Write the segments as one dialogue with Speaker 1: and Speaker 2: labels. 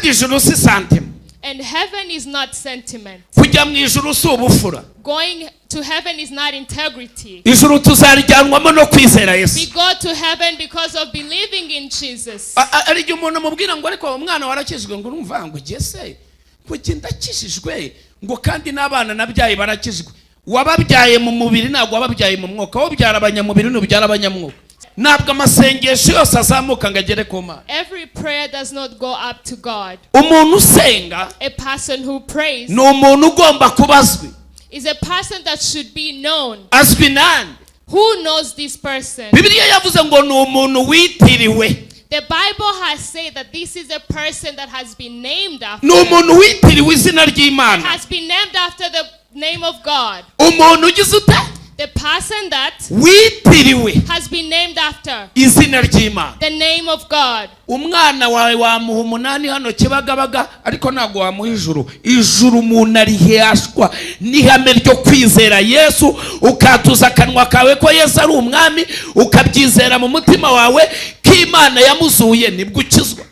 Speaker 1: Kandi ijuru si sentiment.
Speaker 2: And heaven is not sentiment.
Speaker 1: Kujya mu ijuru si ubufura.
Speaker 2: Going to heaven is not integrity.
Speaker 1: Ijuru tuzarijyanwamo no kwizera
Speaker 2: We
Speaker 1: Yesu.
Speaker 2: go to heaven because of believing in Jesus.
Speaker 1: Hari igihe umuntu amubwira ngo ariko umwana warakijijwe, ngo urumva ngo ujye se ngo njye ndakijijwe, ngo kandi n'abana nabyaye barakijijwe. Wababyaye mu mubiri, ntabwo wababyaye mu mwuka. Wowe ubyara abanyamubiri, ntubyara abanyamwuka. Ntabwo amasengesho yose azamuka ngo agere ku Mana.
Speaker 2: Every prayer does not go up to God.
Speaker 1: Umuntu usenga
Speaker 2: A person who prays
Speaker 1: ni umuntu ugomba kuba azwi.
Speaker 2: is a person that should be known.
Speaker 1: Azwi nande?
Speaker 2: Who knows this person?
Speaker 1: Bibiliya yavuze ngo ni umuntu witiriwe.
Speaker 2: The Bible has said that this is a person that has been named after.
Speaker 1: Ni umuntu witiriwe izina ry'Imana.
Speaker 2: Has been named after the name of God.
Speaker 1: Umuntu ugize ute?
Speaker 2: The person that
Speaker 1: Witiriwe
Speaker 2: has been named after
Speaker 1: izina ry'Imana.
Speaker 2: the name of God.
Speaker 1: Umwana wawe wamuha 8 hano Kibagabaga, ariko ntabwo wamuha ijuru. Ijuru umuntu ariheshwa n'ihame ryo kwizera Yesu, ukatuza akanwa kawe ko Yesu ari umwami, ukabyizera mu mutima wawe ko Imana yamuzuye, nibwo ukizwa.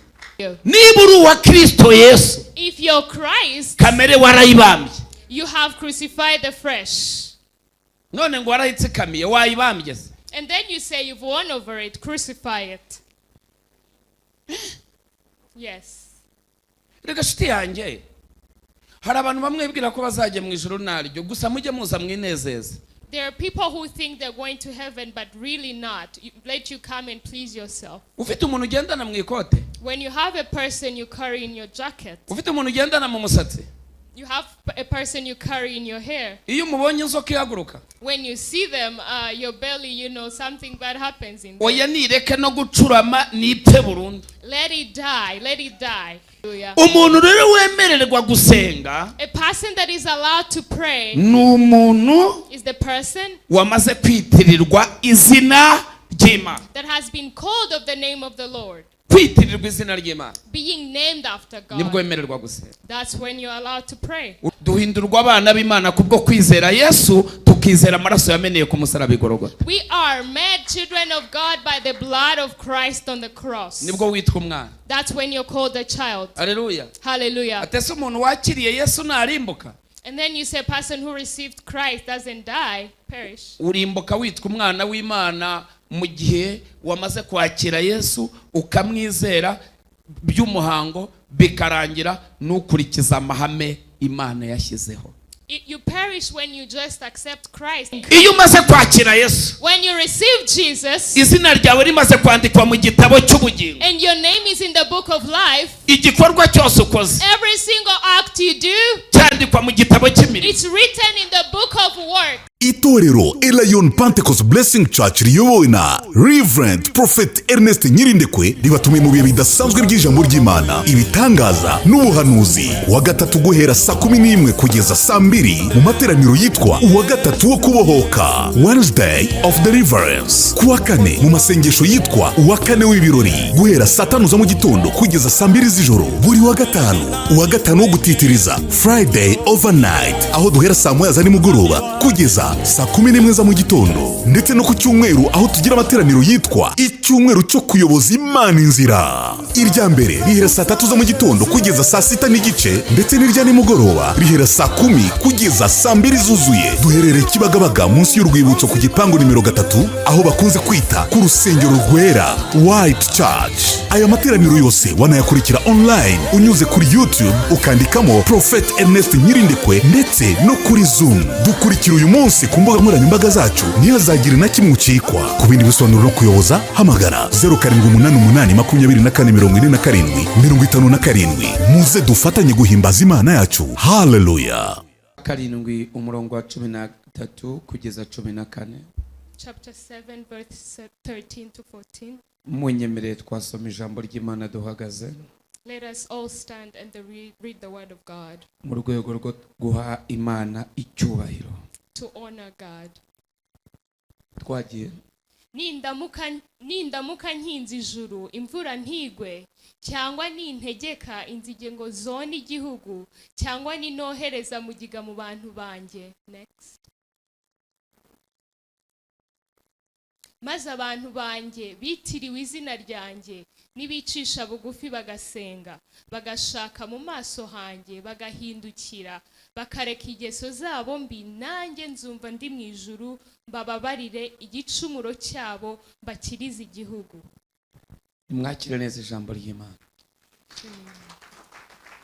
Speaker 1: Niba uri uwa Kristo Yesu,
Speaker 2: If you're Christ,
Speaker 1: kamere warayibambye.
Speaker 2: you have crucified the flesh.
Speaker 1: None ngo warayitsikamiye, wayibambye se?
Speaker 2: And then you say you've won over it, crucify it. Yes.
Speaker 1: Reka nshuti yanjye, hari abantu bamwe bibwira ko bazajya mu ijuru naryo gusa, mujye muza mwinezeze.
Speaker 2: There are people who think they're going to heaven, but really not. Let you come and please yourself.
Speaker 1: Ufite umuntu ugendana mu ikote?
Speaker 2: When you have a person you carry in your jacket,
Speaker 1: Ufite umuntu ugendana mu musatsi?
Speaker 2: you have a person you carry in your hair.
Speaker 1: Iyo umubonye inzoka ihaguruka.
Speaker 2: When you see them, your belly, something bad happens in there.
Speaker 1: Oya, nireke no gucurama, nipfe burundu.
Speaker 2: Let it die. Let it die. Hallelujah.
Speaker 1: Umuntu rero wemererwa gusenga
Speaker 2: A person that is allowed to pray
Speaker 1: ni umuntu
Speaker 2: is the person
Speaker 1: wamaze kwitirirwa izina ry'Imana.
Speaker 2: that has been called of the name of the Lord.
Speaker 1: Kwitirirwa izina ry'Imana,
Speaker 2: Being named after
Speaker 1: nibwo
Speaker 2: God.
Speaker 1: wemererwa gusenga.
Speaker 2: That's when you're allowed to pray.
Speaker 1: Duhindurwa abana b'Imana kubwo kwizera Yesu, tukizera amaraso yameneye ku musaraba i Golgotha.
Speaker 2: We are made children of God by the blood of Christ on the cross.
Speaker 1: Nibwo witwa umwana.
Speaker 2: That's when you're called a child.
Speaker 1: Haleluya.
Speaker 2: Hallelujah.
Speaker 1: Atese umuntu wakiriye Yesu narimbuka?
Speaker 2: And then you say a person who received Christ doesn't die, perish.
Speaker 1: Urimbuka witwa umwana w'Imana mu gihe wamaze kwakira Yesu ukamwizera by'umuhango, bikarangira n'ukurikiza amahame Imana yashyizeho.
Speaker 2: You perish when you just accept Christ.
Speaker 1: Iyo umaze kwakira Yesu,
Speaker 2: When you receive Jesus
Speaker 1: izina ryawe rimaze kwandikwa mu gitabo cy'ubugingo,
Speaker 2: and your name is in the book of life,
Speaker 1: igikorwa cyose ukoze
Speaker 2: every single act you do,
Speaker 1: cyandikwa mu gitabo cy'imirimo.
Speaker 2: it's written in the book of work.
Speaker 3: Itorero Elayon Pentecost Blessing Church riyobowe na Reverend Prophet Ernest Nyirindekwe ribatumiye mu bihe bidasanzwe by'ijambo ry'Imana, ibitangaza n'ubuhanuzi. Wa gatatu guhera saa 11 kugeza saa 2 mu materaniro yitwa uwa gatatu wo kubohoka, Wednesday of Deliverance. Ku wa kane mu masengesho yitwa uwa kane w'ibirori guhera saa 5 za mu gitondo kugeza saa 2 z'ijoro. Buri wa gatanu, uwa gatanu wo gutitiriza, Friday overnight, aho duhera saa 1 za nimugoroba kugeza saa 11 za mu gitondo. Ndetse no ku cyumweru aho tugira amateraniro yitwa icyumweru cyo kuyoboza Imana inzira. Irya mbere rihera saa 3 za mu gitondo kugeza saa 6:30, ndetse n'irya nimugoroba rihera saa 10 kugeza saa 2 zuzuye. Duherereye Kibagabaga munsi y'urwibutso ku gipangu nimero 3, aho bakunze kwita ku rusengero rwera, White Church. Aya materaniro yose wanayakurikira online unyuze kuri YouTube ukandikamo Prophet Ernest Nyirindekwe, ndetse no kuri Zoom. Dukurikira uyu munsi ku mbuga nkoranyambaga zacu, ntihazagire na kimwe ucikwa. Ku bindi bisobanuro no kuyoboza, hamagara 0788 24 47 57. Muze dufatanye guhimbaza Imana yacu. Haleluya.
Speaker 1: 7 umurongo wa 13 kugeza 14.
Speaker 2: Chapter 7, verse 13 to 14.
Speaker 1: Munyemereye twasoma ijambo ry'Imana duhagaze.
Speaker 2: Let us all stand and read the word of God.
Speaker 1: Mu rwego rwo guha Imana icyubahiro.
Speaker 2: To honor God.
Speaker 1: Twagiye.
Speaker 2: Nindamuka nkinze ijuru imvura ntigwe, cyangwa nintegeka inzige ngo zone igihugu, cyangwa ninohereza mugiga mu bantu banjye. Next. Maze abantu banjye bitiriwe izina ryanjye nibicisha bugufi, bagasenga, bagashaka mu maso hanjye, bagahindukira bakareka ingeso zabo mbi, nanjye nzumva ndi mu ijuru, mbababarire igicumuro cyabo, mbakirize igihugu.
Speaker 1: Nimwakire neza ijambo ry'Imana.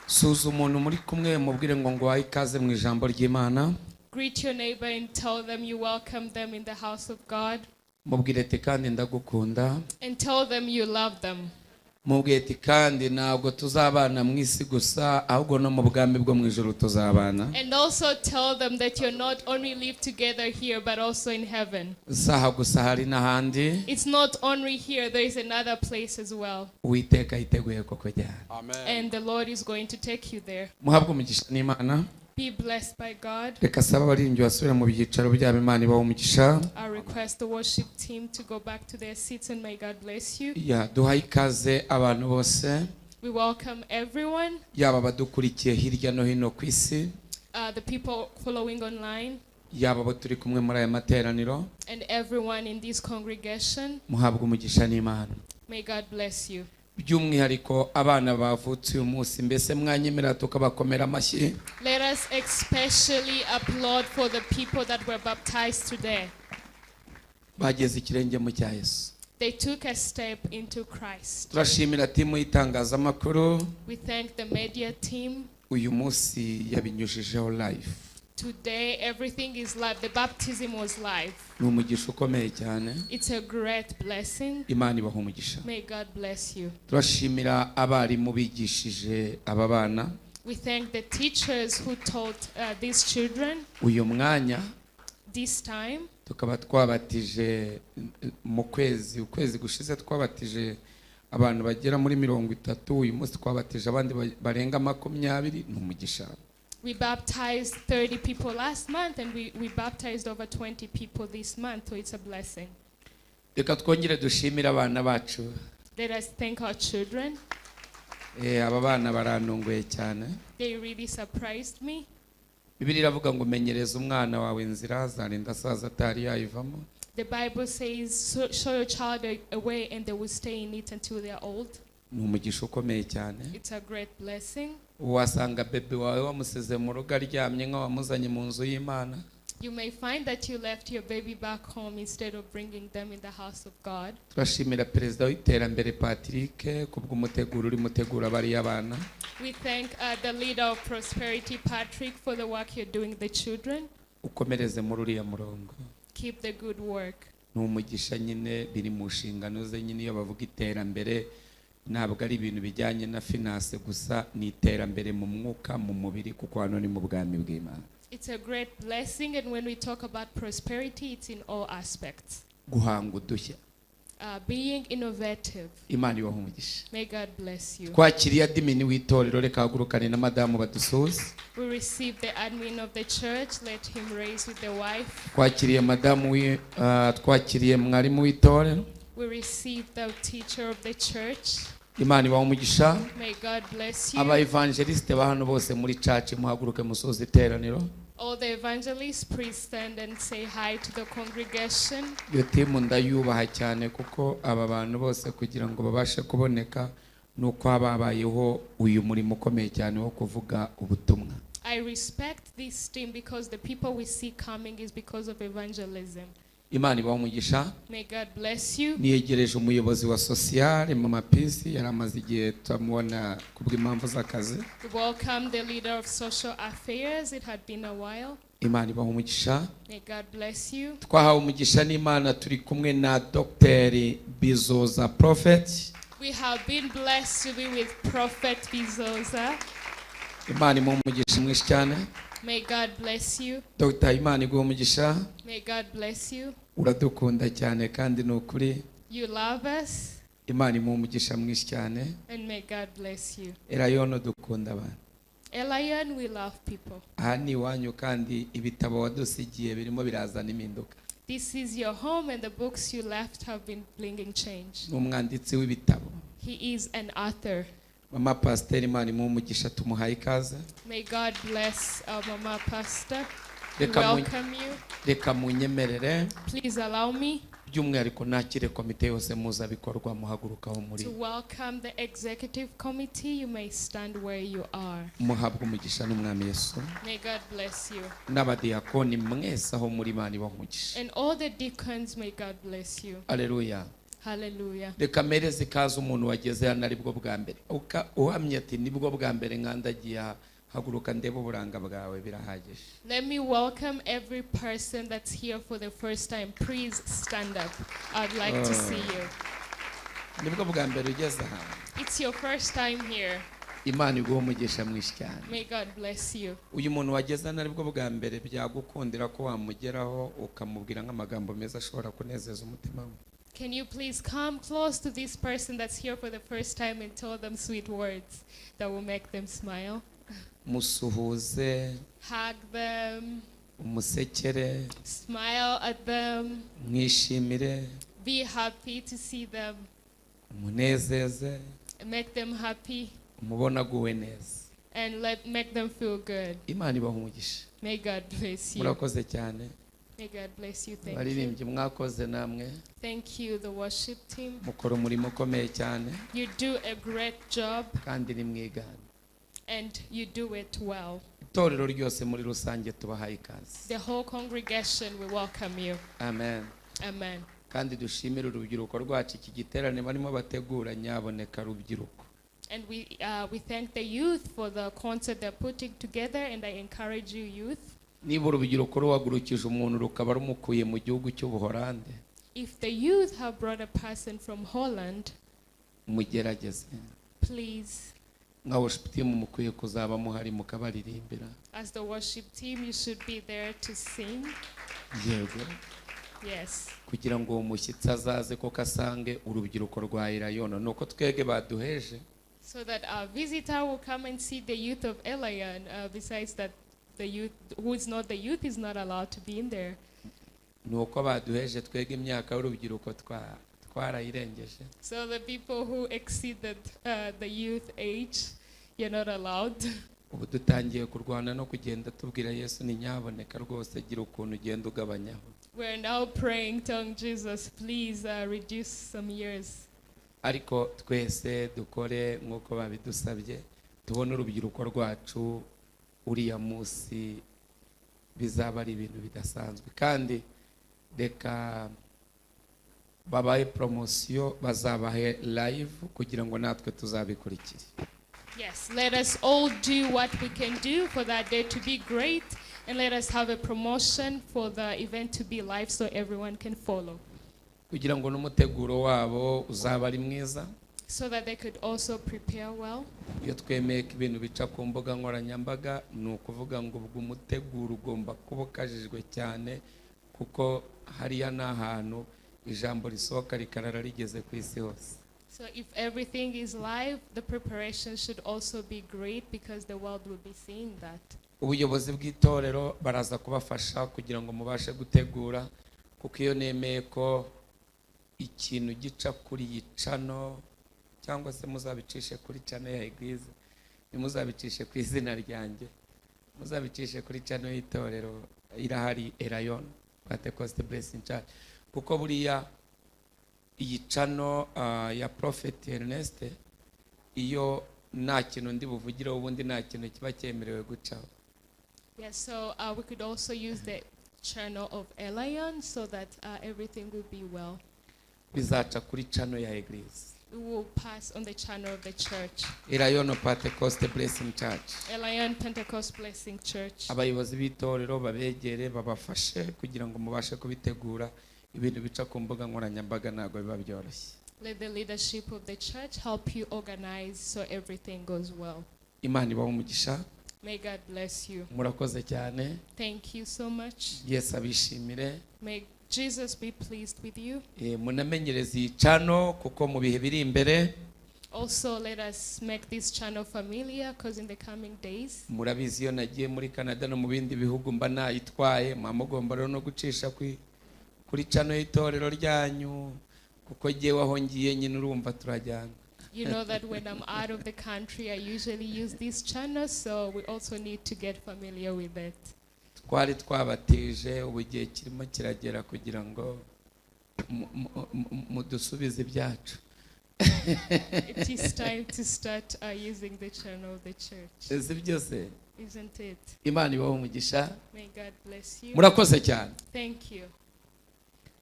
Speaker 1: Suza umuntu muri kumwe, mubwire ngo nguhaye ikaze mu ijambo ry'Imana.
Speaker 2: Greet your neighbor and tell them you welcome them in the house of God.
Speaker 1: Mubwire ati kandi ndagukunda.
Speaker 2: And tell them you love them.
Speaker 1: Mubwire ati kandi ntabwo tuzabana mu isi gusa, ahubwo no mu bwami bwo mu ijuru tuzabana.
Speaker 2: And also tell them that you're not only live together here, but also in heaven.
Speaker 1: Si aha gusa, hari n'ahandi.
Speaker 2: It's not only here, there is another place as well.
Speaker 1: Uwiteka yiteguye kukujyana.
Speaker 2: And the Lord is going to take you there.
Speaker 1: Muhabwe umugisha n'Imana.
Speaker 2: Be blessed by God.
Speaker 1: Reka saba abaririmbyi basubire mu byicaro byabo. Imana ibahe umugisha.
Speaker 2: I request the worship team to go back to their seats and may God bless you.
Speaker 1: Ya, duhaye ikaze abantu bose,
Speaker 2: We welcome everyone,
Speaker 1: yaba abadukurikiye hirya no hino ku isi,
Speaker 2: the people following online,
Speaker 1: yaba abo turi kumwe muri aya materaniro.
Speaker 2: And everyone in this congregation.
Speaker 1: Muhabwe umugisha n'Imana.
Speaker 2: May God bless you.
Speaker 1: By'umwihariko abana bavutse uyu munsi, mbese mwanyemera tukabakomera amashyi?
Speaker 2: Let us especially applaud for the people that were baptized today.
Speaker 1: Bageze ikirenge mu cya Yesu.
Speaker 2: They took a step into Christ.
Speaker 1: Turashimira team y'itangazamakuru.
Speaker 2: We thank the media team.
Speaker 1: Uyu munsi yabinyujijeho live.
Speaker 2: Today, everything is live. The baptism was live.
Speaker 1: Ni umugisha ukomeye cyane.
Speaker 2: It's a great blessing.
Speaker 1: Imana ibaha umugisha.
Speaker 2: May God bless you.
Speaker 1: Turashimira abarimu bigishije aba bana.
Speaker 2: We thank the teachers who taught these children
Speaker 1: Uyu mwanya
Speaker 2: this time.
Speaker 1: tukaba twabatije mu kwezi, ukwezi gushize twabatije abantu bagera muri 30, uyu munsi twabatije abandi barenga 20. Ni umugisha.
Speaker 2: We baptized 30 people last month and we baptized over 20 people this month, so it's a blessing.
Speaker 1: Reka twongere dushimire abana bacu.
Speaker 2: Let us thank our children.
Speaker 1: Aba bana barantunguye cyane.
Speaker 2: They really surprised me.
Speaker 1: Bibiliya iravuga ngo menyereza umwana wawe inzira, azarinda asaza atari yayivamo.
Speaker 2: The Bible says, Show your child a way and they will stay in it until they are old."
Speaker 1: Ni umugisha ukomeye cyane.
Speaker 2: It's a great blessing.
Speaker 1: Wasanga bebe wawe wamusize mu rugo aryamye nk'awamuzanye mu nzu y'Imana.
Speaker 2: You may find that you left your baby back home instead of bringing them in the house of God.
Speaker 1: Turashimira perezida w'iterambere Patrick kubw'umuteguro urimo utegura bariya bana.
Speaker 2: We thank the leader of Prosperity, Patrick, for the work you're doing the children.
Speaker 1: Ukomereze muri uriya murongo.
Speaker 2: Keep the good work.
Speaker 1: Ni umugisha nyine, biri mu nshingano ze nyine. Iyo bavuga iterambere ntabwo ari ibintu bijyanye na finance gusa, ni iterambere mu mwuka, mu mubiri, kuko hano ni mu bwami bw'Imana.
Speaker 2: It's a great blessing, and when we talk about prosperity, it's in all aspects.
Speaker 1: Guhanga udushya.
Speaker 2: Being innovative.
Speaker 1: Imana ibahe umugisha.
Speaker 2: May God bless you.
Speaker 1: Twakiriye admin w'itorero, reka hagurukane na madamu badusuhuze.
Speaker 2: We received the admin of the church. Let him raise with the wife.
Speaker 1: Twakiriye madamu twakiriye mwarimu w'itorero.
Speaker 2: We received the teacher of the church.
Speaker 1: Imana ibahe umugisha.
Speaker 2: May God bless you.
Speaker 1: Aba evangeliste ba hano bose muri church, muhaguruke musoze iteraniro.
Speaker 2: All the evangelists, please stand and say hi to the congregation.
Speaker 1: Iyo team ndayubaha cyane, kuko aba bantu bose kugira ngo babashe kuboneka nuko haba habayeho uyu murimo ukomeye cyane wo kuvuga ubutumwa.
Speaker 2: I respect this team because the people we see coming is because of evangelism.
Speaker 1: Imana ibahe umugisha.
Speaker 2: May God bless you.
Speaker 1: Niyegereje umuyobozi wa sociale, Mama Peace, yari amaze igihe tutamubona kubw'impamvu z'akazi.
Speaker 2: We welcome the leader of social affairs. It had been a while.
Speaker 1: Imana ibahe umugisha.
Speaker 2: May God bless you.
Speaker 1: Twahawe umugisha n'Imana, turi kumwe na Dr Bizoza Prophet.
Speaker 2: We have been blessed to be with Prophet Bizoza.
Speaker 1: Imana imuhe umugisha mwinshi cyane.
Speaker 2: May God bless you.
Speaker 1: Dr, Imana iguhe umugisha.
Speaker 2: May God bless you.
Speaker 1: Uradukunda cyane kandi ni ukuri.
Speaker 2: You love us.
Speaker 1: Imana imuhe umugisha mwinshi cyane.
Speaker 2: And may God bless you.
Speaker 1: Elayono dukunda abantu.
Speaker 2: Elion, we love people.
Speaker 1: Aha ni iwanyu kandi ibitabo wadusigiye birimo birazana impinduka.
Speaker 2: This is your home and the books you left have been bringing change.
Speaker 1: Ni umwanditsi w'ibitabo.
Speaker 2: He is an author.
Speaker 1: Mama Pasiteri, Imana imuhe umugisha, tumuhaye ikaze.
Speaker 2: May God bless our Mama Pastor. We
Speaker 1: Reka
Speaker 2: welcome you.
Speaker 1: Reka munyemerere.
Speaker 2: Please allow me.
Speaker 1: By'umwihariko nakire komite yose mpuzabikorwa, muhagurukaho muri.
Speaker 2: To welcome the executive committee, you may stand where you are.
Speaker 1: Muhabwe umugisha n'Umwami Yesu.
Speaker 2: May God bless you.
Speaker 1: N'abadiyakoni mwese aho muri, Imana ibahe umugisha.
Speaker 2: And all the deacons, may God bless you.
Speaker 1: Aleluya.
Speaker 2: Hallelujah.
Speaker 1: Reka mpereze ikaze umuntu wageze hano aribwo bwa mbere. Uhamye ati nibwo bwa mbere nkandagiye aha, haguruka ndebe uburanga bwawe, birahagije.
Speaker 2: Let me welcome every person that's here for the first time. Please stand up. I'd like to see you.
Speaker 1: Nibwo bwa mbere ugeze aha?
Speaker 2: It's your first time here.
Speaker 1: Imana iguhe umugisha mwinshi cyane.
Speaker 2: May God bless you.
Speaker 1: Uyu muntu wageze hano aribwo bwa mbere, byagukundira ko wamugeraho ukamubwira nk'amagambo meza ashobora kunezeza umutima we?
Speaker 2: Can you please come close to this person that's here for the first time and tell them sweet words that will make them smile?
Speaker 1: Musuhuze.
Speaker 2: Hug them,
Speaker 1: Umusekere.
Speaker 2: Smile at them,
Speaker 1: Mwishimire.
Speaker 2: Be happy to see them,
Speaker 1: Umunezeze.
Speaker 2: Make them happy,
Speaker 1: Umubona aguwe neza.
Speaker 2: And let make them feel good.
Speaker 1: Imana ibaha umugisha.
Speaker 2: May God bless you.
Speaker 1: Murakoze cyane.
Speaker 2: May God bless you. Thank you.
Speaker 1: Abaririmbyi mwakoze namwe.
Speaker 2: Thank you, the worship team.
Speaker 1: Mukora umurimo ukomeye cyane.
Speaker 2: You do a great job
Speaker 1: Kandi nimwigane.
Speaker 2: And you do it well.
Speaker 1: Itorero ryose muri rusange tubahaye ikaze.
Speaker 2: The whole congregation will welcome you.
Speaker 1: Amen.
Speaker 2: Amen.
Speaker 1: Kandi dushimire urubyiruko rwacu iki giterane barimo bategura, nyaboneka rubyiruko.
Speaker 2: And we thank the youth for the concert they're putting together, and I encourage you, youth.
Speaker 1: Niba urubyiruko ruhagurukije umuntu rukaba rumukuye mu gihugu cy'Ubuhorande,
Speaker 2: If the youth have brought a person from Holland,
Speaker 1: mugerageze.
Speaker 2: Please,
Speaker 1: Nka worship team mukwiye kuzaba muhari mukabaririmbira.
Speaker 2: As the worship team, you should be there to sing.
Speaker 1: Yego.
Speaker 2: Yes.
Speaker 1: Kugira ngo uwo mushyitsi azaze koko asange urubyiruko rwa Elayono ni uko twebwe baduheje.
Speaker 2: So that our visitor will come and see the youth of Elayon. Besides that, the youth who is not the youth is not allowed to be in there.
Speaker 1: Ni uko baduheje twebwe imyaka y'urubyiruko twarayirengeje.
Speaker 2: So the people who exceeded the youth age, you're not allowed.
Speaker 1: Ubu dutangiye kurwana no kugenda tubwira Yesu ni nyaboneka rwose gira ukuntu ugenda ugabanyaho.
Speaker 2: We're now praying, telling Jesus, please reduce some years.
Speaker 1: Ariko twese dukore nk'uko babidusabye, tubone urubyiruko rwacu uriya munsi, bizaba ari ibintu bidasanzwe. Kandi reka babahe poromosiyo, bazabahe live kugira ngo natwe tuzabikurikire.
Speaker 2: Yes, let us all do what we can do for that day to be great, and let us have a promotion for the event to be live so everyone can follow.
Speaker 1: Kugira ngo n'umuteguro wabo uzaba ari mwiza.
Speaker 2: So that they could also prepare well.
Speaker 1: Iyo twemeye ko ibintu bica ku mbuga nkoranyambaga, ni ukuvuga ngo ubwo umuteguro ugomba kuba ukajijwe cyane, kuko hariya ni ahantu ijambo risohoka rikarara rigeze ku isi hose.
Speaker 2: So if everything is live, the preparation should also be great because the world will be seeing that.
Speaker 1: Ubuyobozi bw'itorero baraza kubafasha kugira ngo mubashe gutegura, kuko iyo nemeye ko ikintu gica kuri iyi channel, cyangwa se muzabicishe kuri channel ya église, ntimuzabicishe ku izina ryanjye, muzabicishe kuri channel y'itorero irahari, Elayon Pentecost Blessing Church, kuko buriya iyi channel ya Prophet Ernest, iyo nta kintu ndi buvugireho, ubundi nta kintu kiba cyemerewe gucaho.
Speaker 2: Yes, so we could also use the channel of Elayon so that everything will be well.
Speaker 1: Bizaca kuri channel ya église.
Speaker 2: We will pass on the channel of the church.
Speaker 1: Elayono Pentecost Blessing Church.
Speaker 2: Elayon Pentecost Blessing Church.
Speaker 1: Abayobozi b'itorero babegere babafashe kugira ngo mubashe kubitegura. Ibintu bica ku mbuga nkoranyambaga ntabwo biba byoroshye.
Speaker 2: Let the leadership of the church help you organize so everything goes well.
Speaker 1: Imana ibahe umugisha.
Speaker 2: May God bless you.
Speaker 1: Murakoze cyane.
Speaker 2: Thank you so much.
Speaker 1: Yesu abishimire.
Speaker 2: May Jesus be pleased with you.
Speaker 1: Munamenyereze iyi channel kuko mu bihe biri imbere,
Speaker 2: Also, let us make this channel familiar because in the coming days,
Speaker 1: murabizi iyo nagiye muri Canada no mu bindi bihugu mba nayitwaye, muba mugomba rero no gucisha kuri channel y'itorero ryanyu, kuko jyewe aho ngiye nyine urumva turajyana.
Speaker 2: You know that when I'm out of the country, I usually use this channel, so we also need to get familiar with it.
Speaker 1: Twari twabatije, ubu igihe kirimo kiragera kugira ngo Mudusubize ibyacu.
Speaker 2: It is time to start using the channel of the church,
Speaker 1: Si byose?
Speaker 2: Isn't it?
Speaker 1: Imana ibahe umugisha.
Speaker 2: May God bless you.
Speaker 1: Murakoze cyane.
Speaker 2: Thank you.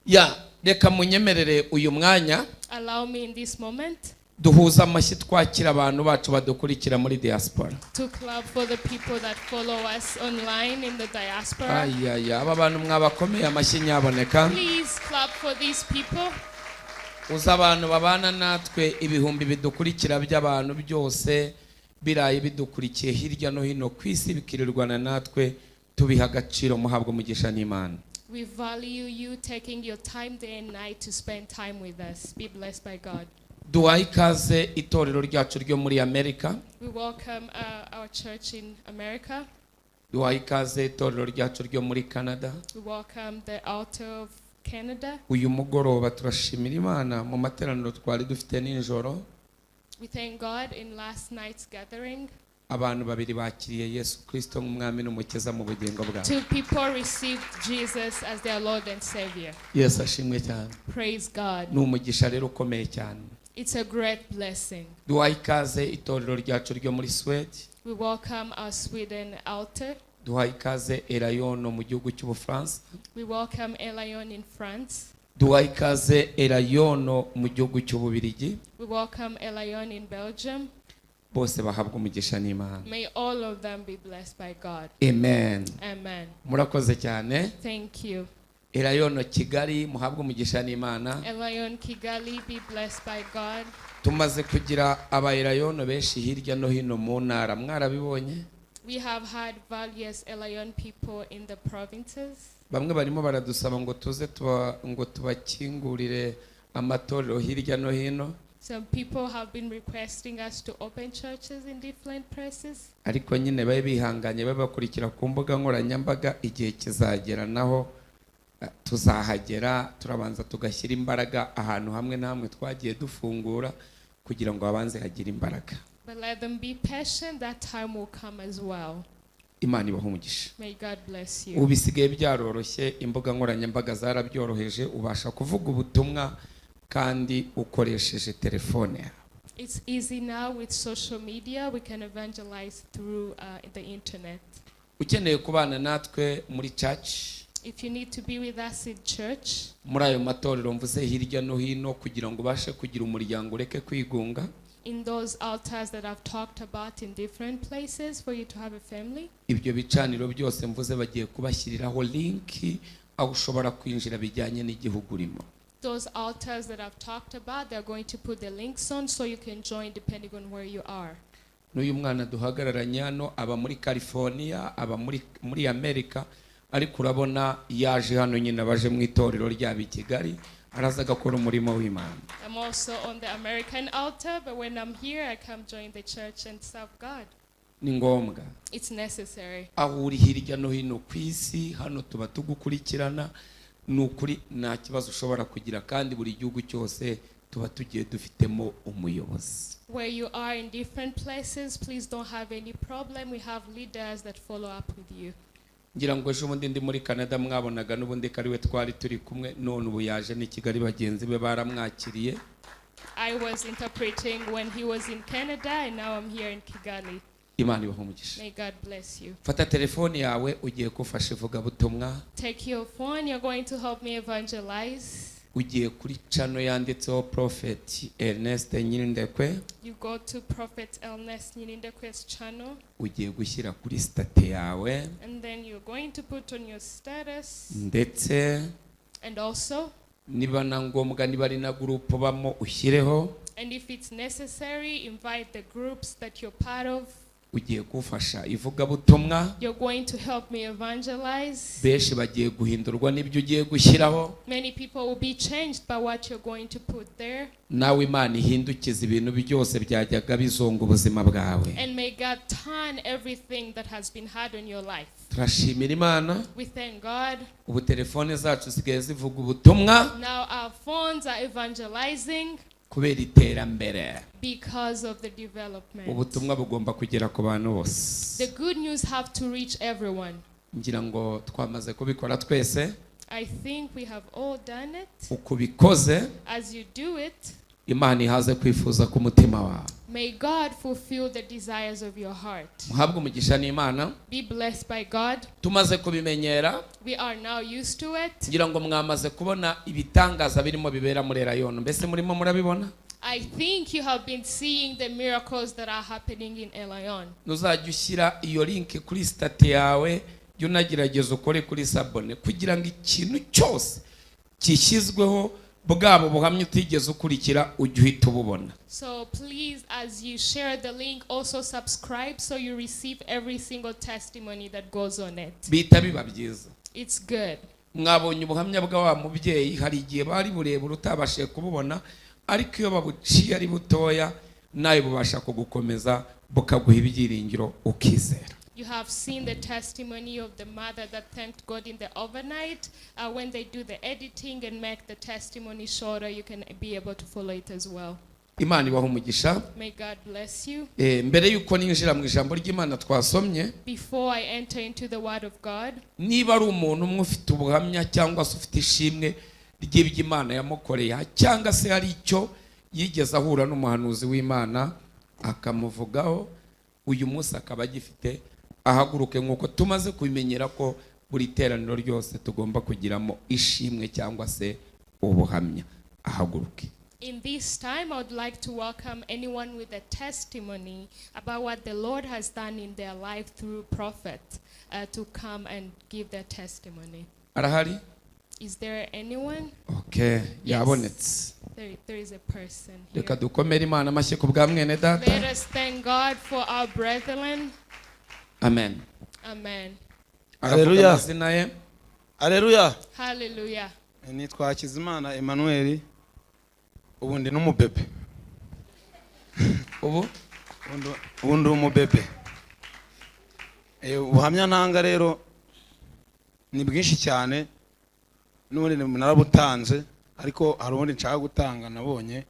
Speaker 1: Ya, reka munyemerere uyu mwanya
Speaker 2: Allow me in this moment
Speaker 1: duhuza amashyi twakira abantu bacu badukurikira muri diaspora.
Speaker 2: To clap for the people that follow us online in the diaspora.
Speaker 1: Ayaya, aba bantu mwabakomeye amashyi nyaboneka.
Speaker 2: Please clap for these people.
Speaker 1: Uzi abantu babana natwe, ibihumbi bidukurikira by'abantu byose biraye bidukurikiye hirya no hino ku isi, bikirirwana natwe, tubiha agaciro. Muhabwa umugisha n'Imana.
Speaker 2: We value you taking your time day and night to spend time with us. Be blessed by God.
Speaker 1: Duhaye ikaze itorero ryacu ryo muri Amerika.
Speaker 2: We welcome our church in America.
Speaker 1: Duhaye ikaze itorero ryacu ryo muri Canada.
Speaker 2: We welcome the altar of Canada.
Speaker 1: Uyu mugoroba turashimira Imana mu materaniro twari dufite nijoro,
Speaker 2: We thank God in last night's gathering.
Speaker 1: Abantu babiri bakiriye Yesu Kirisito nk'umwami n'umukiza mu bugingo bwabo.
Speaker 2: Two people received Jesus as their Lord and Savior.
Speaker 1: Yesu ashimwe cyane.
Speaker 2: Praise God.
Speaker 1: Ni umugisha rero ukomeye cyane.
Speaker 2: It's a great blessing.
Speaker 1: Duhaye ikaze itorero ryacu ryo muri Suwede.
Speaker 2: We welcome our Sweden altar.
Speaker 1: Duhaye ikaze Elayono mu gihugu cy'Ubufaransa.
Speaker 2: We welcome Elion in France.
Speaker 1: Duhaye ikaze Elayono mu gihugu cy'Ububirigi.
Speaker 2: We welcome Elion in Belgium.
Speaker 1: Bose bahabwa umugisha n'Imana.
Speaker 2: May all of them be blessed by God.
Speaker 1: Amen.
Speaker 2: Amen.
Speaker 1: Murakoze cyane.
Speaker 2: Thank you.
Speaker 1: Elayono Kigali, muhabwe umugisha n'Imana.
Speaker 2: Elion Kigali, be blessed by God.
Speaker 1: Tumaze kugira aba Elayono benshi hirya no hino mu ntara, mwarabibonye.
Speaker 2: We have had various Elion people in the provinces.
Speaker 1: Bamwe barimo baradusaba ngo tuze tuba, ngo tubakingurire amatorero hirya no hino.
Speaker 2: Some people have been requesting us to open churches in different places.
Speaker 1: Ariko nyine babe bihanganye, babe bakurikira ku mbuga nkoranyambaga, igihe kizagera naho tuzahagera. Turabanza tugashyira imbaraga ahantu hamwe na hamwe twagiye dufungura kugira ngo habanze hagire imbaraga.
Speaker 2: But let them be patient, that time will come as well.
Speaker 1: Imana ibahe umugisha.
Speaker 2: May God bless you.
Speaker 1: Ubu bisigaye byaroroshye, imbuga nkoranyambaga zarabyoroheje, ubasha kuvuga ubutumwa kandi ukoresheje telefone yawe.
Speaker 2: It's easy now with social media. We can evangelize through the internet.
Speaker 1: Ukeneye kubana natwe muri church,
Speaker 2: If you need to be with us in church,
Speaker 1: muri ayo matorero mvuze hirya no hino, kugira ngo ubashe kugira umuryango ureke kwigunga,
Speaker 2: in those altars that I've talked about in different places for you to have a family,
Speaker 1: ibyo bicaniro byose mvuze bagiye kubashyiriraho link aho ushobora kwinjira bijyanye n'igihugu urimo.
Speaker 2: Those altars that I've talked about, they're going to put the links on so you can join depending on where you are.
Speaker 1: N'uyu mwana duhagararanye hano aba muri California, aba muri Amerika, ariko urabona yaje hano nyine abaje mu itorero ryabo i Kigali, araza agakora umurimo w'Imana.
Speaker 2: I'm also on the American altar, but when I'm here, I come join the church and serve God.
Speaker 1: Ni ngombwa.
Speaker 2: It's necessary.
Speaker 1: Aho uri hirya no hino ku isi, hano tuba tugukurikirana, ni ukuri nta kibazo ushobora kugira, kandi buri gihugu cyose tuba tugiye dufitemo umuyobozi.
Speaker 2: Where you are in different places, please don't have any problem. We have leaders that follow up with you.
Speaker 1: Ngira ngo ejo bundi ndi muri Canada mwabonaga n'ubundi ko ari we twari turi kumwe, none ubu yaje n'i Kigali, bagenzi be baramwakiriye.
Speaker 2: I was interpreting when he was in Canada, and now I'm here in Kigali.
Speaker 1: Imana ibahe umugisha.
Speaker 2: May God bless you.
Speaker 1: Fata telefoni yawe, ugiye kufasha ivugabutumwa.
Speaker 2: Take your phone, you're going to help me evangelize.
Speaker 1: Ugiye kuri channel yanditseho Prophet Ernest Nyirindekwe.
Speaker 2: You go to Prophet Ernest Nyirindekwe's channel,
Speaker 1: Ugiye gushyira kuri status yawe,
Speaker 2: and then you're going to put on your status,
Speaker 1: ndetse
Speaker 2: and also,
Speaker 1: niba na ngombwa, niba ari na group bamo, ushyireho.
Speaker 2: And if it's necessary, invite the groups that you're part of.
Speaker 1: Ugiye kufasha ivugabutumwa.
Speaker 2: You're going to help me evangelize.
Speaker 1: Benshi bagiye guhindurwa n'ibyo ugiye gushyiraho.
Speaker 2: Many people will be changed by what you're going to put there.
Speaker 1: Nawe Imana ihindukiza ibintu byose byajyaga bizonga ubuzima bwawe.
Speaker 2: And may God turn everything that has been hard on your life.
Speaker 1: Turashimira Imana.
Speaker 2: We thank God.
Speaker 1: Ubu telefone zacu zisigaye zivuga ubutumwa
Speaker 2: Now our phones are evangelizing
Speaker 1: kubera iterambere.
Speaker 2: Because of the development.
Speaker 1: Ubutumwa bugomba kugera ku bantu bose.
Speaker 2: The good news have to reach everyone.
Speaker 1: Ngira ngo twamaze kubikora twese.
Speaker 2: I think we have all done it.
Speaker 1: Uko ubikoze,
Speaker 2: As you do it,
Speaker 1: Imana ihaze kwifuza k'umutima wawe.
Speaker 2: May God fulfill the desires of your heart.
Speaker 1: Muhabwe umugisha n'Imana.
Speaker 2: Be blessed by God.
Speaker 1: Tumaze kubimenyera.
Speaker 2: We are now used to it.
Speaker 1: Ngira ngo mwamaze kubona ibitangaza birimo bibera muri Elayono. Mbese murimo murabibona?
Speaker 2: I think you have been seeing the miracles that are happening in Elayon.
Speaker 1: Nuzajya ushyira iyo link kuri status yawe, jya unagerageza ukore kuri s'abonner kugira ngo ikintu cyose gishyizweho, bwaba buhamya utigeze ukurikira, ujye uhita ububona.
Speaker 2: So please, as you share the link, also subscribe so you receive every single testimony that goes on it.
Speaker 1: Bihita biba byiza.
Speaker 2: It's good.
Speaker 1: Mwabonye ubuhamya bwa wa mubyeyi. Hari igihe bari burebure utabashije kububona, ariko iyo babuciye ari butoya nawe bubasha kugukomeza, bukaguha ibyiringiro, ukizera.
Speaker 2: You have seen the testimony of the mother that thanked God in the overnight. When they do the editing and make the testimony shorter, you can be able to follow it as well.
Speaker 1: Imana ibaha umugisha.
Speaker 2: May God bless you.
Speaker 1: Mbere y'uko ninjira mu ijambo ry'Imana twasomye,
Speaker 2: Before I enter into the Word of God,
Speaker 1: niba ari umuntu umwe ufite ubuhamya cyangwa se ufite ishimwe ry'ibyo Imana yamukoreye, cyangwa se hari icyo yigeze ahura n'umuhanuzi w'Imana akamuvugaho, uyu munsi akaba agifite, ahaguruke, nk'uko tumaze kubimenyera ko buri teraniro ryose tugomba kugiramo ishimwe cyangwa se ubuhamya. Ahaguruke.
Speaker 2: In this time, I would like to welcome anyone with a testimony about what the Lord has done in their life through prophet to come and give their testimony.
Speaker 1: Arahari?
Speaker 2: Is there anyone?
Speaker 1: Okay, yabonetse.
Speaker 2: There is a person here.
Speaker 1: Reka dukomere Imana amashyi ku bwa mwene data.
Speaker 2: Let us thank God for our brethren.
Speaker 1: Amen.
Speaker 2: Amen.
Speaker 1: Aravuga
Speaker 4: Hallelujah.
Speaker 1: amazina ye.
Speaker 4: Aleluya.
Speaker 2: Hallelujah.
Speaker 4: Nitwa Hakizimana Emmanuel, ubu ndi n'umubebe.
Speaker 1: Ubu?
Speaker 4: Ubu ndi umubebe. Ubuhamya ntanga rero ni bwinshi cyane, n'ubundi narabutanze, ariko hari ubundi nshaka gutanga nabonye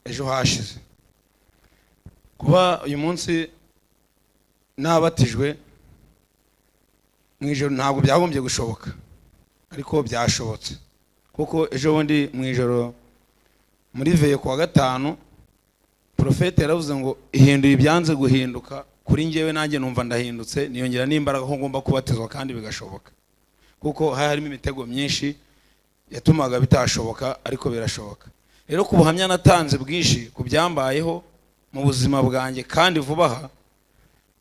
Speaker 4: ejo hashize. Kuba uyu munsi nabatijwe mu ijoro ntabwo byagombye gushoboka, ariko byashobotse, kuko ejo bundi mu ijoro muri veillée ku wa gatanu, porofete yaravuze ngo ihinduye ibyanze guhinduka kuri njyewe, nanjye numva ndahindutse, niyongera n'imbaraga ko ngomba kubatizwa kandi bigashoboka, kuko hari harimo imitego myinshi yatumaga bitashoboka, ariko birashoboka. Rero ku buhamya natanze bwinshi ku byambayeho mu buzima bwanjye kandi vuba aha,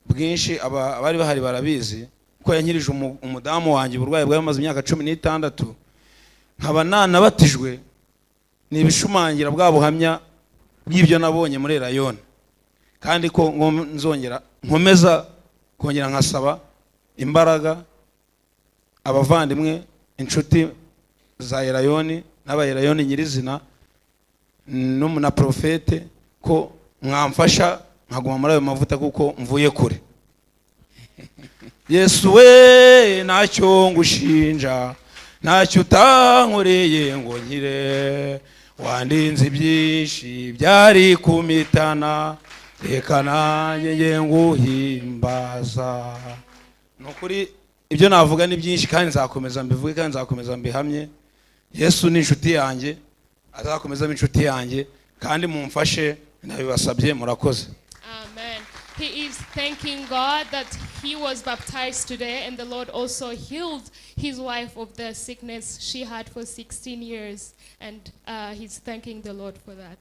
Speaker 4: bwinshi abari bahari barabizi ko yankirije umudamu wanjye uburwayi bwari bumaze imyaka 16, nkaba nanabatijwe, ni ibishumangira bwa buhamya bw'ibyo nabonye muri Erayoni, kandi ko ngo nzongera nkomeza kongera nkasaba imbaraga abavandimwe, inshuti za Erayoni n'aba Erayoni nyirizina na porofete, ko mwamfasha nkaguma muri ayo mavuta, kuko mvuye kure. Yesu we, ntacyo ngushinja, ntacyo utankoreye ngo nkire. Wandinze ibyinshi byari kumitana, reka nanjye nge nguhimbaza. Ni ukuri ibyo navuga ni byinshi, kandi nzakomeza mbivuge, kandi nzakomeza mbihamye. Yesu ni inshuti yanjye, azakomeza abe inshuti yanjye, kandi mumfashe, ndabibasabye. Murakoze.
Speaker 2: Amen. He is thanking God that he was baptized today, and the Lord also healed his wife of the sickness she had for 16 years. And he's thanking the Lord for that.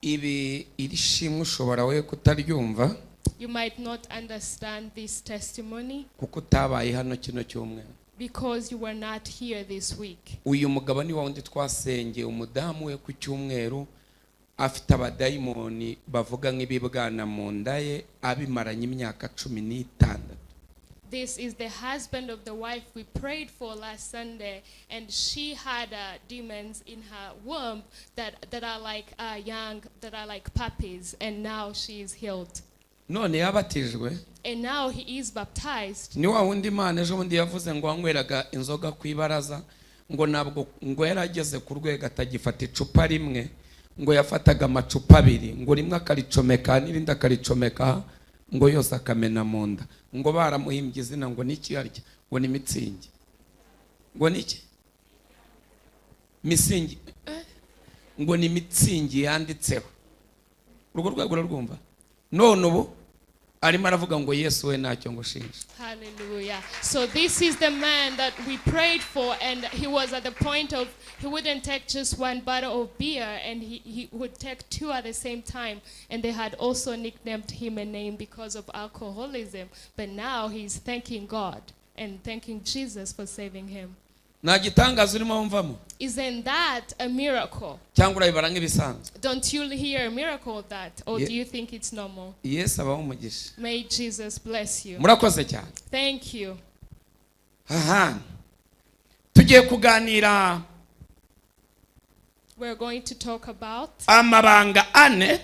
Speaker 1: Ibi, iri shimwe ushobora we kutaryumva
Speaker 2: You might not understand this testimony
Speaker 1: kuko utabaye hano kino cyumweru.
Speaker 2: Because you were not here this week.
Speaker 1: Uyu mugabo ni wa wundi twasengeye umudamu we ku cyumweru, afite abadayimoni bavuga nk'ibibwana mu nda ye, abimaranye imyaka 16.
Speaker 2: This is the husband of the wife we prayed for last Sunday, and she had demons in her womb that are like young, that are like puppies, and now she is healed.
Speaker 1: None yabatijwe.
Speaker 2: And now he is baptized.
Speaker 1: Ni wa wundi Imana ejo bundi yavuze ngo wanyweraga inzoga ku ibaraza, ngo ntabwo ngo yari ageze ku rwego atagifata icupa rimwe, ngo yafataga amacupa abiri, ngo rimwe akaricomeka n'irindi akaricomeka, ngo yose akamena mu nda, ngo baramuhimbye izina ngo n'ikiyarya ngo ni Mützig. Ngo ni iki? Misingi, ngo ni Mützig yanditseho. Urwo rwego urarwumva? None ubu arimo aravuga ngo: "Yesu we, ntacyo ngushinja."
Speaker 2: Hallelujah. So this is the man that we prayed for, and he was at the point of he wouldn't take just one bottle of beer, and he would take two at the same time. And they had also nicknamed him a name because of alcoholism. But now he's thanking God and thanking Jesus for saving him.
Speaker 1: Nta gitangaza urimo wumvamo?
Speaker 2: Isn't that a miracle?
Speaker 1: Cyangwa urabibara nk'ibisanzwe?
Speaker 2: Don't you hear a miracle of that? Or do you think it's normal?
Speaker 1: Yesu abaho umugisha.
Speaker 2: May Jesus bless you.
Speaker 1: Murakoze cyane.
Speaker 2: Thank you.
Speaker 1: Aha tugiye kuganira
Speaker 2: We're going to talk about
Speaker 1: amabanga ane,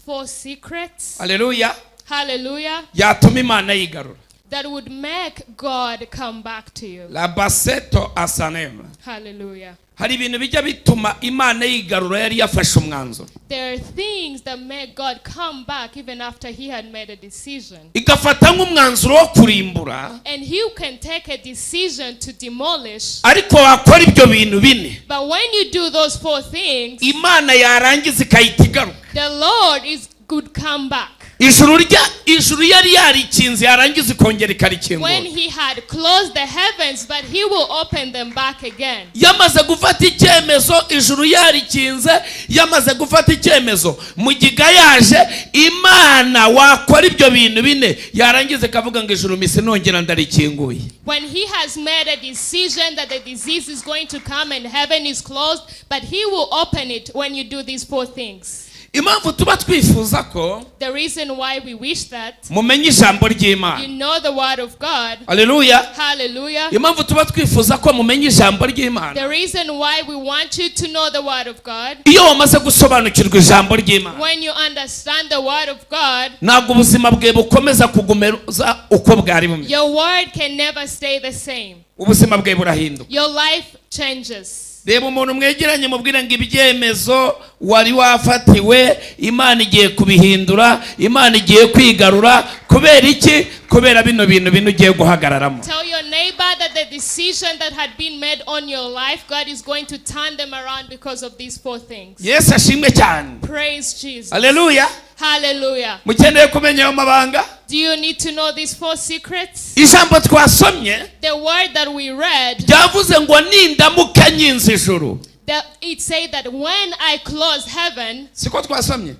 Speaker 2: four secrets.
Speaker 1: Aleluya,
Speaker 2: Hallelujah.
Speaker 1: yatuma Imana yigarura.
Speaker 2: That would make God come back to you.
Speaker 1: Labaseto asanema.
Speaker 2: Hallelujah.
Speaker 1: Hari ibintu bijya bituma Imana yigarura yari yafashe umwanzuro,
Speaker 2: There are things that make God come back even after he had made a decision.
Speaker 1: Igafata nk'umwanzuro wo kurimbura,
Speaker 2: And he can take a decision to demolish.
Speaker 1: Ariko wakora ibyo bintu bine,
Speaker 2: But when you do those four things,
Speaker 1: Imana yarangiza ikahita igaruka.
Speaker 2: The Lord is could come back.
Speaker 1: Ijuru rya ijuru yari yarikinze, yarangiza ikongera ikarikingura.
Speaker 2: When he had closed the heavens, but he will open them back again.
Speaker 1: Yamaze gufata icyemezo, ijuru yarikinze, yamaze gufata icyemezo, mugiga yaje, Imana wakora ibyo bintu bine, yarangiza ikavuga ngo: "Ijuru mise nongera ndarikinguye."
Speaker 2: When he has made a decision that the disease is going to come and heaven is closed, but he will open it when you do these four things.
Speaker 1: Impamvu tuba twifuza ko
Speaker 2: The reason why we wish that
Speaker 1: mumenye ijambo ry'Imana,
Speaker 2: you know the word of God.
Speaker 1: Aleluya,
Speaker 2: Hallelujah.
Speaker 1: impamvu tuba twifuza ko mumenye ijambo ry'Imana,
Speaker 2: The reason why we want you to know the word of God,
Speaker 1: iyo wamaze gusobanukirwa ijambo ry'Imana,
Speaker 2: when you understand the word of God,
Speaker 1: ntabwo ubuzima bwe bukomeza kugumeza uko bwari bumeze.
Speaker 2: Your word can never stay the same.
Speaker 1: Ubuzima bwe burahinduka.
Speaker 2: Your life changes.
Speaker 1: Reba umuntu mwegeranye, mubwire ngo: "Ibyemezo wari wafatiwe, Imana igiye kubihindura, Imana igiye kwigarura." Kubera iki? Kubera bino bintu bino ugiye guhagararamo.
Speaker 2: Tell your neighbor that the decision that had been made on your life, God is going to turn them around because of these four things.
Speaker 1: Yesu ashimwe cyane.
Speaker 2: Praise Jesus.
Speaker 1: Aleluya.
Speaker 2: Hallelujah.
Speaker 1: Mukeneye kumenya ayo mabanga?
Speaker 2: Do you need to know these four secrets?
Speaker 1: Ijambo twasomye
Speaker 2: The word that we read,
Speaker 1: ryavuze ngo: "Nindamuka nkinze ijuru."
Speaker 2: that it said that when I close heaven,
Speaker 1: Siko twasomye?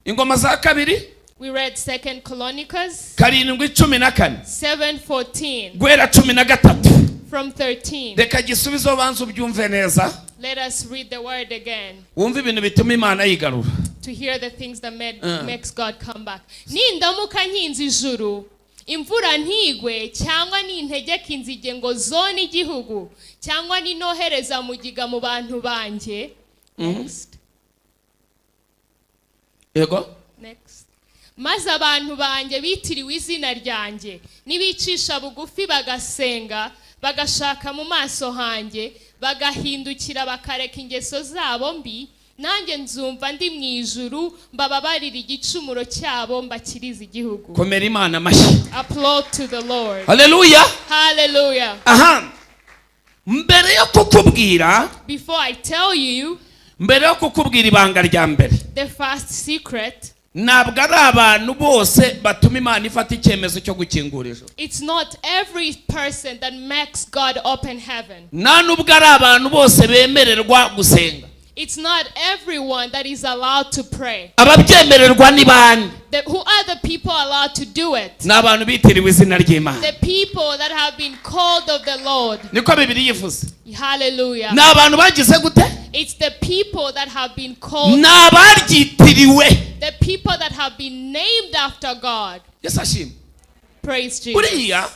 Speaker 1: Ingoma za Kabiri,
Speaker 2: we read Second Chronicles
Speaker 1: 7:14,
Speaker 2: 7:14
Speaker 1: guhera 13.
Speaker 2: from 13.
Speaker 1: Reka gisubizo, banza ubyumve neza.
Speaker 2: Let us read the word again
Speaker 1: Wumve ibintu bituma Imana yigarura.
Speaker 2: To hear the things that makes God come back. Nindamuka nkinze ijuru, imvura ntigwe, cyangwa nintegeka inzige ngo zone igihugu, cyangwa ninohereza mugiga mu bantu banjye. Next.
Speaker 1: Yego.
Speaker 2: Next. Maze abantu banjye bitiriwe izina ryanjye nibicisha bugufi, bagasenga, bagashaka mu maso hanjye, bagahindukira bakareka ingeso zabo mbi, nanjye nzumva ndi mu ijuru, mbababarira igicumuro cyabo, mbakirize igihugu.
Speaker 1: Komera Imana amashyi.
Speaker 2: Applaud to the Lord.
Speaker 1: Haleluya.
Speaker 2: Hallelujah.
Speaker 1: Aha mbere yo kukubwira,
Speaker 2: Before I tell you
Speaker 1: mbere yo kukubwira ibanga rya mbere,
Speaker 2: the first secret,
Speaker 1: ntabwo ari abantu bose batuma Imana ifata icyemezo cyo gukingura ijuru.
Speaker 2: It's not every person that makes God open heaven.
Speaker 1: Nta nubwo ari abantu bose bemererwa gusenga.
Speaker 2: It's not everyone that is allowed to pray.
Speaker 1: Ababyemererwa ni bande?
Speaker 2: Who are the people allowed to do it?
Speaker 1: Ni abantu bitiriwe izina ry'Imana.
Speaker 2: The people that have been called of the Lord.
Speaker 1: Niko Bibiliya ivuze.
Speaker 2: Hallelujah.
Speaker 1: Ni abantu bagize gute?
Speaker 2: It's the people that have been called,
Speaker 1: Ni abaryitiriwe.
Speaker 2: The people that have been named after God.
Speaker 1: Yesu ashimwe.
Speaker 2: Praise Jesus.
Speaker 1: Buriya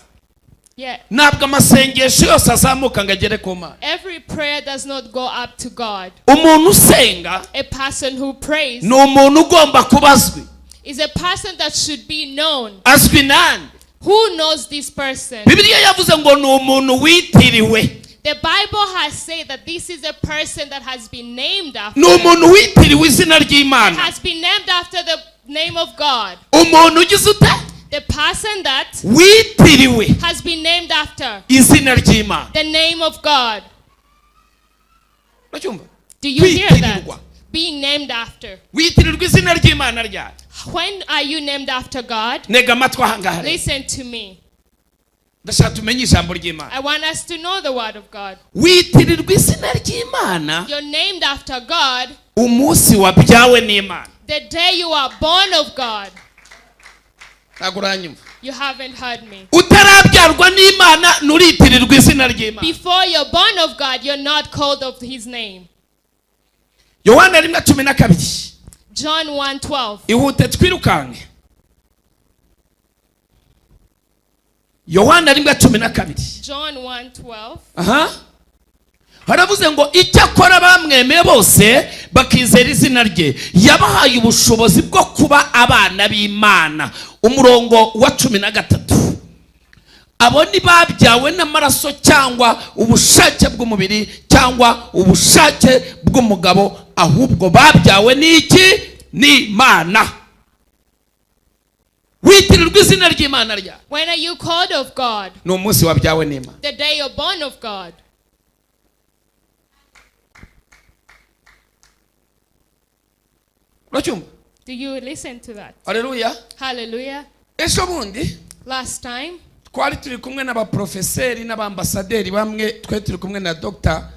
Speaker 1: ntabwo amasengesho yose azamuka ngo agere ku Mana.
Speaker 2: Every prayer does not go up to God.
Speaker 1: Umuntu usenga
Speaker 2: A person who prays
Speaker 1: ni umuntu ugomba kuba azwi.
Speaker 2: Is a person that should be known.
Speaker 1: Azwi nande?
Speaker 2: Who knows this person?
Speaker 1: Bibiliya yavuze ngo ni umuntu witiriwe.
Speaker 2: The Bible has said that this is a person that has been named after.
Speaker 1: Ni umuntu witiriwe izina ry'Imana.
Speaker 2: Has been named after the name of God.
Speaker 1: Umuntu ugize ute?
Speaker 2: The person person that
Speaker 1: witiriwe
Speaker 2: has been named after
Speaker 1: izina ry'Imana.
Speaker 2: the name of God.
Speaker 1: Uracyumva?
Speaker 2: Do you hear that?
Speaker 1: Kwitirirwa.
Speaker 2: Being named after.
Speaker 1: Witirirwa izina ry'Imana ryari?
Speaker 2: When are you named after God?
Speaker 1: Ntega amatwi ahangaha rero.
Speaker 2: Listen to me.
Speaker 1: Ndashaka tumenye ijambo ry'Imana.
Speaker 2: I want us to know the word of God.
Speaker 1: Witirirwa izina ry'Imana
Speaker 2: You're named after God
Speaker 1: umunsi wabyawe n'Imana.
Speaker 2: the day you are born of God.
Speaker 1: Ntabwo uranyumva.
Speaker 2: You haven't heard me.
Speaker 1: Utarabyarwa n'Imana nturitirirwa izina ry'Imana.
Speaker 2: Before you're born of God, you're not called of his name.
Speaker 1: Yohana 1:12.
Speaker 2: John 1:12.
Speaker 1: Ihute twirukanke. Yohana 1:12.
Speaker 2: John 1:12.
Speaker 1: Aha, haravuze ngo icyakora bamwemeye bose bakizera izina rye, yabahaye ubushobozi bwo kuba abana b'Imana. Umurongo wa 13, abo ni babyawe n'amaraso cyangwa ubushake bw'umubiri cyangwa ubushake bw'umugabo, ahubwo babyawe n'iki? N'Imana. Witirirwa izina ry'Imana rya
Speaker 2: When are you called of God?
Speaker 1: Ni umunsi wabyawe n'Imana.
Speaker 2: The day you're born of God.
Speaker 1: Uracyumva?
Speaker 2: Do you listen to that?
Speaker 1: Aleluya.
Speaker 2: Hallelujah.
Speaker 1: Ejo bundi
Speaker 2: Last time,
Speaker 1: twari turi kumwe n'abaprofeseri n'abambasaderi bamwe, twari turi kumwe na dogita,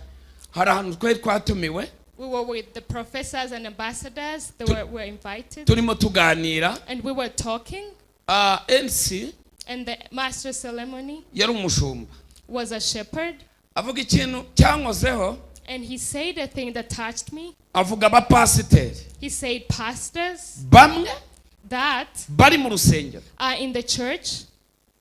Speaker 1: hari ahantu twari twatumiwe.
Speaker 2: We were with the professors and ambassadors that were invited.
Speaker 1: Turimo tuganira.
Speaker 2: And we were talking.
Speaker 1: Ah, MC
Speaker 2: And the master ceremony
Speaker 1: yari umushumba.
Speaker 2: was a shepherd.
Speaker 1: Avuga ikintu cyankozeho.
Speaker 2: And he said a thing that touched me.
Speaker 1: Avuga abapasiteri
Speaker 2: He said, pastors
Speaker 1: bamwe
Speaker 2: that
Speaker 1: bari mu rusengero
Speaker 2: are in the church,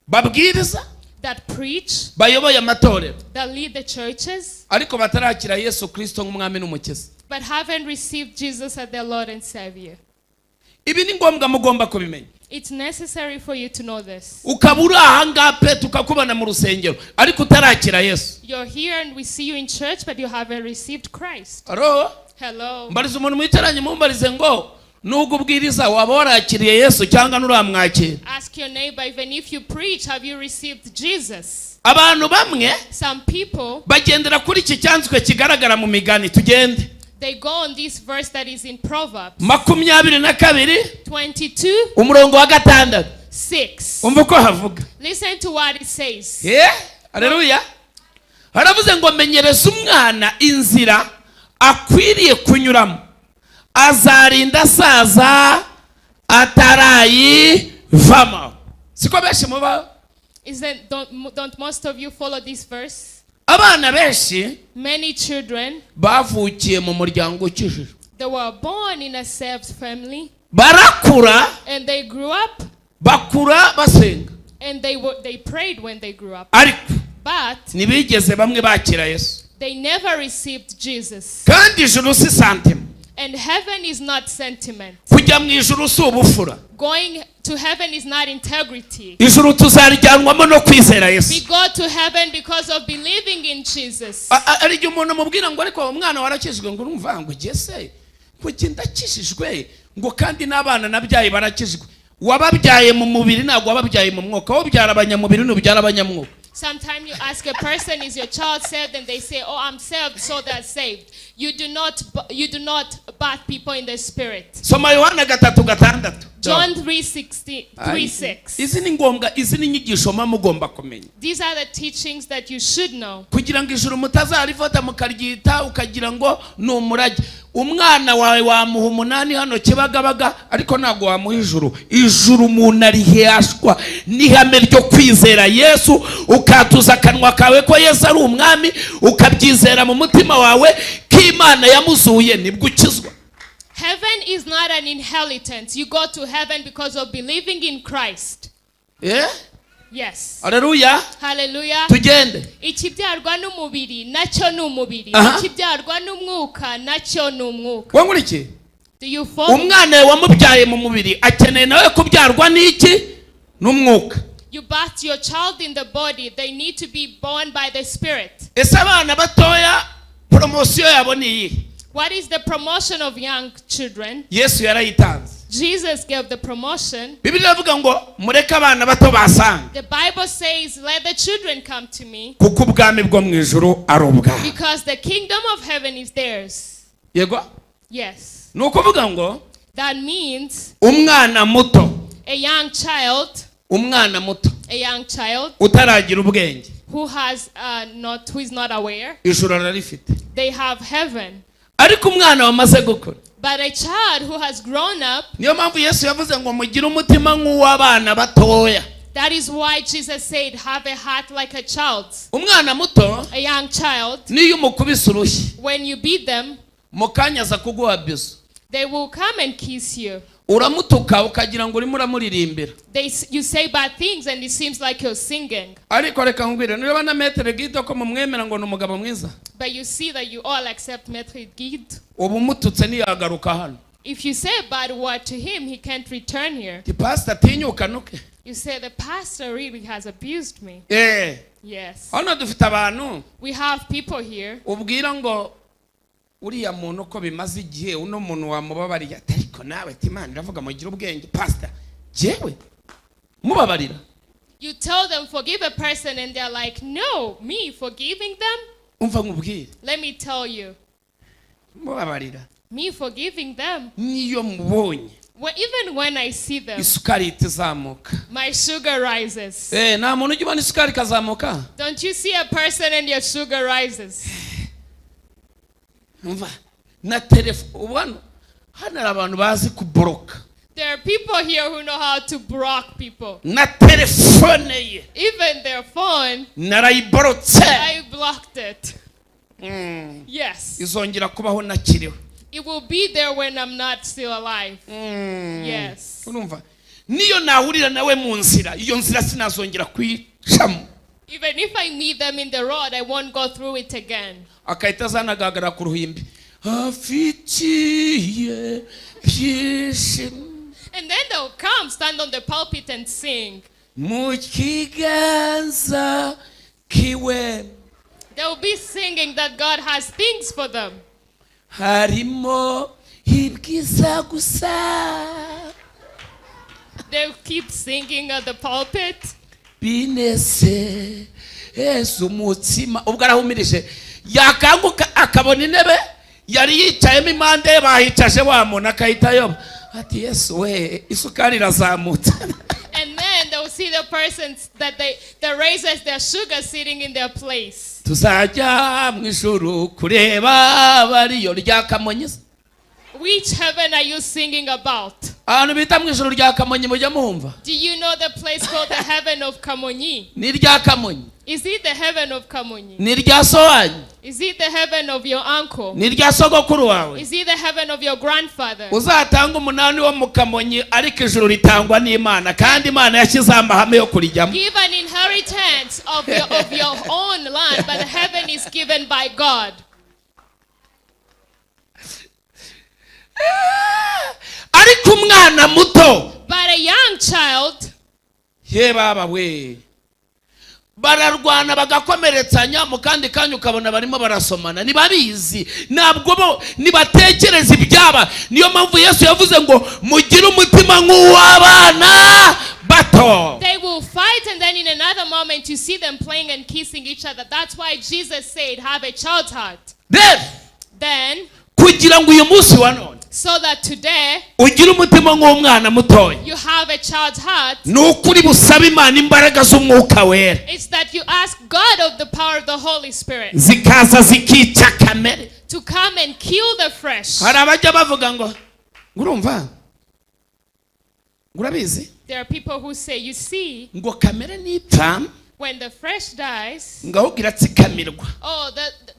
Speaker 1: babwiriza,
Speaker 2: that preach,
Speaker 1: bayoboye amatorero,
Speaker 2: that lead the churches,
Speaker 1: ariko batarakira Yesu Kirisito nk'umwami n'umukiza.
Speaker 2: but haven't received Jesus as their Lord and Savior.
Speaker 1: Ibi ni ngombwa, mugomba kubimenya.
Speaker 2: It's necessary for you to know this.
Speaker 1: Ukaba uri ahangaha pe, tukakubona mu rusengero, ariko utarakira Yesu.
Speaker 2: You're here and we see you in church, but you haven't received Christ.
Speaker 1: Aro.
Speaker 2: Hello.
Speaker 1: Mbariza umuntu mwicaranye, mumbarize ngo nubwo ubwiriza waba warakiriye Yesu cyangwa nturamwakira?
Speaker 2: Ask your neighbor, even if you preach, have you received Jesus?
Speaker 1: Abantu bamwe
Speaker 2: Some people,
Speaker 1: bagendera kuri iki cyanditswe kigaragara mu Migani. Tugende.
Speaker 2: they go on this verse that is in Proverbs
Speaker 1: 22,
Speaker 2: 22
Speaker 1: umurongo wa 6.
Speaker 2: 6.
Speaker 1: Umva uko havuga.
Speaker 2: Listen to what it says.
Speaker 1: Eh, haleluya. Haravuze ngo menyereza umwana inzira akwiriye kunyuramo, azarinda asaza atarayivamo. Siko benshi muba?
Speaker 2: Isn't, don't most of you follow this verse?
Speaker 1: Abana benshi
Speaker 2: Many children,
Speaker 1: bavukiye mu muryango ukijijwe,
Speaker 2: they were born in a saved family
Speaker 1: barakura,
Speaker 2: and they grew up
Speaker 1: bakura basenga,
Speaker 2: and they prayed when they grew up.
Speaker 1: Ariko
Speaker 2: But
Speaker 1: ntibigeze bamwe bakira Yesu.
Speaker 2: they never received Jesus.
Speaker 1: Kandi ijuru si sentiment.
Speaker 2: And heaven is not sentiment.
Speaker 1: Kujya mu ijuru si ubufura.
Speaker 2: Going to heaven is not integrity.
Speaker 1: Ijuru tuzarijyanwamo no kwizera
Speaker 2: We
Speaker 1: Yesu.
Speaker 2: go to heaven because of believing in Jesus.
Speaker 1: Hari igihe umuntu amubwira ngo ariko umwana warakijijwe, ngo urumva ngo ugiye se ngo njye ndakijijwe, ngo kandi n'abana nabyaye barakijijwe. Wababyaye mu mubiri, ntabwo wababyaye mu mwuka. Wowe ubyara abanyamubiri, ntubyara abanyamwuka.
Speaker 2: Sometimes you ask a person, is your child saved? And they say, oh, I'm saved, so they're saved. You do not bath people in the spirit.
Speaker 1: Soma Yohana 3:6.
Speaker 2: John 3:16, 3:6.
Speaker 1: Izi ni ngombwa, izi ni inyigisho muba mugomba kumenya,
Speaker 2: These are the teachings that you should know.
Speaker 1: kugira ngo ijuru mutazarifata mukaryita ukagira ngo ni umurage. Umwana wawe wamuha 8 hano Kibagabaga, ariko ntabwo wamuha ijuru. Ijuru umuntu ariheshwa n'ihame ryo kwizera Yesu, ukatuza akanwa kawe ko Yesu ari umwami, ukabyizera mu mutima wawe ko Imana yamuzuye, nibwo ukizwa.
Speaker 2: Heaven is not an inheritance. You go to heaven because of believing in Christ.
Speaker 1: Eh?
Speaker 2: Yes.
Speaker 1: Haleluya.
Speaker 2: Hallelujah.
Speaker 1: Tugende.
Speaker 2: Ikibyarwa n'umubiri nacyo ni umubiri.
Speaker 1: Aha.
Speaker 2: Ikibyarwa n'umwuka nacyo ni umwuka.
Speaker 1: Wangurikiye?
Speaker 2: Do you follow?
Speaker 1: Umwana wamubyaye mu mubiri akeneye nawe kubyarwa n'iki? N'umwuka.
Speaker 2: You birth your child in the body, they need to be born by the spirit.
Speaker 1: Ese abana batoya promotion yabo ni iyihe?
Speaker 2: What is the promotion of young children?
Speaker 1: Yesu yarayitanze.
Speaker 2: Jesus gave the promotion.
Speaker 1: Bibiliya iravuga ngo mureke abana bato basange,
Speaker 2: The Bible says, "Let the children come to me,"
Speaker 1: kuko ubwami bwo mu ijuru ari ubwabo.
Speaker 2: because the kingdom of heaven is theirs.
Speaker 1: Yego.
Speaker 2: Yes.
Speaker 1: Ni ukuvuga ngo
Speaker 2: That means
Speaker 1: umwana muto,
Speaker 2: a young child,
Speaker 1: umwana muto
Speaker 2: a young child
Speaker 1: utaragira ubwenge,
Speaker 2: who has not, who is not aware,
Speaker 1: ijuru ararifite.
Speaker 2: They have heaven.
Speaker 1: Ariko umwana wamaze gukura,
Speaker 2: But a child who has grown up,
Speaker 1: niyo mpamvu Yesu yavuze ngo mugire umutima nk'uw'abana batoya.
Speaker 2: That is why Jesus said, "Have a heart like a child."
Speaker 1: Umwana muto,
Speaker 2: A young child,
Speaker 1: niyo umukubise urushyi,
Speaker 2: when you beat them,
Speaker 1: mu kanya aza kuguha bisou.
Speaker 2: They will come and kiss you.
Speaker 1: Uramutuka ukagira ngo urimo uramuririmbira.
Speaker 2: You say bad things and it seems like you're singing.
Speaker 1: Ariko reka nkubwire, niba na Maître Guide ko mumwemera ngo ni umugabo mwiza,
Speaker 2: But you see that you all accept Maître Guide.
Speaker 1: Ubu umututse ntiyagaruka hano.
Speaker 2: If you say a bad word to him, he can't return here.
Speaker 1: Ati pasita tinyuka nuke.
Speaker 2: You say, "The pastor really has abused me."
Speaker 1: Eh.
Speaker 2: Yes.
Speaker 1: Hano dufite abantu
Speaker 2: We have people here.
Speaker 1: Ubwira ngo uriya muntu uko bimaze igihe uno muntu wamubabariye ati ariko nawe ati Imana iravuga mugire ubwenge. Pasita jyewe mubabarira?
Speaker 2: You tell them, "Forgive a person," and they're like, "No, me forgiving them?"
Speaker 1: Umva nkubwire.
Speaker 2: Let me tell you,
Speaker 1: Mubabarira?
Speaker 2: Me forgiving them?
Speaker 1: Niyo mubonye,
Speaker 2: Well, even when I see them,
Speaker 1: isukari ihita izamuka.
Speaker 2: My sugar rises.
Speaker 1: Eh, nta muntu ujya ubona isukari ikazamuka?
Speaker 2: Don't you see a person and your sugar rises?
Speaker 1: Umva na telefone ubu hano hano hari abantu bazi kuboroka.
Speaker 2: There are people here who know how to block people.
Speaker 1: Na telefone ye,
Speaker 2: Even their phone,
Speaker 1: narayiborotse.
Speaker 2: I blocked it. Yes.
Speaker 1: Izongera kubaho nakiriho.
Speaker 2: It will be there when I'm not still alive. Yes.
Speaker 1: Urumva niyo nahurira nawe mu nzira, iyo nzira sinazongera kuyicamo.
Speaker 2: Even if I meet them in the road, I won't go through it again.
Speaker 1: Akahita azanagaragara ku ruhimbi afitiye byishimo.
Speaker 2: And then they'll come, stand on the pulpit and sing.
Speaker 1: Mu kiganza kiwe
Speaker 2: They'll be singing that God has things for them.
Speaker 1: Harimo ibyiza gusa.
Speaker 2: They'll keep singing at the pulpit.
Speaker 1: Binezeza umutima. Ubwo arahumirije yakanguka akabona intebe yari yicayemo impande ye bahicaje wa muntu akahita ayoba ati Yesu we, isukari irazamutse.
Speaker 2: And then they'll see the person that raises their sugar sitting in their place.
Speaker 1: Tuzajya mu ijuru kureba bariyo rya Kamonyi se?
Speaker 2: Which heaven are you singing about?
Speaker 1: Ahantu bita mu ijuru rya Kamonyi mujya muhumva?
Speaker 2: Do you know the place called the heaven of Kamonyi?
Speaker 1: Ni irya Kamonyi?
Speaker 2: Is it the heaven of Kamonyi?
Speaker 1: Ni irya so wanyu?
Speaker 2: Is it the heaven of your uncle?
Speaker 1: Ni irya sogokuru wawe?
Speaker 2: Is it the heaven of your grandfather?
Speaker 1: Uzatanga umunani wo mu Kamonyi, ariko ijuru ritangwa n'Imana kandi Imana yashyizeho amahame yo kurijyamo.
Speaker 2: Give an inheritance of your own land, but heaven is given by God.
Speaker 1: Ariko umwana muto,
Speaker 2: But a young child,
Speaker 1: ye baba we, bararwana bagakomeretsanya mu kandi kanya ukabona barimo barasomana. Ntibabizi, ntabwo bo ntibatekereza ibyaba. Niyo mpamvu Yesu yavuze ngo mugire umutima nk'uw'abana bato.
Speaker 2: They will fight, and then in another moment, you see them playing and kissing each other. That's why Jesus said, "Have a child's heart."
Speaker 1: Rero,
Speaker 2: Then,
Speaker 1: kugira ngo uyu munsi wa none
Speaker 2: so that today
Speaker 1: ugire umutima nk'umwana mutoya,
Speaker 2: you have a child's heart,
Speaker 1: ni ukuri busaba Imana imbaraga z'Umwuka Wera,
Speaker 2: it's that you ask God of the power of the Holy Spirit
Speaker 1: zikaza zikica kamere.
Speaker 2: To come and kill the flesh.
Speaker 1: Hari abajya bavuga ngo ngo urumva ngo urabizi,
Speaker 2: There are people who say, "You see,
Speaker 1: ngo kamere nipfa,
Speaker 2: when the flesh dies,
Speaker 1: ngo ahubwo iratsikamirwa.
Speaker 2: Oh,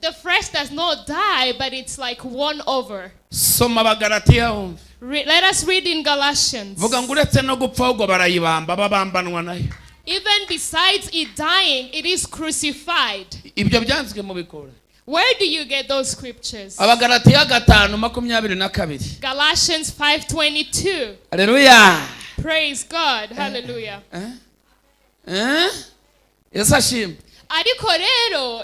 Speaker 2: the flesh does not die, but it's like won over."
Speaker 1: Soma Abagaratiya wumve.
Speaker 2: Let us read in Galatians.
Speaker 1: Vuga ngo uretse no gupfa ahubwo barayibamba babambanwa nayo.
Speaker 2: Even besides it dying, it is crucified.
Speaker 1: Ibyo byanditswe mu bikora?
Speaker 2: Where do you get those scriptures?
Speaker 1: Abagaratiya 5:22.
Speaker 2: Galatians 5:22.
Speaker 1: Aleluya.
Speaker 2: Praise God. Hallelujah.
Speaker 1: Eh? Yesu ashimwe.
Speaker 2: Ariko rero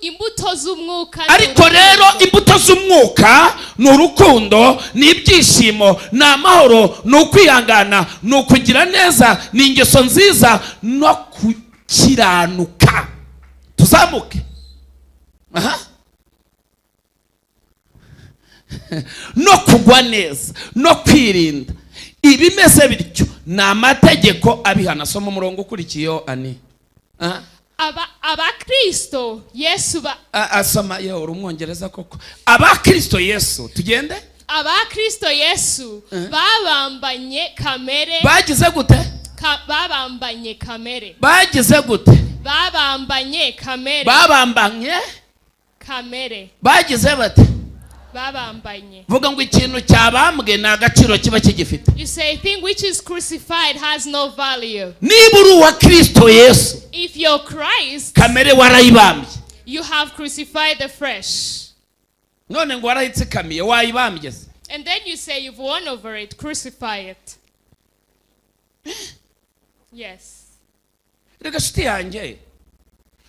Speaker 2: imbuto z'umwuka ni
Speaker 1: Ariko rero
Speaker 2: urukundo.
Speaker 1: imbuto z'umwuka ni urukundo, ni ibyishimo, ni amahoro, ni ukwihangana, ni ukugira neza, ni ingeso nziza no gukiranuka. Tuzamuke aha. No kugwa neza no kwirinda. Ibimeze bityo ni amategeko abihana. Soma umurongo ukurikiyeho, ani. Aha.
Speaker 2: Abakristo Yesu ba
Speaker 1: Asoma yewe, uri Umwongereza koko. Abakristo Yesu, tugende.
Speaker 2: Abakristo Yesu babambanye kamere.
Speaker 1: Bagize gute?
Speaker 2: Babambanye kamere.
Speaker 1: Bagize gute?
Speaker 2: Babambanye kamere.
Speaker 1: Babambanye
Speaker 2: kamere.
Speaker 1: Bagize bate?
Speaker 2: Babambanye.
Speaker 1: Vuga ngo ikintu cyabambwe ni agaciro kiba kigifite.
Speaker 2: You say a thing which is crucified has no value.
Speaker 1: Niba uri uwa Kristo Yesu,
Speaker 2: If you're Christ,
Speaker 1: kamere warayibambye.
Speaker 2: you have crucified the flesh.
Speaker 1: None ngo warayitsikamiye, wayibambye se?
Speaker 2: And then you say you've won over it, crucify it. Yes.
Speaker 1: Reka shuti yanjye,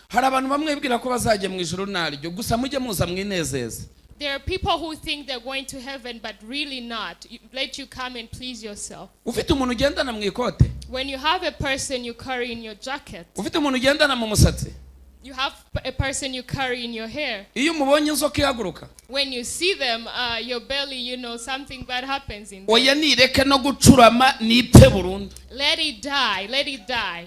Speaker 1: hari abantu bamwe bibwira ko bazajya mu ijuru naryo gusa. Mujye muza mwinezeze.
Speaker 2: There are people who think they're going to heaven, but really not. Let you come and please yourself.
Speaker 1: Ufite umuntu ugendana mu ikote,
Speaker 2: When you have a person you carry in your jacket,
Speaker 1: ufite umuntu ugendana mu musatsi,
Speaker 2: you have a person you carry in your hair.
Speaker 1: Iyo umubonye inzoka ihaguruka.
Speaker 2: When you see them, your belly, something bad happens in there.
Speaker 1: Oya, nireke no gucurama, nipfe burundu.
Speaker 2: Let it die. Let it die.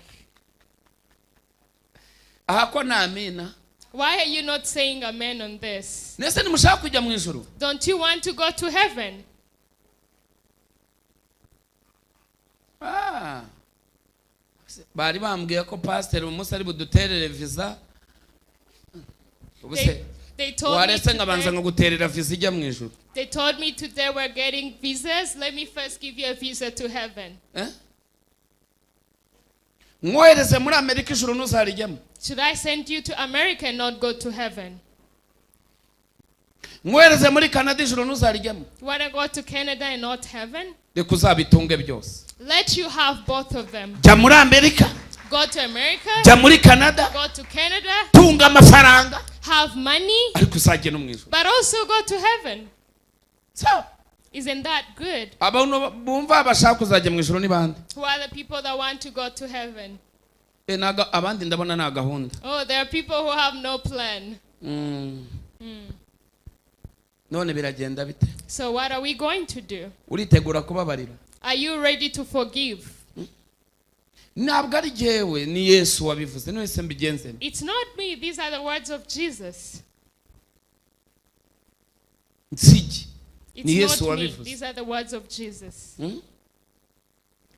Speaker 1: Aha ko ntamina.
Speaker 2: Why are you not saying amen on this?
Speaker 1: Mbese ntimushaka kujya mu ijuru?
Speaker 2: Don't you want to go to heaven?
Speaker 1: Ah. Bari bambwiye ko pasiteri umunsi ari buduterere viza. Ubu se
Speaker 2: They told me
Speaker 1: waretse nkabanza
Speaker 2: today,
Speaker 1: nkaguterera viza ijya mu ijuru?
Speaker 2: They told me today we're getting visas. Let me first give you a visa to heaven.
Speaker 1: Eh? Mwohereze muri Amerika, ijuru ntuzarijyemo?
Speaker 2: Should I send you to America and not go to heaven?
Speaker 1: Mwohereze muri Canada, ijuru ntuzarijyemo?
Speaker 2: You want to go to Canada and not heaven?
Speaker 1: Reka uzabitunge byose.
Speaker 2: Let you have both of them.
Speaker 1: Jya muri Amerika,
Speaker 2: Go to America,
Speaker 1: jya muri Canada,
Speaker 2: go to Canada,
Speaker 1: tunga amafaranga,
Speaker 2: have money,
Speaker 1: ariko uzajye no mu ijuru.
Speaker 2: but also go to heaven.
Speaker 1: Sawa.
Speaker 2: Isn't that good?
Speaker 1: Abantu bumva bashaka kuzajya mu ijuru ni bande?
Speaker 2: Who are the people that want to go to heaven?
Speaker 1: Eh, abandi ndabona nta gahunda.
Speaker 2: Oh, there are people who have no plan.
Speaker 1: None biragenda bite?
Speaker 2: So, what are we going to do?
Speaker 1: Uritegura kubabarira?
Speaker 2: Are you ready to forgive?
Speaker 1: Ntabwo ari jyewe, ni Yesu wabivuze. None se mbigenze nte?
Speaker 2: It's not me. These are the words of Jesus.
Speaker 1: Nsigi.
Speaker 2: It's
Speaker 1: Ni Yesu
Speaker 2: not me.
Speaker 1: wabivuze.
Speaker 2: These are the words of Jesus.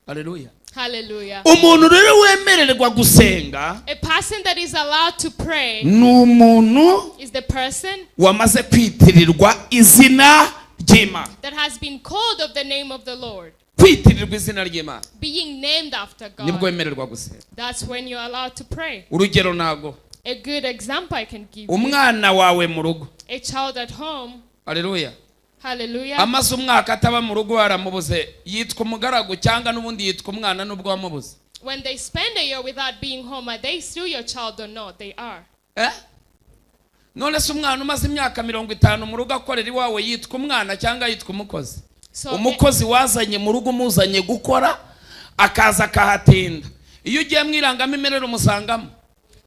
Speaker 1: Haleluya.
Speaker 2: Hallelujah.
Speaker 1: Umuntu rero wemererwa gusenga
Speaker 2: A person that is allowed to pray
Speaker 1: ni umuntu
Speaker 2: is the person
Speaker 1: wamaze kwitirirwa izina ry'Imana.
Speaker 2: That has been called of the name of the Lord,
Speaker 1: Kwitirirwa izina ry'Imana,
Speaker 2: being named after
Speaker 1: nibwo
Speaker 2: God.
Speaker 1: wemererwa gusenga.
Speaker 2: That's when you're allowed to pray.
Speaker 1: Urugero ntago
Speaker 2: A good example I can give you:
Speaker 1: umwana wawe mu rugo,
Speaker 2: a child at home,
Speaker 1: haleluya,
Speaker 2: hallelujah,
Speaker 1: amaze umwaka ataba mu rugo, waramubuze, yitwa umugaragu cyangwa n'ubundi yitwa umwana n'ubwo wamubuze?
Speaker 2: When they spend a year without being home, are they still your child or not? They are.
Speaker 1: Eh? None se umwana umaze imyaka 50 mu rugo akorera iwawe yitwa umwana cyangwa yitwa umukozi?
Speaker 2: So,
Speaker 1: Umukozi wazanye mu rugo, umuzanye gukora, akaza akahatinda, iyo ugiye mu irangamimerere umusangamo.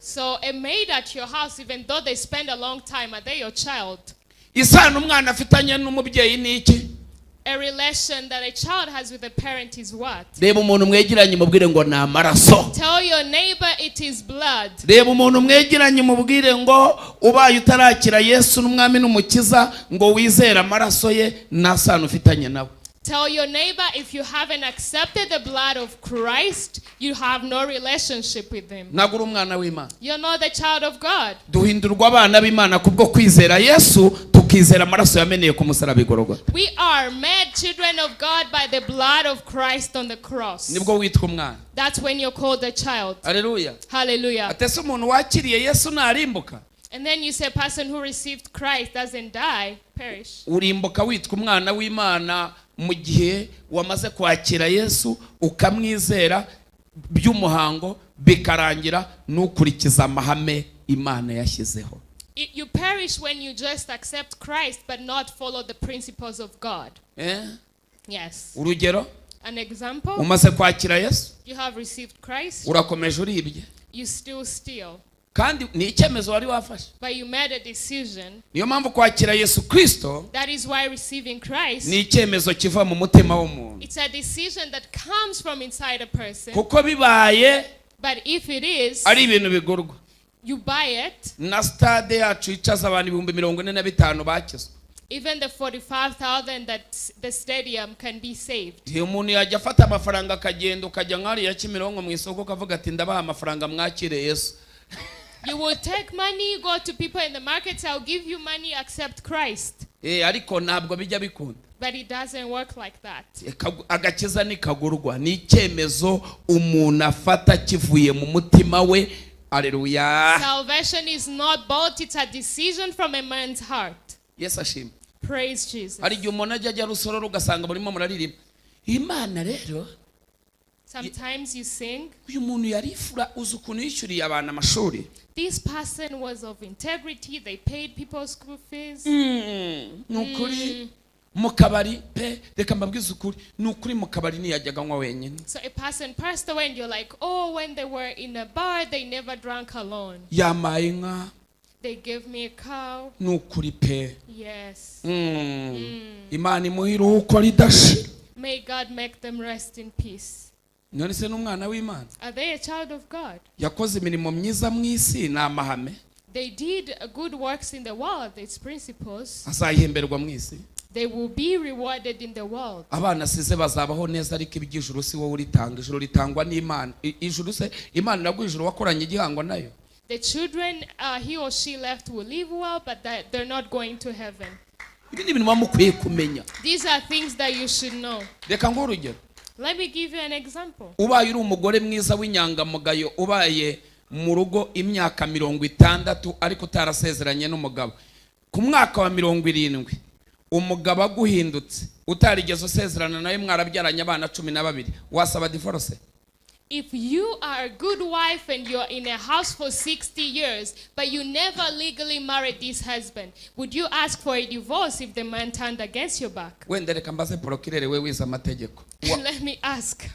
Speaker 2: So a maid at your house, even though they spend a long time, are they your child?
Speaker 1: Isano umwana afitanye n'umubyeyi ni iki?
Speaker 2: A relation that a child has with a parent is what?
Speaker 1: Reba umuntu mwegeranye umubwire ngo ni amaraso.
Speaker 2: Tell your neighbor it is blood.
Speaker 1: Reba umuntu mwegeranye umubwire ngo ubaye utarakira Yesu n'Umwami n'Umukiza, ngo wizere amaraso ye, nta sano ufitanye nawe.
Speaker 2: Tell your neighbor if you haven't accepted the blood of Christ, you have no relationship with him.
Speaker 1: Ntabwo uri umwana w'Imana.
Speaker 2: You're not the child of God.
Speaker 1: Duhindurwa abana b'Imana kubwo kwizera Yesu, tukizera amaraso yameneye ku musaraba i Golgotha.
Speaker 2: We are made children of God by the blood of Christ on the cross.
Speaker 1: Nibwo witwa umwana.
Speaker 2: That's when you're called a child.
Speaker 1: Aleluya.
Speaker 2: Hallelujah.
Speaker 1: Atese umuntu wakiriye Yesu narimbuka?
Speaker 2: And then you say, person who received Christ doesn't die, perish.
Speaker 1: Urimbuka witwa umwana w'Imana mu gihe wamaze kwakira Yesu, ukamwizera by'umuhango, Bikarangira n'ukurikiza amahame Imana yashyizeho.
Speaker 2: You perish when you just accept Christ but not follow the principles of God.
Speaker 1: Eh?
Speaker 2: Yes.
Speaker 1: Urugero,
Speaker 2: An example,
Speaker 1: umaze kwakira Yesu,
Speaker 2: you have received Christ,
Speaker 1: urakomeje uribye,
Speaker 2: you still steal.
Speaker 1: Kandi ni icyemezo wari wafashe.
Speaker 2: But you made a decision.
Speaker 1: Niyo mpamvu kwakira Yesu Kirisito
Speaker 2: That is why receiving Christ,
Speaker 1: ni icyemezo kiva mu mutima w'umuntu.
Speaker 2: It's a decision that comes from inside a person.
Speaker 1: Kuko bibaye
Speaker 2: But if it is,
Speaker 1: ari ibintu bigurwa,
Speaker 2: you buy it,
Speaker 1: na stade yacu yicaza abantu 45,000 bakizwa.
Speaker 2: Even the 45,000 that the stadium can be saved.
Speaker 1: Igihe umuntu yajya afata amafaranga akagenda, ukajya nk'hariya Kimironko mu isoko, ukavuga ati: "Ndabaha amafaranga, mwakire Yesu."
Speaker 2: You will take money, go to people in the markets, "I'll give you money, accept Christ."
Speaker 1: Eh, ariko ntabwo bijya bikunda.
Speaker 2: But it doesn't work like that.
Speaker 1: Agakiza ntikagurwa, ni icyemezo umuntu afata kivuye mu mutima we. Aleluya!
Speaker 2: Salvation is not bought, it's a decision from a man's heart.
Speaker 1: Yesu ashimwe.
Speaker 2: Praise Jesus.
Speaker 1: Hari igihe umuntu ajya Rusororo, ugasanga murimo muraririmba Imana rero.
Speaker 2: Sometimes you sing,
Speaker 1: Uyu muntu yarifura, uzi ukuntu yishyuriye abantu amashuri?
Speaker 2: "This person was of integrity, they paid people school fees."
Speaker 1: Ni ukuri mu kabari pe, reka mbabwize ukuri, ni ukuri mu kabari ntiyajyaga anywa wenyine.
Speaker 2: So a person passed away, and you're like, "Oh, when they were in a bar, they never drank alone."
Speaker 1: Yampaye inka.
Speaker 2: They gave me a cow.
Speaker 1: Ni ukuri pe.
Speaker 2: Yes.
Speaker 1: Imana imuha iruhuko ridashira.
Speaker 2: May God make them rest in peace.
Speaker 1: None se n'umwana w'Imana?
Speaker 2: Are they a child of God?
Speaker 1: Yakoze imirimo myiza mu isi, ni amahame.
Speaker 2: They did good works in the world, its principles.
Speaker 1: Azahemberwa mu isi.
Speaker 2: They will be rewarded in the world.
Speaker 1: Abana asize bazabaho neza, ariko iby'ijuru si wowe uritanga, ijuru ritangwa n'Imana. Ijuru se Imana iraguha ijuru wakoranye igihango nayo?
Speaker 2: The children he or she left will live well, but that they're not going to heaven.
Speaker 1: Ibi ni ibintu muba mukwiye kumenya.
Speaker 2: These are things that you should know.
Speaker 1: Reka nguhe urugero.
Speaker 2: Let me give you an example.
Speaker 1: Ubaye uri umugore mwiza w'inyangamugayo, ubaye mu rugo imyaka 60 ariko utarasezeranye n'umugabo, ku mwaka wa 70 umugabo aguhindutse, utarigeze usezerana nawe, mwarabyaranye abana 12, wasaba divorce?
Speaker 2: If you are a good wife and you're in a house for 60 years, but you never legally married this husband, would you ask for a divorce if the man turned against your back?
Speaker 1: Wenda reka mbaze procureur we wize amategeko.
Speaker 2: Let me ask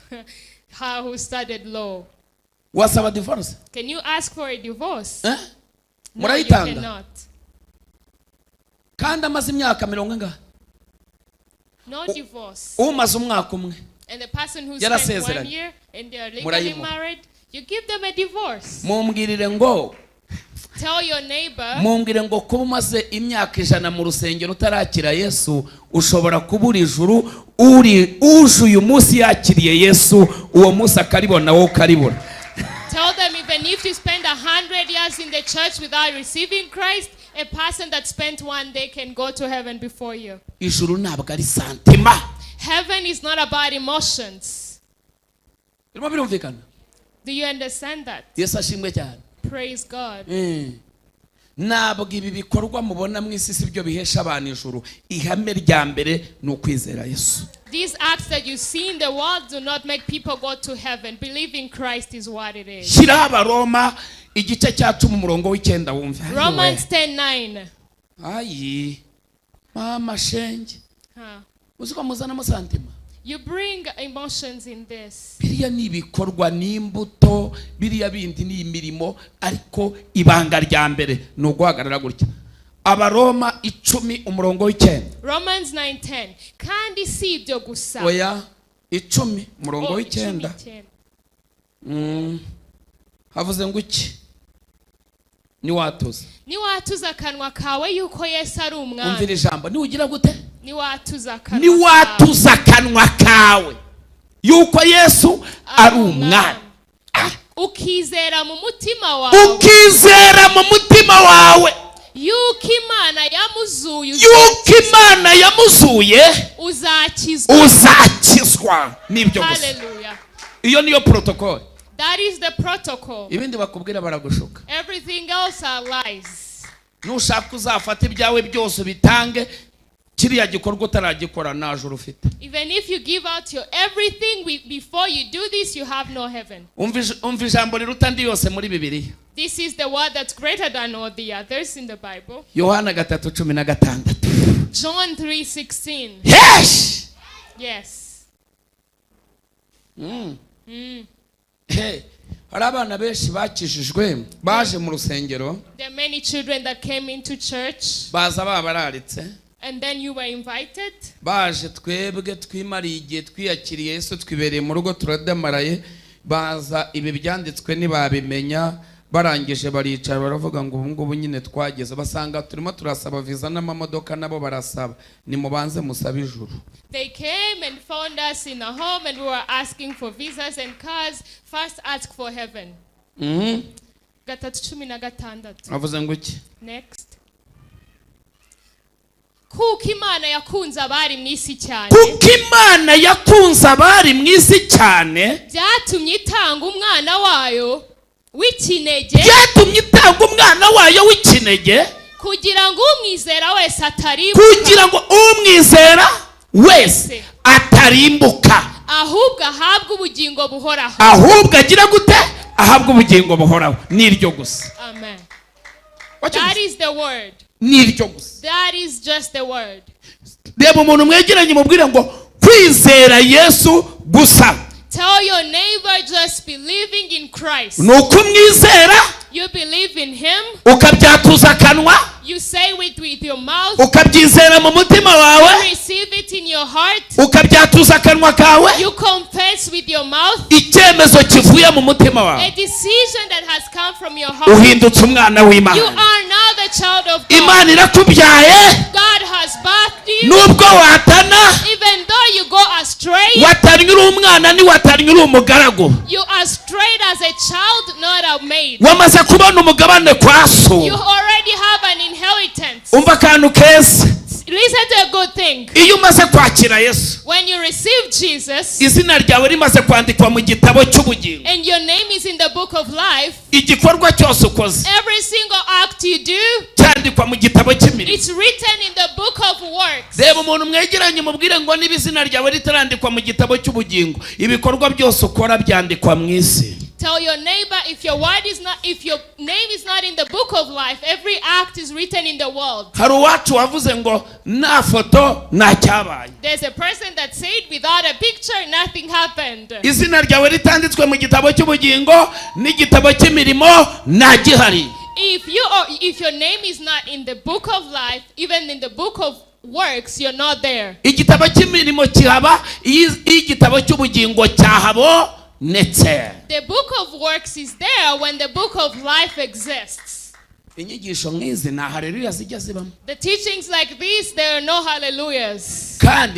Speaker 2: her who studied law.
Speaker 1: Wasaba divorce?
Speaker 2: Can you ask for a divorce?
Speaker 1: Eh?
Speaker 2: No, you
Speaker 1: Murayitanga?
Speaker 2: Cannot.
Speaker 1: Kandi amaze imyaka mirongo ingahe?
Speaker 2: No divorce.
Speaker 1: Umaze umwaka umwe
Speaker 2: And the person who spent one
Speaker 1: yarasezeranye.
Speaker 2: Year and they are legally
Speaker 1: Murayimuha.
Speaker 2: Married, you give them a divorce.
Speaker 1: Mumbwirire ngo
Speaker 2: Tell your neighbor,
Speaker 1: mumbwire ngo kuba umaze imyaka 100 mu rusengero utarakira Yesu, ushobora kubura ijuru. Uri uje uyu munsi yakiriye Yesu, uwo munsi akaribona, wowe ukaribura.
Speaker 2: Tell them, even if you spend 100 years in the church without receiving Christ, a person that spent one day can go to heaven before you.
Speaker 1: Ijuru ntabwo ari sentiment.
Speaker 2: Heaven is not about emotions.
Speaker 1: Birimo birumvikana?
Speaker 2: Do you understand that?
Speaker 1: Yesu ashimwe cyane.
Speaker 2: Praise God.
Speaker 1: Ntabwo ibi bikorwa mubona mu isi si byo bihesha abantu ijuru. Ihame rya mbere ni ukwizera Yesu.
Speaker 2: These acts that you see in the world do not make people go to heaven. Believing Christ is what it is.
Speaker 1: Shyiraho Abaroma igice cya 10 umurongo w'icyenda wumve.
Speaker 2: Romans 10:9.
Speaker 1: Ayi mama shenge,
Speaker 2: Huh.
Speaker 1: uzi ko muzanamo sentiment?
Speaker 2: You bring emotions in this.
Speaker 1: Biriya ni ibikorwa, ni imbuto, biriya bindi ni imirimo, ariko ibanga rya mbere ni uguhagarara gutya. Abaroma 10 umurongo w'icyenda.
Speaker 2: Romans 9:10. Kandi si ibyo gusa.
Speaker 1: Oya, 10 umurongo
Speaker 2: Oh,
Speaker 1: w'icyenda.
Speaker 2: 10, 10.
Speaker 1: Havuze ngo iki? Niwatuza.
Speaker 2: Niwatuza akanwa kawe yuko Yesu ari umwami.
Speaker 1: Umvira ijambo, niwugira gute?
Speaker 2: Niwatuza akanwa kawe.
Speaker 1: Niwatuza akanwa kawe yuko Yesu ari umwami.
Speaker 2: Ukizera mu mutima wawe
Speaker 1: Ukizera mu mutima wawe
Speaker 2: yuko Imana yamuzuye,
Speaker 1: yuko Imana yamuzuye,
Speaker 2: uzakizwa.
Speaker 1: Uzakizwa. Nibyo gusa.
Speaker 2: Hallelujah.
Speaker 1: Iyo niyo protocol.
Speaker 2: That is the protocol.
Speaker 1: Ibindi bakubwira baragushuka.
Speaker 2: Everything else are lies.
Speaker 1: Nushaka uzafata ibyawe byose ubitange, Kiriya gikorwa utaragikora nta juru ufite.
Speaker 2: Even if you give out your everything before you do this, you have no heaven.
Speaker 1: Umva ijambo riruta andi yose muri Bibiliya.
Speaker 2: This is the word that's greater than all the others in the Bible.
Speaker 1: Yohana 3:16.
Speaker 2: John 3:16.
Speaker 1: Yes!
Speaker 2: Yes.
Speaker 1: Hey, hari abana benshi bakijijwe baje mu rusengero.
Speaker 2: There are many children that came into church.
Speaker 1: Baza babararitse.
Speaker 2: And then you were invited.
Speaker 1: Baje twebwe twimariye igihe twiyakiriye Yesu twibereye mu rugo turadamaraye, baza ibi byanditswe ntibabimenya, barangije baricara baravuga ngo ubu ngubu nyine twageze, basanga turimo turasaba visa n'amamodoka nabo barasaba, nimubanze musabe ijuru.
Speaker 2: They came and found us in a home and we were asking for visas and cars. First ask for heaven. 3:16.
Speaker 1: Avuze ngo iki?
Speaker 2: Next. Kuko Imana yakunze abari mu isi cyane.
Speaker 1: Kuko Imana yakunze abari mu isi cyane.
Speaker 2: Byatumye itanga umwana wayo w'ikinege.
Speaker 1: Byatumye itanga umwana wayo w'ikinege.
Speaker 2: Kugira ngo umwizera wese atarimbuka.
Speaker 1: Kugira ngo umwizera wese atarimbuka.
Speaker 2: Ahubwo ahabwe ubugingo buhoraho.
Speaker 1: Ahubwo agira gute? Ahabwe ubugingo buhoraho. Niryo gusa.
Speaker 2: Amen. That is the word.
Speaker 1: Niryo gusa.
Speaker 2: That is just the word.
Speaker 1: Reba umuntu mwegeranye mubwire ngo kwizera Yesu gusa.
Speaker 2: Tell your neighbor just believing in Christ.
Speaker 1: Nuko umwizera.
Speaker 2: You believe in him.
Speaker 1: Ukabyatuza akanwa.
Speaker 2: You say it with your mouth.
Speaker 1: Ukabyizera mu mutima wawe.
Speaker 2: You receive it in your heart.
Speaker 1: Ukabyatuza akanwa kawe.
Speaker 2: You confess with your mouth.
Speaker 1: Icyemezo kivuye mu mutima wawe.
Speaker 2: A decision that has come from your heart.
Speaker 1: Uhindutse umwana w'Imana.
Speaker 2: You are now the child of God.
Speaker 1: Imana irakubyaye.
Speaker 2: God has birthed you.
Speaker 1: Nubwo watana.
Speaker 2: Even though you go astray.
Speaker 1: Watannye uri umwana ni watannye uri umugaragu.
Speaker 2: You are strayed as a child, not a maid.
Speaker 1: Wamaze kubona umugabane kwa so.
Speaker 2: You already have an inheritance.
Speaker 1: Umva akantu keza.
Speaker 2: Listen to a good thing.
Speaker 1: Iyo umaze kwakira Yesu.
Speaker 2: When you receive Jesus.
Speaker 1: Izina ryawe rimaze kwandikwa mu gitabo cy'ubugingo.
Speaker 2: And your name is in the book of life.
Speaker 1: Igikorwa cyose ukoze.
Speaker 2: Every single act you do.
Speaker 1: Cyandikwa mu gitabo cy'imirimo.
Speaker 2: It's written in the book of works.
Speaker 1: Reba umuntu mwegeranye mubwire ngo niba izina ryawe ritarandikwa mu gitabo cy'ubugingo, ibikorwa byose ukora byandikwa mu isi.
Speaker 2: Tell your neighbor if your word is not, if your name is not in the book of life, every act is written in the world.
Speaker 1: Hari uwacu wavuze ngo nta foto nta cyabaye.
Speaker 2: There's a person that said without a picture nothing happened.
Speaker 1: Izina ryawe ritanditswe mu gitabo cy'ubugingo n'igitabo cy'imirimo nta gihari.
Speaker 2: If your name is not in the book of life, even in the book of works, you're not there.
Speaker 1: Igitabo cy'imirimo kihaba, igitabo cy'ubugingo cyahabo.
Speaker 2: The book of works is there when the book of life exists.
Speaker 1: The
Speaker 2: teachings like this, there are no hallelujahs.
Speaker 1: And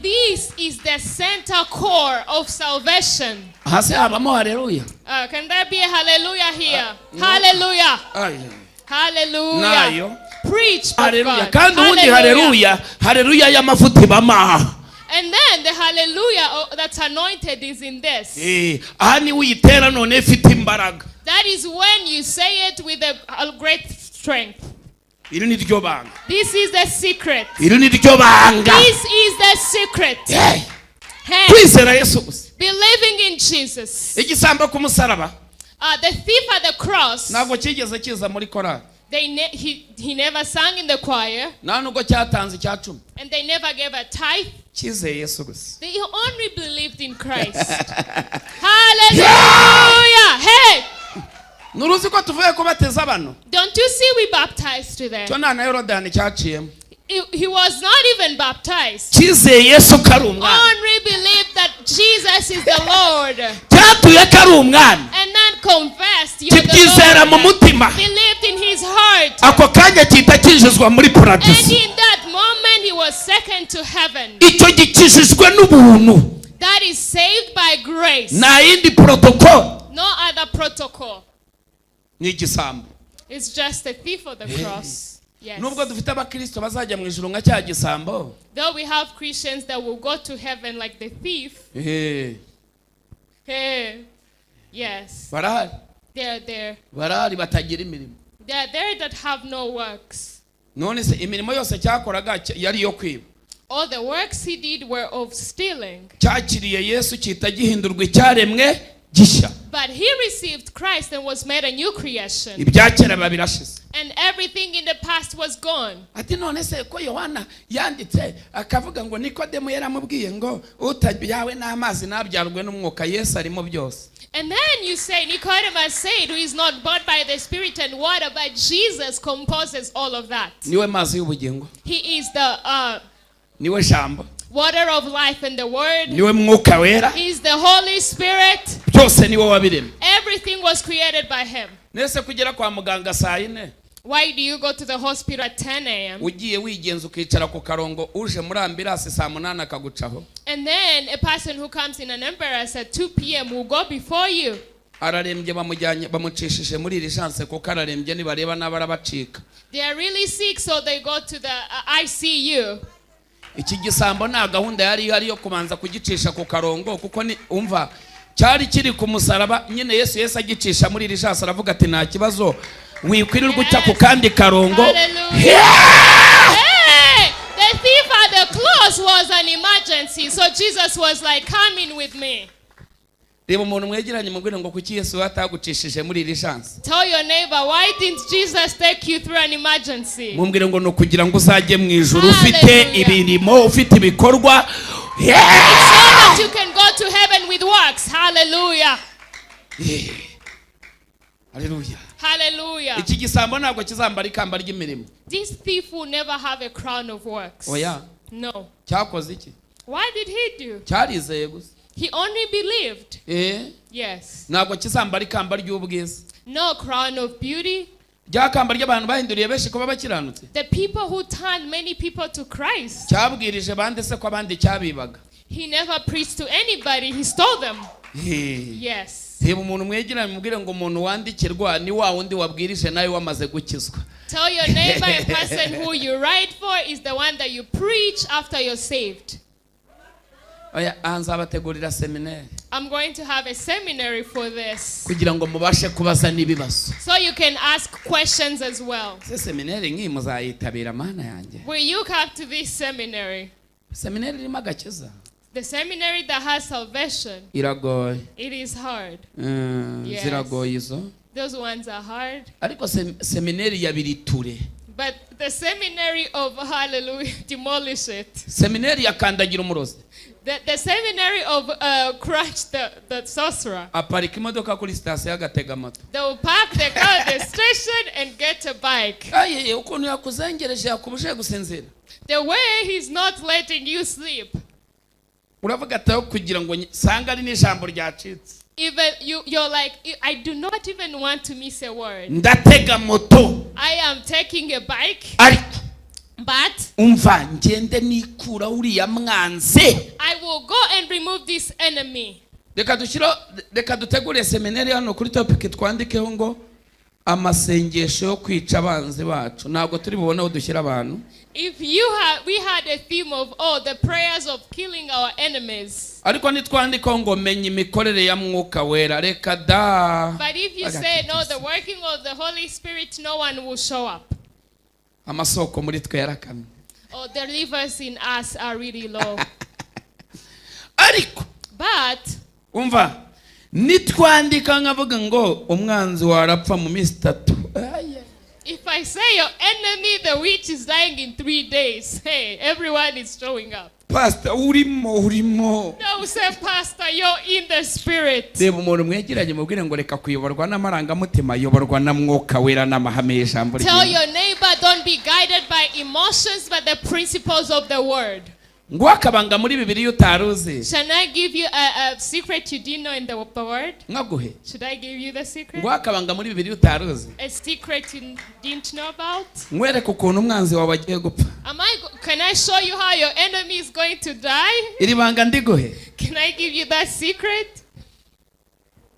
Speaker 2: this is the center core of salvation. Can there be a hallelujah here?
Speaker 1: No.
Speaker 2: Hallelujah. Hallelujah. Preach,
Speaker 1: hallelujah.
Speaker 2: God.
Speaker 1: Hallelujah. Hallelujah.
Speaker 2: And then the hallelujah that's anointed is in this. That is when you say it with a great strength. This is the secret. This is the secret.
Speaker 1: Hey.
Speaker 2: Hey. Believing in Jesus. The thief at the cross. He never sang in the choir. And they never gave a tithe. They only believed in Christ. Hallelujah! Hey! Don't you see we baptized today? He was not even baptized. Only believed that Jesus is the Lord. And then confessed, you're the Lord. Believed in his heart. And in that moment he was second to heaven. That is saved by grace. No other protocol. It's just a thief of the cross. Yes. Though we have Christians that will go to heaven like the thief.
Speaker 1: Hey.
Speaker 2: Hey. Yes. They are there. They are there that have no works.
Speaker 1: None se imirimo yose cyakoraga yari iyo kwiba?
Speaker 2: All the works he did were of stealing.
Speaker 1: Cyakiriye Yesu cyita gihindurwa icyaremwe gishya.
Speaker 2: But he received Christ and was made a new creation.
Speaker 1: Ibya kera biba birashize.
Speaker 2: And everything in the past was gone.
Speaker 1: Ati none se ko Yohana yanditse akavuga ngo Nikodemu yaramubwiye ngo utabyawe n'amazi ntabyarwe n'umwuka, Yesu arimo byose.
Speaker 2: And then you say, Nicodemus said, who is not born by the Spirit and water, but Jesus composes all of that.
Speaker 1: Niwe mazi y'ubugingo.
Speaker 2: He is the
Speaker 1: Niwe jambo.
Speaker 2: Water of life and the Word.
Speaker 1: Niwe mwuka wera.
Speaker 2: He is the Holy Spirit.
Speaker 1: Byose niwe wabiremye.
Speaker 2: Everything was created by him.
Speaker 1: Nese kugera kwa muganga saa yine,
Speaker 2: Why do you go to the hospital at 10 a.m.?
Speaker 1: Ugiye wigenza ukicara ku karongo, uje muri ambulance saa munani akagucaho?
Speaker 2: And then a person who comes in an ambulance at 2 p.m. will go before you.
Speaker 1: Ararembye, bamujyanye bamucishije muri urgence kuko ararembye, nibareba n'abarabacika.
Speaker 2: They are really sick, so they go to the ICU.
Speaker 1: Iki gisambo nta gahunda yari ihari yo kubanza kugicisha ku karongo, kuko ni umva cyari kiri ku musaraba nyine. Yesu agicisha muri urgence, aravuga ati nta kibazo, wikwirirwa uca ku kandi karongo.
Speaker 2: Hallelujah. Hey! The thief at the cross was an emergency, so Jesus was like, "Come in with me."
Speaker 1: Reba umuntu mwegeranye mubwire ngo kuki Yesu atagucishije muri urgence?
Speaker 2: Tell your neighbor, "Why didn't Jesus take you through an emergency?"
Speaker 1: Mumbwire ngo ni ukugira ngo uzajye mu ijuru ufite
Speaker 2: Hallelujah.
Speaker 1: ibirimo, ufite ibikorwa.
Speaker 2: So that you can go to heaven with works. Hallelujah.
Speaker 1: Haleluya.
Speaker 2: Hallelujah.
Speaker 1: Iki gisambo ntabwo kizambara ikamba ry'imirimo.
Speaker 2: This thief will never have a crown of works.
Speaker 1: Oya.
Speaker 2: No.
Speaker 1: Cyakoze iki?
Speaker 2: Why did he do?
Speaker 1: Cyarizeye gusa.
Speaker 2: He only believed.
Speaker 1: Eh,
Speaker 2: Yes.
Speaker 1: ntabwo kizambara ikamba ry'ubwiza.
Speaker 2: No crown of beauty.
Speaker 1: Rya kamba ry'abantu bahinduriye benshi kuba bakiranutse.
Speaker 2: The people who turned many people to Christ.
Speaker 1: Cyabwirije bande se ko abandi cyabibaga?
Speaker 2: He never preached to anybody. He stole them.
Speaker 1: Eh.
Speaker 2: Yes.
Speaker 1: Reba umuntu mwegeranye mubwire ngo umuntu wandikirwa ni wa wundi wabwirije nawe wamaze gukizwa.
Speaker 2: Tell your neighbor, a person who you write for is the one that you preach after you're saved.
Speaker 1: Oya, aha nzabategurira seminari
Speaker 2: I'm going to have a seminary for this.
Speaker 1: Kugira ngo mubashe kubaza n'ibibazo.
Speaker 2: So you can ask questions as well.
Speaker 1: Ese seminari nk'iyi muzayitabira, mana yanjye?
Speaker 2: Will you come to this seminary?
Speaker 1: Seminari irimo agakiza.
Speaker 2: The seminary that has salvation,
Speaker 1: Iragoye.
Speaker 2: It is hard. Yes.
Speaker 1: Ziragoye izo.
Speaker 2: Those ones are hard.
Speaker 1: Ariko seminari ya biriture,
Speaker 2: But the seminary of, hallelujah, demolish it.
Speaker 1: Seminari ya kandagira umurozi,
Speaker 2: The seminary of crush the sorcerer.
Speaker 1: Aparika imodoka kuri sitasiyo agatega moto.
Speaker 2: They will park the car at the station and get a bike.
Speaker 1: Aye, ukuntu yakuzengereje yakubujije gusinzira.
Speaker 2: The way he's not letting you sleep.
Speaker 1: Uravuga ati aho kugira ngo sanga ari n'ijambo ryacitse,
Speaker 2: Even you, you're like, "I do not even want to miss a word.
Speaker 1: Ndatega moto.
Speaker 2: I am taking a bike,
Speaker 1: Ariko
Speaker 2: but
Speaker 1: umva ngende nikura uriya mwanzi.
Speaker 2: I will go and remove this enemy."
Speaker 1: Reka dushyire, reka dutegure seminari hano kuri topic, twandikeho ngo amasengesho yo kwica abanzi bacu. Ntabwo turi bubone aho dushyira abantu.
Speaker 2: If you have, we had a theme of, oh, the prayers of killing our enemies.
Speaker 1: Ariko nitwandikaho ngo menya imikorere ya mwuka wera, reka da.
Speaker 2: But if you say no, the working of the Holy Spirit, no one will show up.
Speaker 1: Amasoko muri twe yarakamye.
Speaker 2: Or the rivers in us are really low.
Speaker 1: Ariko
Speaker 2: But
Speaker 1: umva nitwandika nkavuga ngo umwanzi warapfa mu minsi itatu. Aye.
Speaker 2: If I say your enemy, the witch, is dying in 3 days, hey, everyone is showing up.
Speaker 1: Pasita, urimo urimo.
Speaker 2: No, say, "Pastor, you're in the spirit."
Speaker 1: Reba umuntu mwegeranye mubwire ngo reka kuyoborwa n'amarangamutima, yoborwa na mwuka wera n'amahame y'ijambo
Speaker 2: Tell
Speaker 1: ry'Imana.
Speaker 2: your neighbor, "Don't be guided by emotions, but the principles of the word."
Speaker 1: Nguhe akabanga muri Bibiliya utari uzi?
Speaker 2: Shall I give you a secret you didn't know in the word?
Speaker 1: Nkaguhe?
Speaker 2: Should I give you the secret?
Speaker 1: Nguhe akabanga muri Bibiliya utari uzi?
Speaker 2: A secret you didn't know about?
Speaker 1: Nkwereke ukuntu umwanzi wawe agiye gupfa?
Speaker 2: Can I show you how your enemy is going to die?
Speaker 1: Iri banga ndiguhe?
Speaker 2: Can I give you that secret?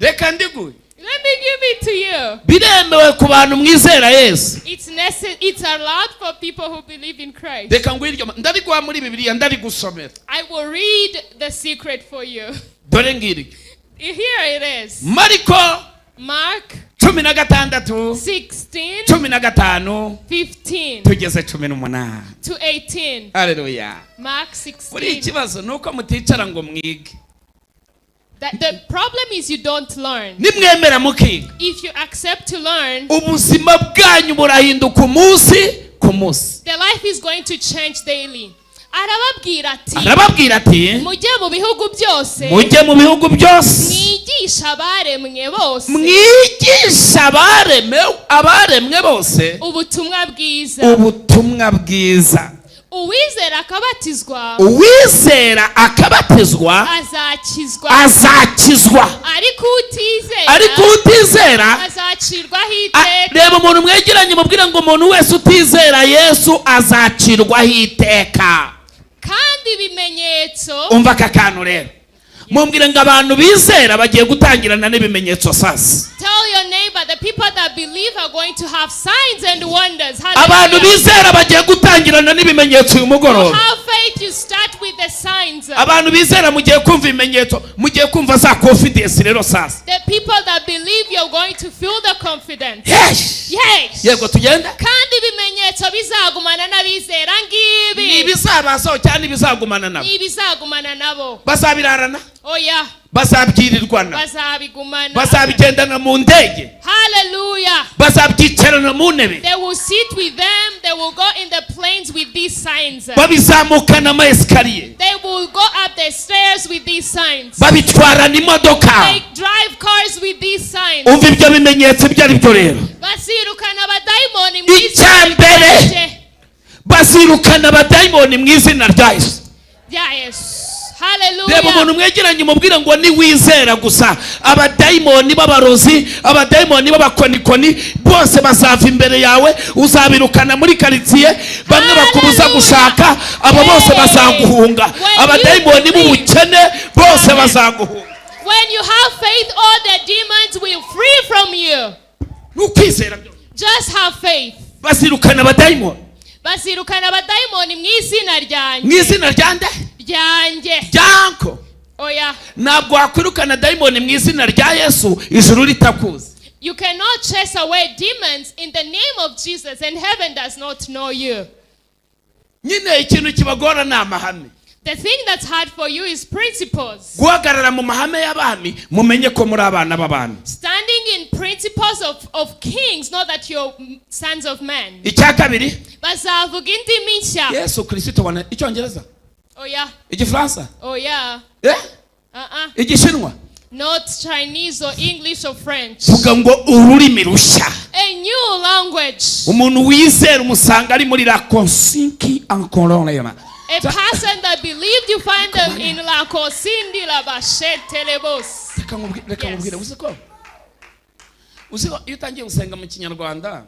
Speaker 1: Reka ndiguhe.
Speaker 2: Let me give it to you.
Speaker 1: Biremewe ku bantu mwizera Yesu.
Speaker 2: It's allowed for people who believe in Christ.
Speaker 1: Reka nguhe iryo ndariguha muri Bibiliya, ndarigusomera.
Speaker 2: I will read the secret for you.
Speaker 1: Dore ngiryo.
Speaker 2: Here it is.
Speaker 1: Mariko
Speaker 2: Mark
Speaker 1: 16,
Speaker 2: 16,
Speaker 1: 15,
Speaker 2: 15
Speaker 1: tugeze 18.
Speaker 2: to 18.
Speaker 1: Haleluya.
Speaker 2: Mark
Speaker 1: Buri
Speaker 2: 16.
Speaker 1: ikibazo ni uko muticara ngo mwige.
Speaker 2: That the problem is you don't learn.
Speaker 1: Nimwemera mukiga,
Speaker 2: If you accept to learn,
Speaker 1: ubuzima bwanyu burahinduka umunsi ku munsi.
Speaker 2: the life is going to change daily. Arababwira ati,
Speaker 1: Arababwira ati,
Speaker 2: mujye mu bihugu byose,
Speaker 1: mujye mu bihugu byose,
Speaker 2: mwigishe abaremwe bose
Speaker 1: mwigishe abaremwe bose
Speaker 2: ubutumwa bwiza.
Speaker 1: Ubutumwa bwiza.
Speaker 2: Uwizera akabatizwa
Speaker 1: Uwizera akabatizwa
Speaker 2: azakizwa,
Speaker 1: azakizwa,
Speaker 2: ariko utizera
Speaker 1: ariko utizera
Speaker 2: azacirwaho iteka.
Speaker 1: Reba umuntu mwegeranye mubwire ngo umuntu wese utizera Yesu azacirwaho iteka.
Speaker 2: Kandi ibimenyetso,
Speaker 1: Umva aka kantu rero, mumbwire ngo abantu bizera bagiye gutangirana n'ibimenyetso sasa.
Speaker 2: Tell your neighbor, the people that believe are going to have signs and wonders.
Speaker 1: Abantu
Speaker 2: Hallelujah.
Speaker 1: bizera bagiye gutangirana n'ibimenyetso uyu mugoroba.
Speaker 2: Have faith, you start with the signs.
Speaker 1: Abantu bizera mugiye kumva ibimenyetso, mugiye kumva za confidence rero sasa.
Speaker 2: The people that believe, you're going to feel the confidence.
Speaker 1: Yes.
Speaker 2: Yes.
Speaker 1: Yego, tugende.
Speaker 2: Kandi ibimenyetso bizagumana n'abizera
Speaker 1: Ni
Speaker 2: ngibi.
Speaker 1: ibizabazaho cyangwa ibizagumana nabo?
Speaker 2: Ni ibizagumana nabo.
Speaker 1: Bazabirarana,
Speaker 2: Oya,
Speaker 1: bazabyirirwana,
Speaker 2: bazabigumana.
Speaker 1: bazabigendana mu ndege,
Speaker 2: Hallelujah.
Speaker 1: bazabyicarana mu ntebe,
Speaker 2: They will sit with them. They will go in the planes with these signs.
Speaker 1: babizamukana ama escalier,
Speaker 2: They will go up the stairs with these signs.
Speaker 1: babitwarana imodoka.
Speaker 2: They drive cars with these signs.
Speaker 1: Umva ibyo bimenyetso ibyo ari byo rero.
Speaker 2: Bazirukana abadayimoni mu izina
Speaker 1: Icya mbere,
Speaker 2: ryanjye.
Speaker 1: bazirukana abadayimoni mu izina rya Yesu.
Speaker 2: Rya Yesu.
Speaker 1: Reba umuntu
Speaker 2: Hallelujah.
Speaker 1: mwegeranye umubwire ngo niwizera gusa, abadayimoni b'abarozi, abadayimoni b'abakonikoni bose bazava imbere yawe, uzabirukana muri karitsiye, bamwe bakubuza
Speaker 2: Hallelujah.
Speaker 1: gushaka, abo bose
Speaker 2: Hey.
Speaker 1: bazaguhunga.
Speaker 2: When you
Speaker 1: Abadayimoni
Speaker 2: believe.
Speaker 1: b'ubukene bose
Speaker 2: Amen.
Speaker 1: bazaguhunga.
Speaker 2: When you have faith, all the demons will flee from you.
Speaker 1: Ni ukwizera byonyine.
Speaker 2: Just have faith.
Speaker 1: Bazirukana abadayimoni
Speaker 2: Bazirukana abadayimoni mu izina
Speaker 1: mu
Speaker 2: ryanjye.
Speaker 1: izina rya nde?
Speaker 2: Ryanjye.
Speaker 1: Ryanko.
Speaker 2: Oya.
Speaker 1: Ntabwo wakwirukana dayimoni mu izina rya Yesu ijuru ritakuzi.
Speaker 2: You cannot chase away demons in the name of Jesus and heaven does not know you.
Speaker 1: Nyine ikintu kibagora ni amahame.
Speaker 2: The thing that's hard for you is principles.
Speaker 1: Guhagarara mu mahame y'abami, mumenye ko muri abana b'abami.
Speaker 2: Standing in principles of kings, not that you're sons of men.
Speaker 1: Icya kabiri,
Speaker 2: Bazavuga indimi nshya.
Speaker 1: Yesu Kirisito wana icyongereza,
Speaker 2: Oya.
Speaker 1: igifaransa,
Speaker 2: Oya.
Speaker 1: eh?
Speaker 2: Uh-uh.
Speaker 1: Igishinwa.
Speaker 2: Not Chinese or English or French.
Speaker 1: Vuga ngo ururimi rushya.
Speaker 2: A new language.
Speaker 1: Umuntu wizera umusanga ari muri la konsinki ankororema.
Speaker 2: A person that believed, you find them in La Kosindi La Bashetelebos.
Speaker 1: Reka
Speaker 2: Yes.
Speaker 1: nkubwire, uzi ko iyo utangiye gusenga mu kinyarwanda,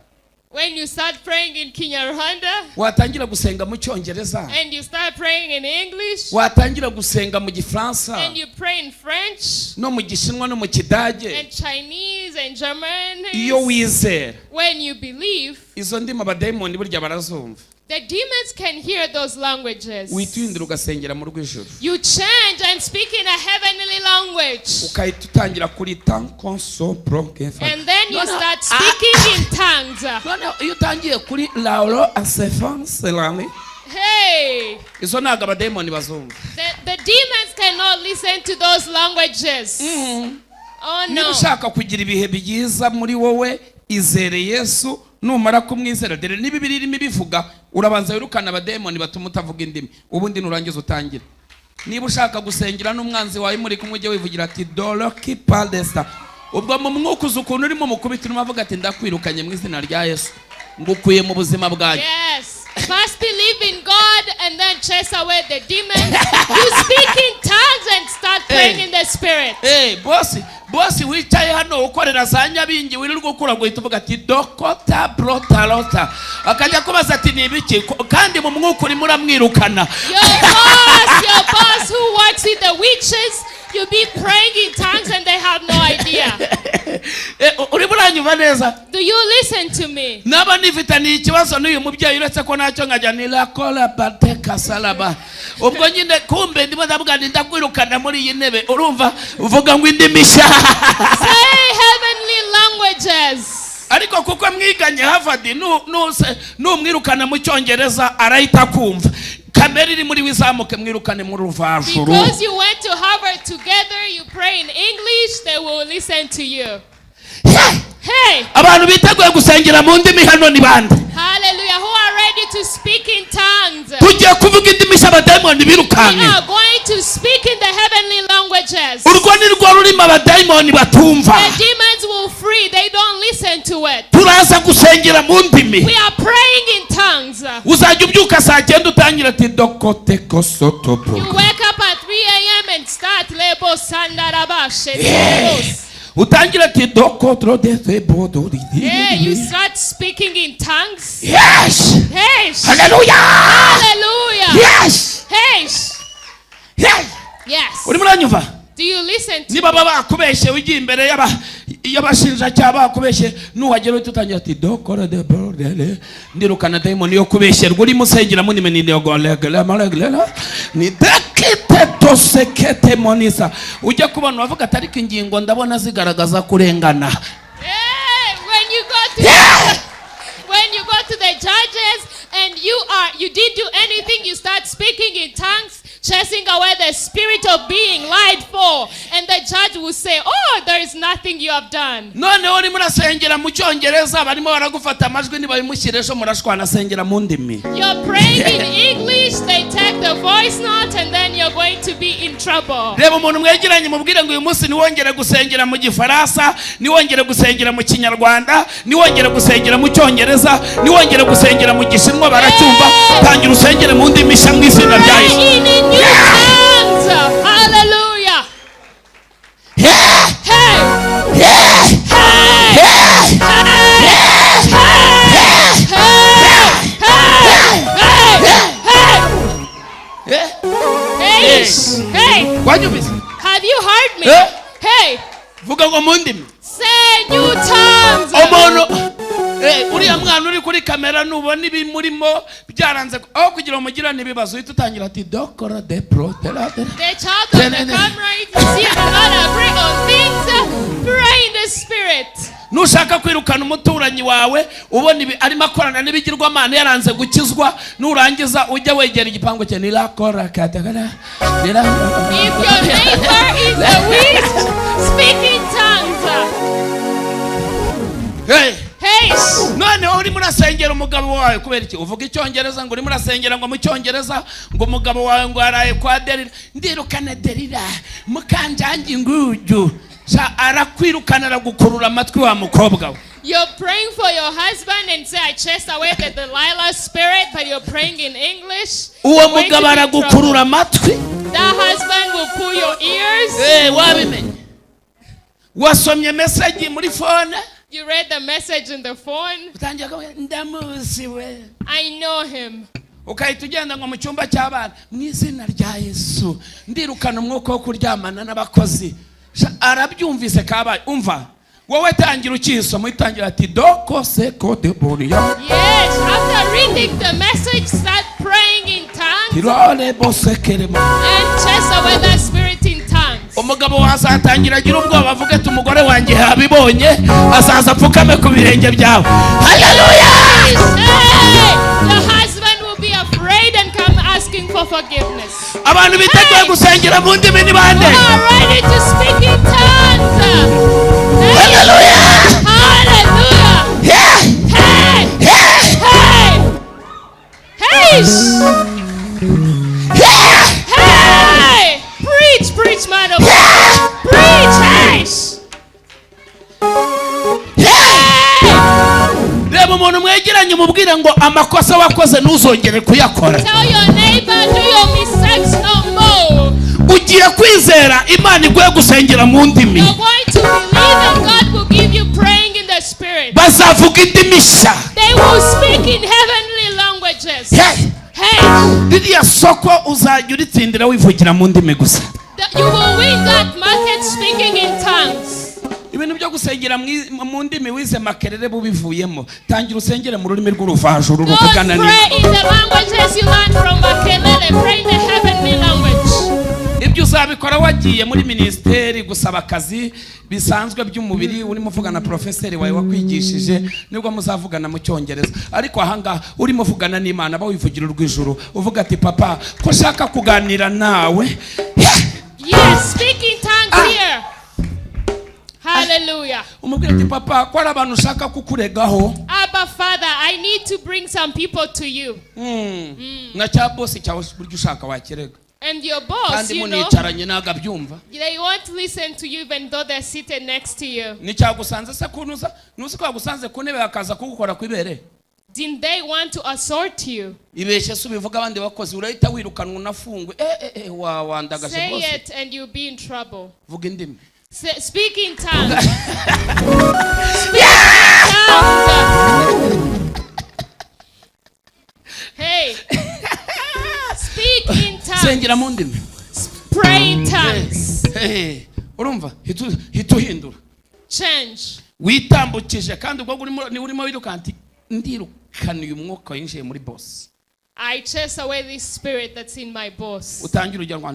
Speaker 2: When you start praying in Kinyarwanda
Speaker 1: watangira gusenga mu cyongereza,
Speaker 2: and you start praying in English
Speaker 1: watangira gusenga mu gifaransa,
Speaker 2: and you pray in French
Speaker 1: no mu gishinwa no mu kidage,
Speaker 2: and Chinese and German,
Speaker 1: iyo wizera,
Speaker 2: when you believe,
Speaker 1: izo ndimi abadayimoni burya barazumva.
Speaker 2: the demons can hear those languages.
Speaker 1: Wihita ugasengera mu rw'ijuru,
Speaker 2: You change and speak in a heavenly language.
Speaker 1: ukahita utangira kuri tankonso brokefa.
Speaker 2: And then you
Speaker 1: No, no.
Speaker 2: start speaking in tongues.
Speaker 1: Noneho iyo utangiye kuri lauro asefanselani,
Speaker 2: Hey!
Speaker 1: izo ntabwo abadayimoni bazumva.
Speaker 2: The demons cannot listen to those languages. Oh
Speaker 1: Niba
Speaker 2: no.
Speaker 1: ushaka kugira ibihe byiza muri wowe, izere Yesu. Numara kumwizera, dore niba Bibiliya irimo ibivuga, urabanza wirukana abadayimoni batuma utavuga indimi, ubundi nurangiza utangire. Niba ushaka gusengera n'umwanzi wawe muri kumwe, ujye wivugira ati doroki padesta, ubwo mu mwuka uzi ukuntu urimo mukubita, urimo avuga ati ndakwirukanye mu izina rya Yesu, ngukuye mu buzima bwanjye.
Speaker 2: Yes. First believe in God and then chase away the demons. You speak in tongues and start praying
Speaker 1: Hey.
Speaker 2: in the spirit.
Speaker 1: Eh, bosi wicaye hano ukorera za Nyabingi, wirirwa ukura, guhita uvuga ati dokota brotarota, akajya kubaza ati ni ibiki? Kandi mu mwuka urimo uramwirukana.
Speaker 2: Your boss who works with the witches, you be praying in tongues and they have no idea.
Speaker 1: Eh, urimo uranyumva neza?
Speaker 2: Do you listen to me?
Speaker 1: Naba nifitaniye ikibazo n'uyu mubyeyi, uretse ko nacyo nkajya nirakora bateka salaba, ubwo nyine kumbe ndimo ndavuga nti ndakwirukana muri iyi ntebe. Urumva uvuga ngo indimi nshya.
Speaker 2: Say heavenly languages.
Speaker 1: Ariko kuko mwiganye Harvard, numwirukana mu Cyongereza arahita kumva kamere iri muri we izamuke, mwirukane mu ruvajuru.
Speaker 2: Because you went to Harvard together, you pray in English, they will listen to you.
Speaker 1: Yeah!
Speaker 2: Hey!
Speaker 1: Abantu biteguye gusengera mu ndimi hano ni bande?
Speaker 2: Hallelujah. Who are ready to speak in tongues?
Speaker 1: Tugiye kuvuga indimi z'abadayimoni
Speaker 2: We
Speaker 1: birukanke.
Speaker 2: are going to speak in the heavenly languages.
Speaker 1: Urwo ni rwo rurimi abadayimoni batumva.
Speaker 2: The demons will flee. They don't listen to it.
Speaker 1: Turaza gusengera mu ndimi.
Speaker 2: We are praying in tongues.
Speaker 1: Uzajya ubyuka saa 9 utangira ati dokote kosotopo.
Speaker 2: You wake up at 3 a.m. and start lebo sandaraba shetelebos.
Speaker 1: Utangira ati dokotro de
Speaker 2: Yeah, you start speaking in tongues.
Speaker 1: Yes.
Speaker 2: Hey!
Speaker 1: Haleluya.
Speaker 2: Hallelujah!
Speaker 1: Yes.
Speaker 2: Hey!
Speaker 1: Yes.
Speaker 2: Yes.
Speaker 1: Urimo uranyumva?
Speaker 2: Do you listen to
Speaker 1: Niba baba bakubeshye, ugiye imbere y'abashinjacyaha bakubeshye, nuhagera uhita utangira ati dokora de bordele, ndirukana dayimoni yo kubeshyerwa. Urimo usengera munime ni ni dekite tosekete monisa, ujya kubona wavuga ati ariko ingingo ndabona zigaragaza kurengana.
Speaker 2: Hey, when you go to the judges and you didn't do anything, you start speaking in tongues, chasing away the spirit of being lied for, and the judge will say, "Oh, there is nothing you have done."
Speaker 1: Noneho urimo urasengera mu Cyongereza, barimo baragufata amajwi, nibabimushyira ejo murashwana. Asengera mu ndimi.
Speaker 2: You're praying in English, they take the voice note, and then you're going to be in trouble.
Speaker 1: Reba umuntu mwegeranye, mubwire ngo uyu munsi niwongere gusengera mu Gifaransa, niwongere gusengera mu Kinyarwanda, niwongere gusengera mu Cyongereza, niwongere gusengera mu Gishinwa baracyumva, tangira usengere mu ndimi nshya mu izina rya
Speaker 2: Pray
Speaker 1: Yesu.
Speaker 2: in new tongues. Hallelujah.
Speaker 1: Yeah!
Speaker 2: Hey!
Speaker 1: Yeah!
Speaker 2: Hey!
Speaker 1: Yeah!
Speaker 2: Hey! Hey! Hey! Hey!
Speaker 1: Eh?
Speaker 2: Hey! Hey!
Speaker 1: Wanyumvise?
Speaker 2: Have you heard me?
Speaker 1: Eh?
Speaker 2: Hey!
Speaker 1: Vuga ngo mu ndimi.
Speaker 2: Say new tongues.
Speaker 1: Umuntu uriya mwana uri kuri kamera, nubona ibimurimo byaranze, aho kugira ngo mugirane ibibazo, uhita utangira ati dokora de protera.
Speaker 2: The child of the camera, if you see you cannot agree on things, pray in the spirit.
Speaker 1: Nushaka kwirukana umuturanyi wawe, ubona ibi arimo akorana n'ibigirwamana, yaranze gukizwa, nurangiza ujya wegera igipangu cye nirakora katakara nira.
Speaker 2: If your neighbor is a witch, speak in tongues.
Speaker 1: Hey!
Speaker 2: Hey!
Speaker 1: Noneho urimo urasengera umugabo wawe, kubera iki uvuga Icyongereza, ngo urimo urasengera ngo mu Cyongereza, ngo umugabo wawe ngo yaraye kwa Derira, ndirukana Derira mukanjangi nguju. Sha, arakwirukana, aragukurura amatwi wa mukobwa we.
Speaker 2: You're praying for your husband and say, "I chase away the Delilah spirit," but you're praying in English.
Speaker 1: Uwo
Speaker 2: You're going to
Speaker 1: mugabo
Speaker 2: be in
Speaker 1: aragukurura
Speaker 2: trouble.
Speaker 1: amatwi.
Speaker 2: That husband will pull your ears.
Speaker 1: Eh, wabimenye, wasomye message muri phone.
Speaker 2: You read the message in the phone.
Speaker 1: Utangira kuvuga, ndamuzi we.
Speaker 2: I know him.
Speaker 1: Ukahita ugenda ngo mu cyumba cy'abana, mu izina rya Yesu ndirukana umwuka wo kuryamana n'abakozi. Sha, arabyumvise kabaye. Umva wowe, tangira ukisoma, utangira ati doko seko de boriya.
Speaker 2: Yes, after reading the message, start praying in tongues
Speaker 1: Tirore bosekeremo.
Speaker 2: And chase away that spirit in tongues.
Speaker 1: Umugabo wazatangira agira ubwoba, avuge ati umugore wanjye yabibonye, azaza apfukame ku birenge byawe. Haleluya.
Speaker 2: Hey, the husband will be afraid and come asking for forgiveness.
Speaker 1: Abantu biteguye gusengera mu ndimi ni bande?
Speaker 2: Who are ready to speak in tongues? Hey,
Speaker 1: Haleluya.
Speaker 2: Hallelujah.
Speaker 1: Yeah!
Speaker 2: Hey,
Speaker 1: Yeah!
Speaker 2: Hey, hey,
Speaker 1: Yeah!
Speaker 2: Hey! Preach, preach, man of God. Preach, hey!
Speaker 1: Yeah! Reba umuntu mwegeranye, umubwire ngo amakosa wakoze ntuzongere kuyakora.
Speaker 2: Tell your neighbor, do your mistakes no more.
Speaker 1: Ugiye kwizera Imana iguhe gusengera mu ndimi.
Speaker 2: You're going to believe and God will give you praying in the spirit.
Speaker 1: Bazavuga indimi nshya.
Speaker 2: They will speak in heavenly languages.
Speaker 1: Hey!
Speaker 2: Hey,
Speaker 1: Ririya soko uzajya uritsindira wivugira mu ndimi gusa.
Speaker 2: You will win that market speaking in tongues.
Speaker 1: Ibintu byo gusengera mu ndimi wize Makerere bubivuyemo, tangira usengere mu rurimi rw'uruvajuru
Speaker 2: Don't
Speaker 1: ruvugana
Speaker 2: pray in the languages you learned from Makerere. Pray in the heavenly language.
Speaker 1: Ibyo uzabikora wagiye muri minisiteri gusaba akazi bisanzwe by'umubiri, urimo uvugana na porofeseri wawe wakwigishije, nibwo muzavugana mu Cyongereza. Ariko ahangaha urimo uvugana n'Imana, ba wivugira urw'ijuru, uvuga ati: "Papa, ko ushaka kuganira nawe."
Speaker 2: Yes, speak in tongues here. Hallelujah.
Speaker 1: Umubwira ati: "Papa, ko hari abantu ushaka kukuregaho."
Speaker 2: "Abba, Father, I need to bring some people to you."
Speaker 1: Na cya bosi cyawe buryo ushaka wakirega.
Speaker 2: And your boss,
Speaker 1: Kandi municaranye ntabwo abyumva.
Speaker 2: they won't listen to you even though they're seated next to you.
Speaker 1: Nicyagusanze se kunuza ntuzi ko yagusanze ku ntebe akaza kugukora ku ibere?
Speaker 2: Didn't they want to assault you?
Speaker 1: Ibeshye se ubivuga abandi bakozi, urahita wirukanwa unafungwe. Eh eh eh, wa wandagaje
Speaker 2: Say
Speaker 1: bose.
Speaker 2: it and you'll be in trouble.
Speaker 1: Vuga indimi.
Speaker 2: Speak in tongues. Speak in tongues. Hey. Speak in
Speaker 1: Sengera mu
Speaker 2: tongues.
Speaker 1: ndimi.
Speaker 2: Pray in tongues.
Speaker 1: Eh, urumva hita uhindura.
Speaker 2: Change.
Speaker 1: Witambukije kandi ubwo urimo ni urimo wiruka ati: "Ndirukana uyu mwuka winjiye muri boss."
Speaker 2: I chase away this spirit that's in my boss.
Speaker 1: Utangira ujya ngo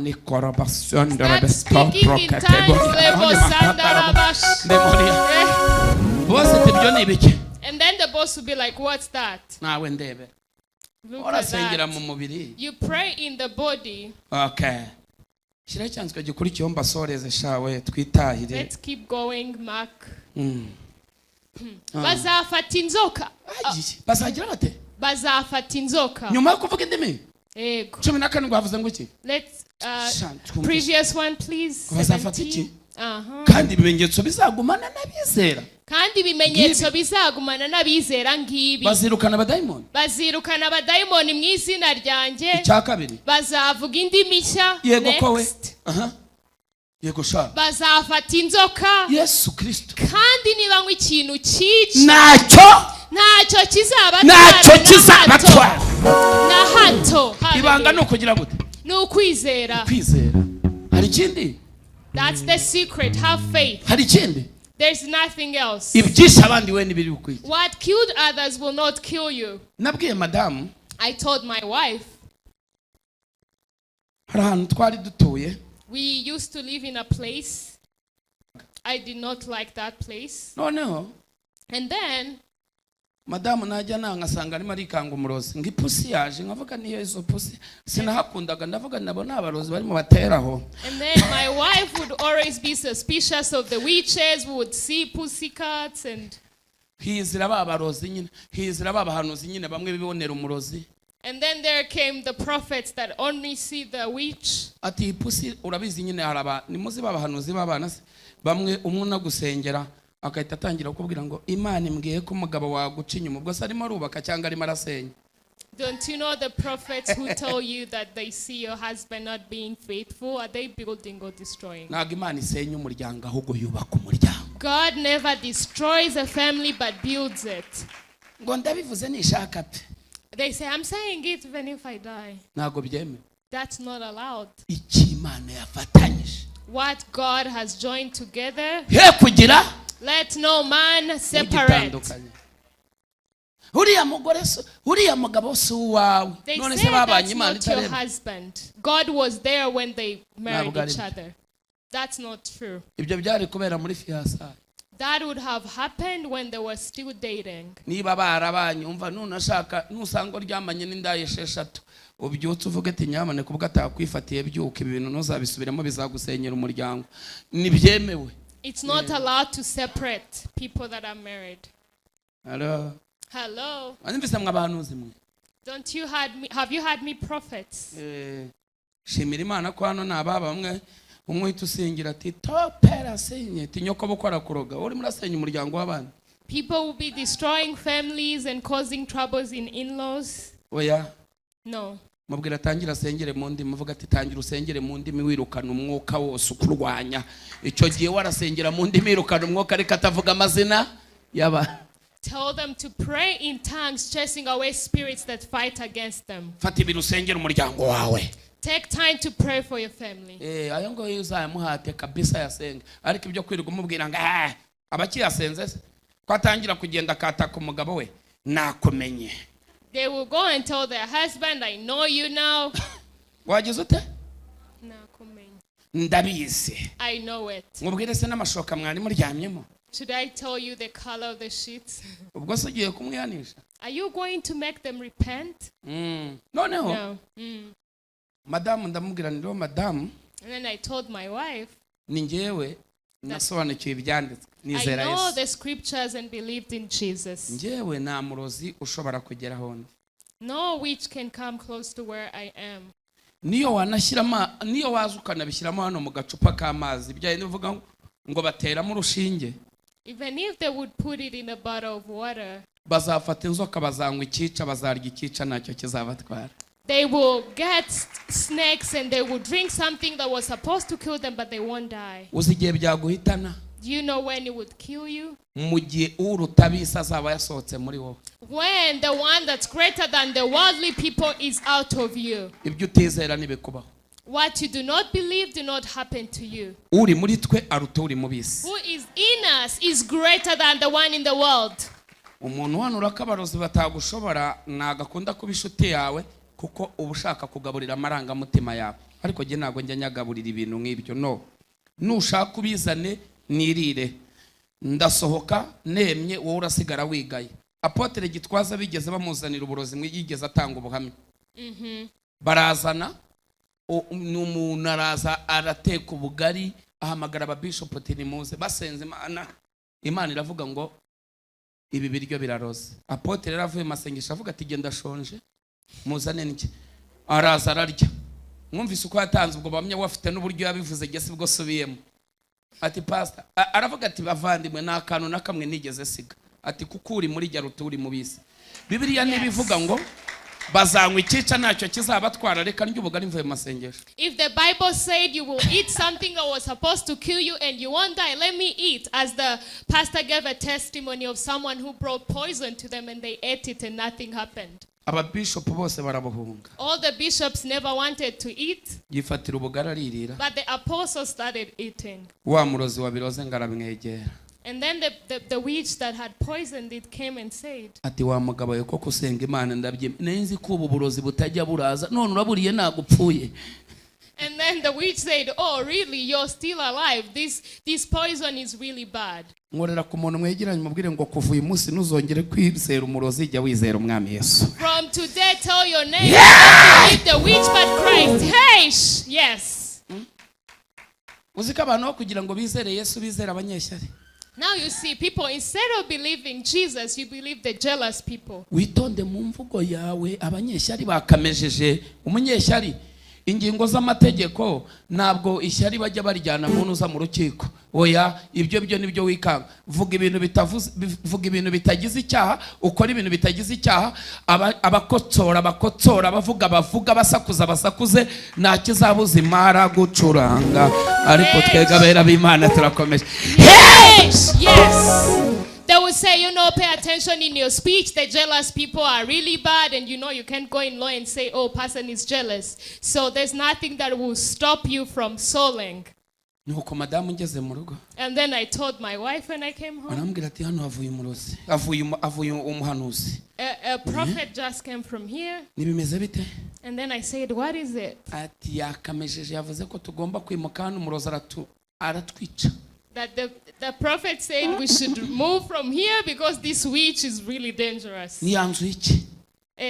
Speaker 2: Start speaking in tongues. Lebo sandarabash. Eh.
Speaker 1: Boss ati: "Ibyo ni ibiki?"
Speaker 2: And then the boss will be like, "What's that?"
Speaker 1: Nawe ndebera.
Speaker 2: Look at
Speaker 1: Urasengera mu
Speaker 2: that.
Speaker 1: mubiri.
Speaker 2: You pray in the body.
Speaker 1: Okay, shyiraho icyanzwe gikurikiyeho mbasoreze shawe twitahire.
Speaker 2: Let's keep going, Mark. Bazafata inzoka.
Speaker 1: Agiye. Bazagira bate?
Speaker 2: Bazafata inzoka.
Speaker 1: Nyuma yo kuvuga indimi.
Speaker 2: Yego.
Speaker 1: 17 bavuze ngo iki?
Speaker 2: Let's
Speaker 1: Sha, twumvise.
Speaker 2: previous one, please.
Speaker 1: Bazafata
Speaker 2: 17.
Speaker 1: iki?
Speaker 2: Aha.
Speaker 1: Kandi ibimenyetso bizagumana n'abizera.
Speaker 2: Kandi ibimenyetso bizagumana n'abizera ngibi.
Speaker 1: Bazirukana abadayimoni.
Speaker 2: Bazirukana abadayimoni mu izina ryanjye.
Speaker 1: Icya kabiri.
Speaker 2: Bazavuga indimi nshya.
Speaker 1: Yego kowe.
Speaker 2: Next.
Speaker 1: Aha, yego sha.
Speaker 2: Bazafata inzoka.
Speaker 1: Yesu Kristo.
Speaker 2: Kandi nibanywa ikintu cyica,
Speaker 1: Ntacyo
Speaker 2: ntacyo kizabatwara
Speaker 1: ntacyo
Speaker 2: na hato.
Speaker 1: kizabatwara.
Speaker 2: Na hato.
Speaker 1: Ibanga ni
Speaker 2: Hallelujah.
Speaker 1: ukugira gute?
Speaker 2: Ni ukwizera.
Speaker 1: Kwizera. Hari ikindi?
Speaker 2: That's the secret. Have faith.
Speaker 1: Hari ikindi?
Speaker 2: There's nothing else.
Speaker 1: Ibyishe abandi we ntibiri bukwiye.
Speaker 2: What killed others will not kill you.
Speaker 1: Nabwiye madamu,
Speaker 2: I told my wife,
Speaker 1: hari ahantu twari dutuye.
Speaker 2: We used to live in a place. I did not like that place.
Speaker 1: Noneho
Speaker 2: And then
Speaker 1: madamu najya nanga asanga arimo arikanga umurozi ngo ipusi yaje, nkavuga niyo izo pusi sinahakundaga, ndavuga nabo ni abarozi barimo bateraho.
Speaker 2: And then my wife would always be suspicious of the witches. We would see pussycats and
Speaker 1: Hizira ba barozi nyine, hizira ba bahanuzi nyine bamwe bibonera umurozi.
Speaker 2: And then there came the prophets that only see the witch.
Speaker 1: Ati iyi pusi urabizi nyine, hari aba nimuzi ba bahanuzi b'abana se bamwe, umwe unagusengera agahita atangira kukubwira ngo Imana imbwiye ko umugabo waguca inyuma. Ubwo se arimo arubaka cyangwa arimo arasenya?
Speaker 2: Don't you know the prophets who tell you that they see your husband not being faithful? Are they building or destroying?
Speaker 1: Ntabwo Imana isenya umuryango, ahubwo yubaka umuryango.
Speaker 2: God never destroys a family but builds it.
Speaker 1: Ngo ndabivuze nishaka pe.
Speaker 2: They say, "I'm saying it even if I die."
Speaker 1: Ntabwo byemewe.
Speaker 2: That's not allowed.
Speaker 1: Icyo Imana yafatanyije,
Speaker 2: What God has joined together,
Speaker 1: he kugira
Speaker 2: let no man separate.
Speaker 1: ugitandukanye. Uriya mugore uriya mugabo si uwawe.
Speaker 2: They
Speaker 1: None
Speaker 2: say
Speaker 1: se babanye
Speaker 2: that's
Speaker 1: Imana
Speaker 2: not your
Speaker 1: itareba?
Speaker 2: husband. God was there when they married
Speaker 1: Ntabwo ari
Speaker 2: each
Speaker 1: byo.
Speaker 2: other. That's not true.
Speaker 1: Ibyo byari kubera muri fiançailles.
Speaker 2: That would have happened when they were still dating.
Speaker 1: Niba barabanye, umva, nunashaka nusanga uryamanye n'indaya esheshatu, ubyutse uvuge ati: "Nyamuneka," ubwo atakwifatiye byuka, ibi bintu ntuzabisubiremo, bizagusenyera umuryango, ntibyemewe.
Speaker 2: It's not allowed to separate people that are married.
Speaker 1: Hello?
Speaker 2: Hello.
Speaker 1: Wanyumvise mwe abahanuzi mwe?
Speaker 2: Don't you had me have you had me prophets?
Speaker 1: Eh, shimira Imana ko hano ni ababa bamwe umwe uhita usingira ati topera senye ati nyoko bukora kuroga urimo urasenya umuryango w'abandi.
Speaker 2: People will be destroying families and causing troubles in in-laws.
Speaker 1: Oya.
Speaker 2: No.
Speaker 1: Mubwira atangire asengere mu ndimi, uvuga ati: "Tangira usengere mu ndimi wirukana umwuka wose ukurwanya." Icyo gihe warasengera mu ndimi wirukana umwuka ariko atavuga amazina yaba.
Speaker 2: Tell them to pray in tongues, chasing away spirits that fight against them.
Speaker 1: Fata ibintu usengera umuryango wawe.
Speaker 2: Take time to pray for your family.
Speaker 1: Eh, ayo ngayo uzayamuhate kabisa yasenga, ariko ibyo kwirirwa umubwira ngo ah, abakiyasenze se ko atangira kugenda akataka umugabo we: "Nakumenye."
Speaker 2: They will go and tell their husband, "I know you now."
Speaker 1: Wagize ute?
Speaker 2: Nakumenye.
Speaker 1: Ndabizi.
Speaker 2: I know it.
Speaker 1: Mubwire se n'amashoka mwari muryamyemo?
Speaker 2: Should I tell you the color of the sheets?
Speaker 1: Ubwo se ugiye kumwihanisha?
Speaker 2: Are you going to make them repent?
Speaker 1: Noneho
Speaker 2: No.
Speaker 1: Madamu ndamubwira nti rero madamu,
Speaker 2: And then I told my wife,
Speaker 1: ni njyewe nasobanukiwe ibyanditswe,
Speaker 2: I
Speaker 1: nizera
Speaker 2: know
Speaker 1: Yesu.
Speaker 2: The scriptures and believed in Jesus.
Speaker 1: Njyewe nta murozi ushobora kugeraho ndi.
Speaker 2: No witch can come close to where I am.
Speaker 1: Niyo wanashyiramo, niyo waza ukanabishyiramo hano mu gacupa k'amazi, ibyo bivuga ngo bateramo urushinge,
Speaker 2: Even if they would put it in a bottle of water,
Speaker 1: bazafata inzoka, bazanywa ikica, bazarya ikica, ntacyo kizabatwara.
Speaker 2: They will get snakes and they will drink something that was supposed to kill them, but they won't die.
Speaker 1: Uzi igihe byaguhitana?
Speaker 2: Do you know when it would kill you?
Speaker 1: Mu gihe uruta ab'isi azaba yasohotse muri wowe.
Speaker 2: When the one that's greater than the worldly people is out of you.
Speaker 1: Ibyo utizera ntibikubaho.
Speaker 2: What you do not believe do not happen to you.
Speaker 1: Uri muri twe aruta uri mu b'isi.
Speaker 2: Who is in us is greater than the one in the world.
Speaker 1: Umuntu uhanura ko abarozi batagushobora ntabwo akunda kuba inshuti yawe, kuko uba ushaka kugaburira amarangamutima yawe. Ariko njye ntabwo njya nyagaburira ibintu nk'ibyo. No, nushaka ubizane nirire. Ndasohoka nemye, wowe urasigara wigaye. Apôtre Gitwaza bigeze bamuzanira uburozi, yigeze atanga ubuhamya. Barazana ni umuntu araza arateka ubugari, ahamagara ababishopu ati nimuze. Basenze Imana, Imana iravuga ngo ibi biryo biraroze. Apôtre rero avuye mu masengesho avuga ati genda shonje, muzane ndye. Araza ararya. Mwumvise uko yatanze ubwo bamwe we afite n'uburyo yabivuze, jye sibwo subiyemo. Ati pastor aravuga ati bavandimwe, nta kantu na kamwe nigeze siga. Ati kuko uri muri jya ruta uri mu bisi. Bibiliya niba ivuga ngo bazanywa ikica ntacyo kizabatwara, reka ndya ubugari mvuye mu masengesho.
Speaker 2: If the Bible said you will eat something that was supposed to kill you and you won't die, let me eat. As the pastor gave a testimony of someone who brought poison to them and they ate it and nothing happened.
Speaker 1: Ababishopu bose barabuhunga.
Speaker 2: All the bishops never wanted to eat,
Speaker 1: Yifatira ubugari aririra.
Speaker 2: But the apostles started eating.
Speaker 1: Wa murozi wabiroze ngo aramwegera.
Speaker 2: And then the witch that had poisoned it came and said,
Speaker 1: Ati wa mugabo we, koko usenga Imana ndabyemera, nari nzi ko ubu burozi butajya buraza, none uraburiye ntabwo upfuye.
Speaker 2: And then the witch said, "Oh, really? You're still alive. This poison is really bad."
Speaker 1: Nkorera ku muntu mwegeranye, mubwire ngo kuva uyu munsi ntuzongere kwizera umurozi, jya wizera Umwami Yesu.
Speaker 2: From today, tell your neighbor, "Don't believe the witch, but Christ." Hey, yes.
Speaker 1: Uzi ko abantu bo kugira ngo bizere Yesu bizere abanyeshyari?
Speaker 2: Now you see, people, instead of believing Jesus, you believe the jealous people.
Speaker 1: Witonde mu mvugo yawe, abanyeshyari bakamejeje. Umunyeshyari, ingingo z'amategeko ntabwo ishyari bajya barijyana muntu uza mu rukiko. Oya, ibyo byo nibyo wikanga. Vuga ibintu bitavuze, vuga ibintu bitagize icyaha, ukora ibintu bitagize icyaha. Abakotsora abakotsora, abavuga bavuga, basakuza basakuze, nta kizabuza imara gucuranga. Ariko twebwe abera b'Imana turakomeje.
Speaker 2: Yes. They will say, pay attention in your speech. The jealous people are really bad. And you can't go in law and say, "Oh, person is jealous." So there's nothing that will stop you from sowing.
Speaker 1: Nuko madamu ngeze mu rugo,
Speaker 2: And then I told my wife when I came home,
Speaker 1: arambwira ati hano havuye umurozi, avuye umuhanuzi.
Speaker 2: a prophet just came from here.
Speaker 1: Nibimeze bite?
Speaker 2: And then I said, "What is it?"
Speaker 1: Ati yakamejeje, yavuze ko tugomba kwimuka hano, umurozi aratwica.
Speaker 2: That the prophet said we should move from here because this witch is really dangerous.
Speaker 1: Niyanzuye iki?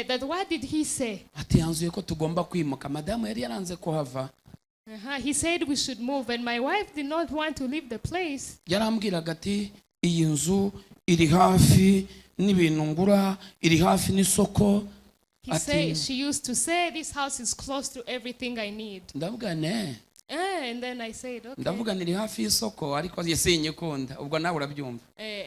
Speaker 2: That what did he say?
Speaker 1: Ati yanzuye ko tugomba kwimuka. Madamu yari yaranze kuhava.
Speaker 2: He said we should move, and my wife did not want to leave the place.
Speaker 1: Yarambwiraga ati iyi nzu iri hafi n'ibintu ngura, iri hafi n'isoko.
Speaker 2: He said she used to say, "This house is close to everything I need."
Speaker 1: Ndavuga ne.
Speaker 2: And then I said, "Okay."
Speaker 1: Ndavuga niri hafi y'isoko, ariko sinyikunda. Ubwo nawe urabyumva.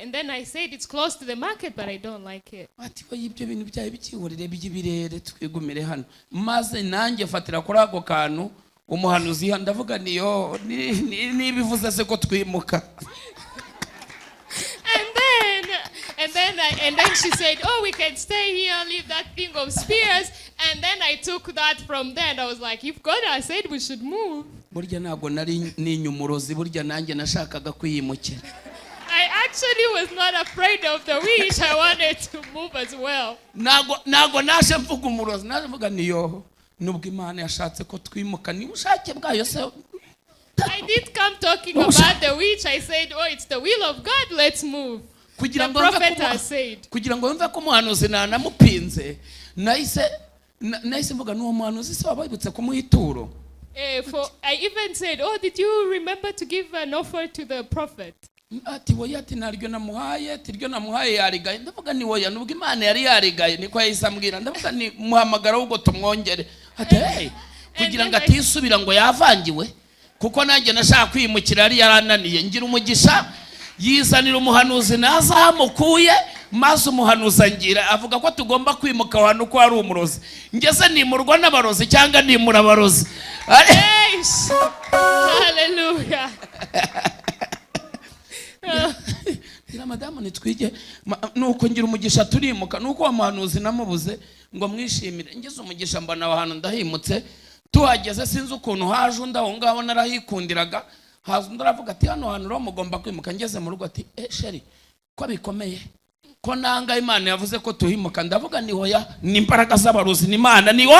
Speaker 2: And then I said, "It's close to the market, but I don't like it."
Speaker 1: Ati we ibyo bintu byawe byihorere by'ibirere, twigumire hano. Maze nanjye fatira kuri ako kantu umuhanuzi ndavuga niyo niba ivuze se ko twimuka.
Speaker 2: And then she said, "Oh, we can stay here, leave that thing of spears." And then I took that from there, and I was like, "If God has said we should move,"
Speaker 1: Burya ntabwo nari ninya umurozi, burya nanjye nashakaga kwiyimukira.
Speaker 2: I actually was not afraid of the witch. I wanted to move as well.
Speaker 1: Ntabwo naje mvuga umurozi, naje mvuga niyo nubwo Imana yashatse ko twimuka, niba ubushake bwayo se.
Speaker 2: I did come talking
Speaker 1: Oh,
Speaker 2: about the witch. I said, "Oh, it's the will of God. Let's move."
Speaker 1: Kugira
Speaker 2: The
Speaker 1: ngo wumve ko
Speaker 2: prophet has said.
Speaker 1: Kugira ngo yumve ko umuhanuzi ntanamupinze, nahise mvuga n'uwo muhanuzi se waba wibutse kumuha ituro?
Speaker 2: For I even said, "Oh, did you remember to give an offer to the prophet?"
Speaker 1: Ati woya, ati ntaryo namuhaye, ati iryo namuhaye yarigaye. Ndavuga ni woya, nubwo Imana yari yarigaye, niko yahise ambwira. Ndavuga ni muhamagara ahubwo tumwongere. Ati hey, kugira ngo atisubira ngo yavangiwe, kuko nanjye nashaka kwimukira yari yarananiye. Ngira umugisha yizanira umuhanuzi naza aho amukuye, maze umuhanuzi angira avuga ko tugomba kwimuka aho hantu ko hari umurozi. Ngeze nimurwa n'abarozi cyangwa nimura abarozi.
Speaker 2: Yes. Hallelujah.
Speaker 1: Ngira madamu nitwige nuko ngira umugisha turimuka, nuko wa muhanuzi namubuze ngo mwishimire. Ngize umugisha mbona aho hantu ndahimutse. Tuhageze sinzi ukuntu haje undi aho ngaho narahikundiraga, haza undi aravuga ati hano hantu rero mugomba kwimuka. Ngeze mu rugo ati eh chéri, ko bikomeye, ko nanga Imana yavuze ko tuhimuka. Ndavuga ni hoya, ni imbaraga z'abarozi, ni Imana ni wo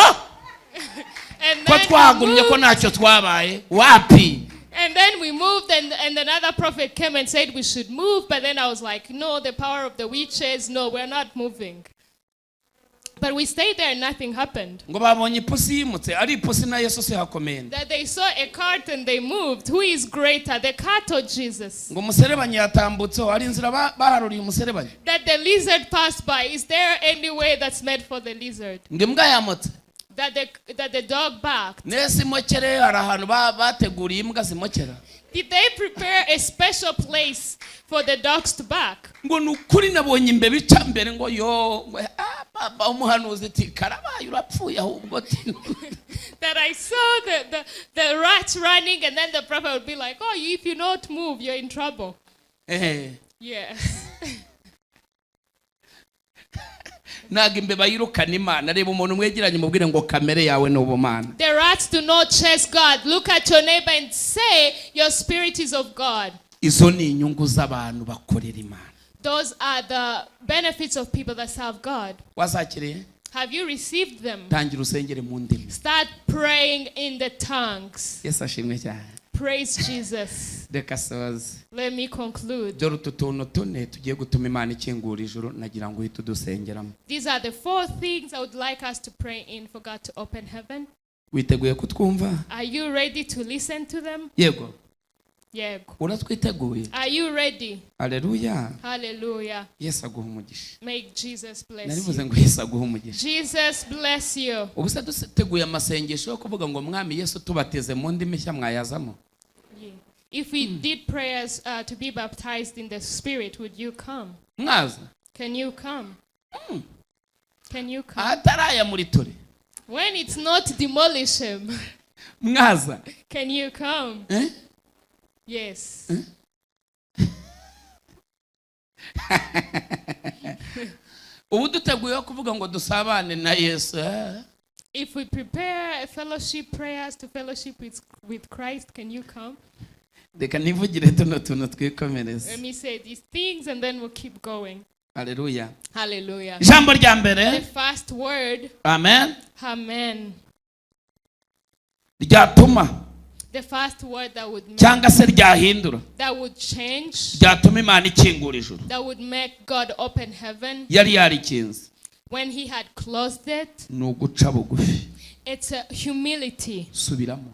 Speaker 2: And
Speaker 1: ko
Speaker 2: then we
Speaker 1: twagumye ko
Speaker 2: moved,
Speaker 1: ntacyo twabaye wapi.
Speaker 2: And then we moved, and another prophet came and said we should move. But then I was like, "No, the power of the witches, no, we're not moving." But we stayed there and nothing happened.
Speaker 1: Ngo babonye ipusi yimutse, ari ipusi na Yesu se hakomeye nde?
Speaker 2: That they saw a cart and they moved. Who is greater, the cart or Jesus?
Speaker 1: Ngo umuserebanya yatambutseho, hari inzira baharuriye umuserebanya?
Speaker 2: That the lizard passed by. Is there any way that's made for the lizard?
Speaker 1: Ngo imbwa yamotse.
Speaker 2: That the dog barked.
Speaker 1: Nese imokere hari ahantu bateguriye imbwa zimokera?
Speaker 2: Did they prepare a special place for the dogs to bark?
Speaker 1: Ngo ni ukuri nabonye imbeba ica mbere, ngo yo, ngo ah, baba umuhanuzi ati karabaye urapfuye ahubwo ati.
Speaker 2: That I saw the rats running, and then the prophet would be like, "Oh, if you not move, you're in trouble." Yes.
Speaker 1: Ntabwo imbeba yirukana Imana. Reba umuntu mwegeranye umubwire ngo kamere yawe ni ubumana.
Speaker 2: The rats do not chase God. Look at your neighbor and say, "Your spirit is of God."
Speaker 1: Izo ni inyungu z'abantu bakorera Imana.
Speaker 2: Those are the benefits of people that serve God.
Speaker 1: Wazakiriye?
Speaker 2: Have you received them?
Speaker 1: Tangira usengere mu ndimi.
Speaker 2: Start praying in the tongues.
Speaker 1: Yesu ashimwe cyane.
Speaker 2: Praise Jesus.
Speaker 1: Reka soze.
Speaker 2: Let me conclude.
Speaker 1: Dore utu tuntu tune tugiye gutuma Imana ikingura ijuru, nagira ngo uhite udusengeramo.
Speaker 2: These are the four things I would like us to pray in for God to open heaven.
Speaker 1: Witeguye kutwumva?
Speaker 2: Are you ready to listen to them?
Speaker 1: Yego.
Speaker 2: Yeah.
Speaker 1: Uratwiteguye?
Speaker 2: Are you ready?
Speaker 1: Aleluya.
Speaker 2: Hallelujah.
Speaker 1: Yesu aguha umugisha.
Speaker 2: May Jesus bless
Speaker 1: Narivuze
Speaker 2: you.
Speaker 1: ngo Yesu aguha umugisha.
Speaker 2: Jesus bless you.
Speaker 1: Ubu se duteguye amasengesho yo kuvuga ngo Mwami Yesu tubateze mu ndimi nshya, mwayazamo?
Speaker 2: Yeah. If we did prayers to be baptized in the Spirit, would you come?
Speaker 1: Mwaza?
Speaker 2: Can you come? Can you come?
Speaker 1: Ahataraya muri turi.
Speaker 2: When it's not demolish him,
Speaker 1: Mwaza?
Speaker 2: can you come?
Speaker 1: Eh?
Speaker 2: Yes.
Speaker 1: Ubu duteguye yo kuvuga ngo dusabane na Yesu, eh?
Speaker 2: If we prepare a fellowship prayers to fellowship with Christ, can you come?
Speaker 1: Reka nivugire tuno tuntu twikomereze.
Speaker 2: Let me say these things and then we'll keep going.
Speaker 1: Aleluya.
Speaker 2: Hallelujah.
Speaker 1: Ijambo rya mbere.
Speaker 2: The first word,
Speaker 1: Amen.
Speaker 2: Amen.
Speaker 1: Ryatuma
Speaker 2: The first word that would make,
Speaker 1: cyangwa se ryahindura,
Speaker 2: that would change,
Speaker 1: ryatuma Imana ikingura ijuru
Speaker 2: that would make God open heaven
Speaker 1: yari yarikinze,
Speaker 2: when he had closed it,
Speaker 1: ni uguca bugufi.
Speaker 2: It's a humility.
Speaker 1: Subiramo.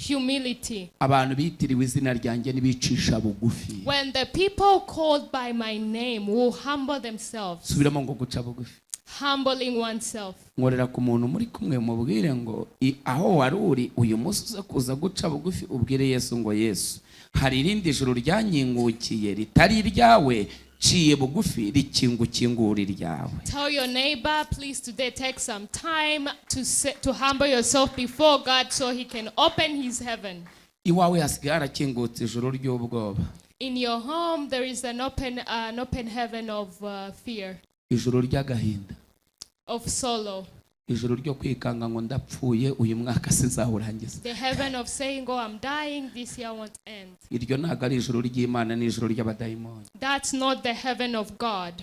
Speaker 2: Humility.
Speaker 1: Abantu bitiriwe izina ryanjye nibicisha bugufi.
Speaker 2: When the people called by my name will humble themselves,
Speaker 1: Subiramo ngo guca bugufi.
Speaker 2: Humbling oneself.
Speaker 1: Nkorera ku muntu muri kumwe mubwire ngo aho wari uri uyu munsi uze kuza guca bugufi, ubwire Yesu ngo Yesu hari irindi juru ryankingukiye ritari iryawe, ciye bugufi rikingukingura iryawe.
Speaker 2: Tell your neighbor, please today take some time to humble yourself before God so he can open his heaven.
Speaker 1: Iwawe hasigaye harakingutse ijuru ry'ubwoba.
Speaker 2: In your home, there is an open heaven of fear,
Speaker 1: Ijuru ry'agahinda.
Speaker 2: Of sorrow.
Speaker 1: Ijuru ryo kwikanga ngo ndapfuye uyu mwaka sinzawurangiza.
Speaker 2: The heaven of saying, "Oh, I'm dying, this year won't end."
Speaker 1: Iryo ntabwo ari ijuru ry'Imana, ni ijuru ry'abadayimoni.
Speaker 2: That's not the heaven of God.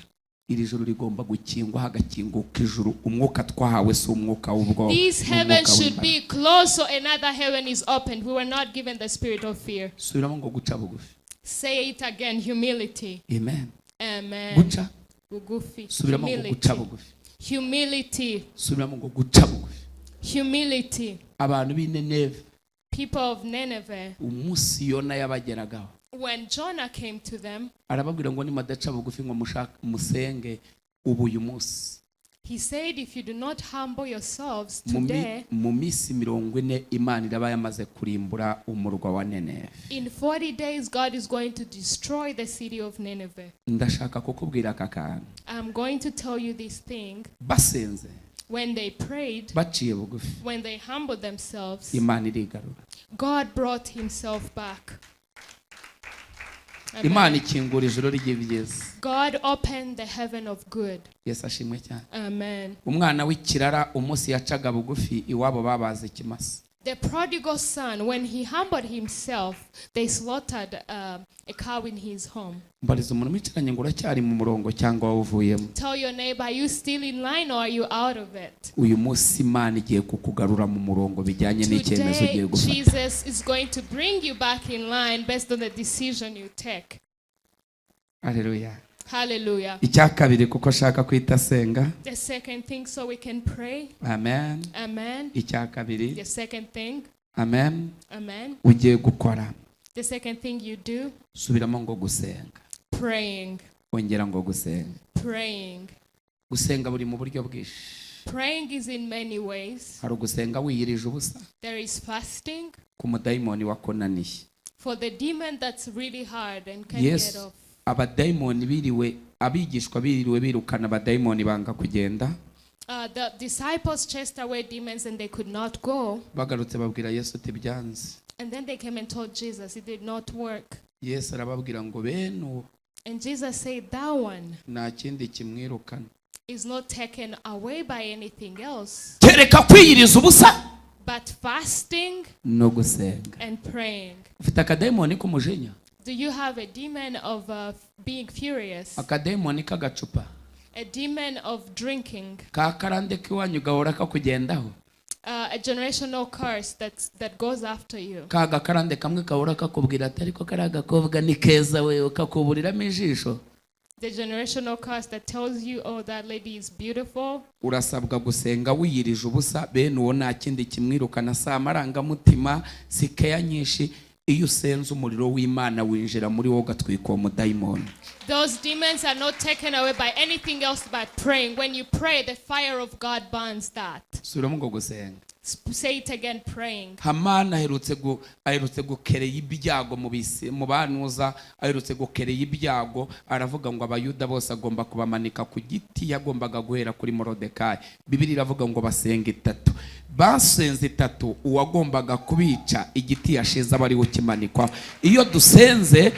Speaker 1: Iri juru rigomba gukingwa, hagakinguka ijuru. Umwuka twahawe si umwuka w'ubwoba,
Speaker 2: This
Speaker 1: ni
Speaker 2: heaven
Speaker 1: umwuka
Speaker 2: should
Speaker 1: w'imbaraga.
Speaker 2: be closed so another heaven is opened. We were not given the spirit of fear.
Speaker 1: Subiramo ngo guca bugufi.
Speaker 2: Say it again, humility.
Speaker 1: Amen.
Speaker 2: Amen.
Speaker 1: Guca.
Speaker 2: Bugufi.
Speaker 1: Subiramo ngo guca
Speaker 2: Humility.
Speaker 1: bugufi.
Speaker 2: Humility.
Speaker 1: Subiramo ngo guca bugufi.
Speaker 2: Humility.
Speaker 1: Abantu b'i Nineve,
Speaker 2: People of Nineveh,
Speaker 1: umunsi Yona yabageragaho,
Speaker 2: when Jonah came to them,
Speaker 1: arababwira ngo nimadaca bugufi ngo mushake musenge ubu uyu munsi,
Speaker 2: he said, "If you do not humble yourselves
Speaker 1: mu mi-
Speaker 2: today,
Speaker 1: mu minsi 40 Imana iraba yamaze kurimbura umurwa wa Nineve."
Speaker 2: in 40 days, God is going to destroy the city of Nineveh."
Speaker 1: Ndashaka kukubwira aka kantu.
Speaker 2: I'm going to tell you this thing.
Speaker 1: Basenze,
Speaker 2: When they prayed,
Speaker 1: baciye bugufi,
Speaker 2: when they humbled themselves,
Speaker 1: Imana irigarura.
Speaker 2: God brought himself back. Amen.
Speaker 1: Imana ikingura ijuru ry'ibyiza.
Speaker 2: God opened the heaven of good.
Speaker 1: Yesu ashimwe cyane.
Speaker 2: Amen.
Speaker 1: Umwana w'ikirara, umunsi yacaga bugufi, iwabo babaze ikimasa.
Speaker 2: The prodigal son, when he humbled himself, they slaughtered a cow in his home.
Speaker 1: Mbariza umuntu mwicaranye ngo uracyari mu murongo cyangwa wawuvuyemo?
Speaker 2: Tell your neighbor, are you still in line or are you out of it?
Speaker 1: Uyu munsi Imana igiye kukugarura mu murongo bijyanye n'icyemezo
Speaker 2: Today,
Speaker 1: ugiye gufata.
Speaker 2: Jesus is going to bring you back in line based on the decision you take.
Speaker 1: Aleluya.
Speaker 2: Hallelujah.
Speaker 1: Icya kabiri, kuko ashaka kwita asenga.
Speaker 2: The second thing, so we can pray.
Speaker 1: Amen.
Speaker 2: Amen.
Speaker 1: Icya kabiri.
Speaker 2: The second thing,
Speaker 1: Amen.
Speaker 2: amen.
Speaker 1: Ugiye gukora.
Speaker 2: The second thing you do,
Speaker 1: Subiramo ngo gusenga.
Speaker 2: Praying.
Speaker 1: Ongera ngo gusenga.
Speaker 2: Praying.
Speaker 1: Gusenga buri mu buryo bwinshi.
Speaker 2: Praying is in many ways.
Speaker 1: Hari ugusenga wiyirije ubusa
Speaker 2: There is fasting
Speaker 1: ku mudayimoni wakunaniye.
Speaker 2: For the demon that's really hard and can
Speaker 1: Yes.
Speaker 2: get off.
Speaker 1: Abadayimoni biriwe, abigishwa biriwe birukana abadayimoni banga kugenda.
Speaker 2: The disciples chased away demons and they could not go.
Speaker 1: Bagarutse babwira Yesu uti byanze.
Speaker 2: And then they came and told Jesus it did not work.
Speaker 1: Yesu arababwira ngo bene uwo
Speaker 2: And Jesus said, "That one
Speaker 1: nta kindi kimwirukana
Speaker 2: is not taken away by anything else,
Speaker 1: kereka kwiyiriza ubusa
Speaker 2: but fasting
Speaker 1: no gusenga."
Speaker 2: and praying."
Speaker 1: Ufite akadayimoni k'umujinya?
Speaker 2: Do you have a demon of being furious?
Speaker 1: Akadayimoni k'agacupa?
Speaker 2: A demon of drinking?
Speaker 1: Ka karande k'iwanyu gahora kakugendaho?
Speaker 2: A generational curse that goes after you?
Speaker 1: Ka gakarande kamwe gahora kakubwira ati ariko kariya gakobwa ni keza we, kakuburiramo ijisho?
Speaker 2: The generational curse that tells you, "Oh, that lady is beautiful."
Speaker 1: Urasabwa gusenga wiyirije ubusa. Bene uwo nta kindi kimwirukana, si amarangamutima, si keya nyinshi. Iyo usenze, umuriro w'Imana winjira muri wowe ugatwika uwo mudayimoni.
Speaker 2: Those demons are not taken away by anything else but praying. When you pray, the fire of God burns that.
Speaker 1: Subiramo ngo gusenga.
Speaker 2: Say it again, praying.
Speaker 1: Hamani aherutse gukereye ibyago mu bisi mu banuza, aherutse gukereye ibyago, aravuga ngo Abayuda bose agomba kubamanika ku giti. Yagombaga guhera kuri Morodekayi. Bibiliya iravuga ngo basenga itatu, basenze itatu, uwagombaga kubica igiti yashize aba ariwe ukimanikwaho. Iyo dusenze,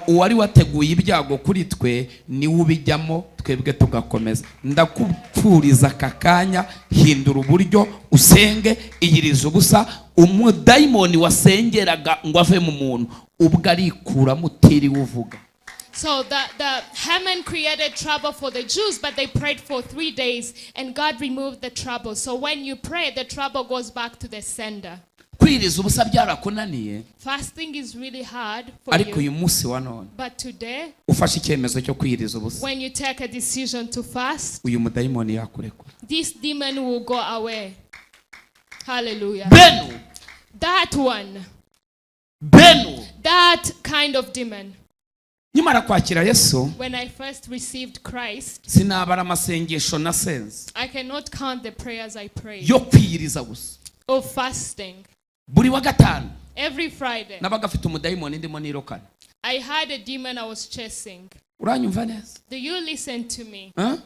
Speaker 1: uwari wateguye ibyago kuri twe niwe ubijyamo, twebwe tugakomeza. Ndakupfuriza aka kanya, hindura uburyo usenge, iyiriza ubusa. Umudayimoni wasengeraga ngo ave mu muntu ubwo arikuramo utiriwe uvuga.
Speaker 2: So the Haman created trouble for the Jews, but they prayed for 3 days and God removed the trouble. So when you pray, the trouble goes back to the sender.
Speaker 1: Kwiriza ubusa byarakunaniye,
Speaker 2: Fasting is really hard for
Speaker 1: ariko
Speaker 2: you.
Speaker 1: uyu munsi wa none
Speaker 2: But today,
Speaker 1: ufashe icyemezo cyo kwiriza ubusa,
Speaker 2: when you take a decision to fast,
Speaker 1: uyu mudayimoni yakurekura.
Speaker 2: This demon will go away. Hallelujah.
Speaker 1: Benu.
Speaker 2: That one,
Speaker 1: Benu.
Speaker 2: That kind of demon.
Speaker 1: Nkimara kwakira Yesu,
Speaker 2: When I first received Christ,
Speaker 1: sinabara amasengesho nasenze
Speaker 2: I cannot count the prayers I prayed
Speaker 1: yo kwiyiriza gusa.
Speaker 2: Of fasting.
Speaker 1: Buri wa gatanu
Speaker 2: Every Friday,
Speaker 1: nabaga afite umudayimoni ndimo nirukana.
Speaker 2: I had a demon I was chasing.
Speaker 1: Uranyumva neza?
Speaker 2: Do you listen to me?
Speaker 1: Huh?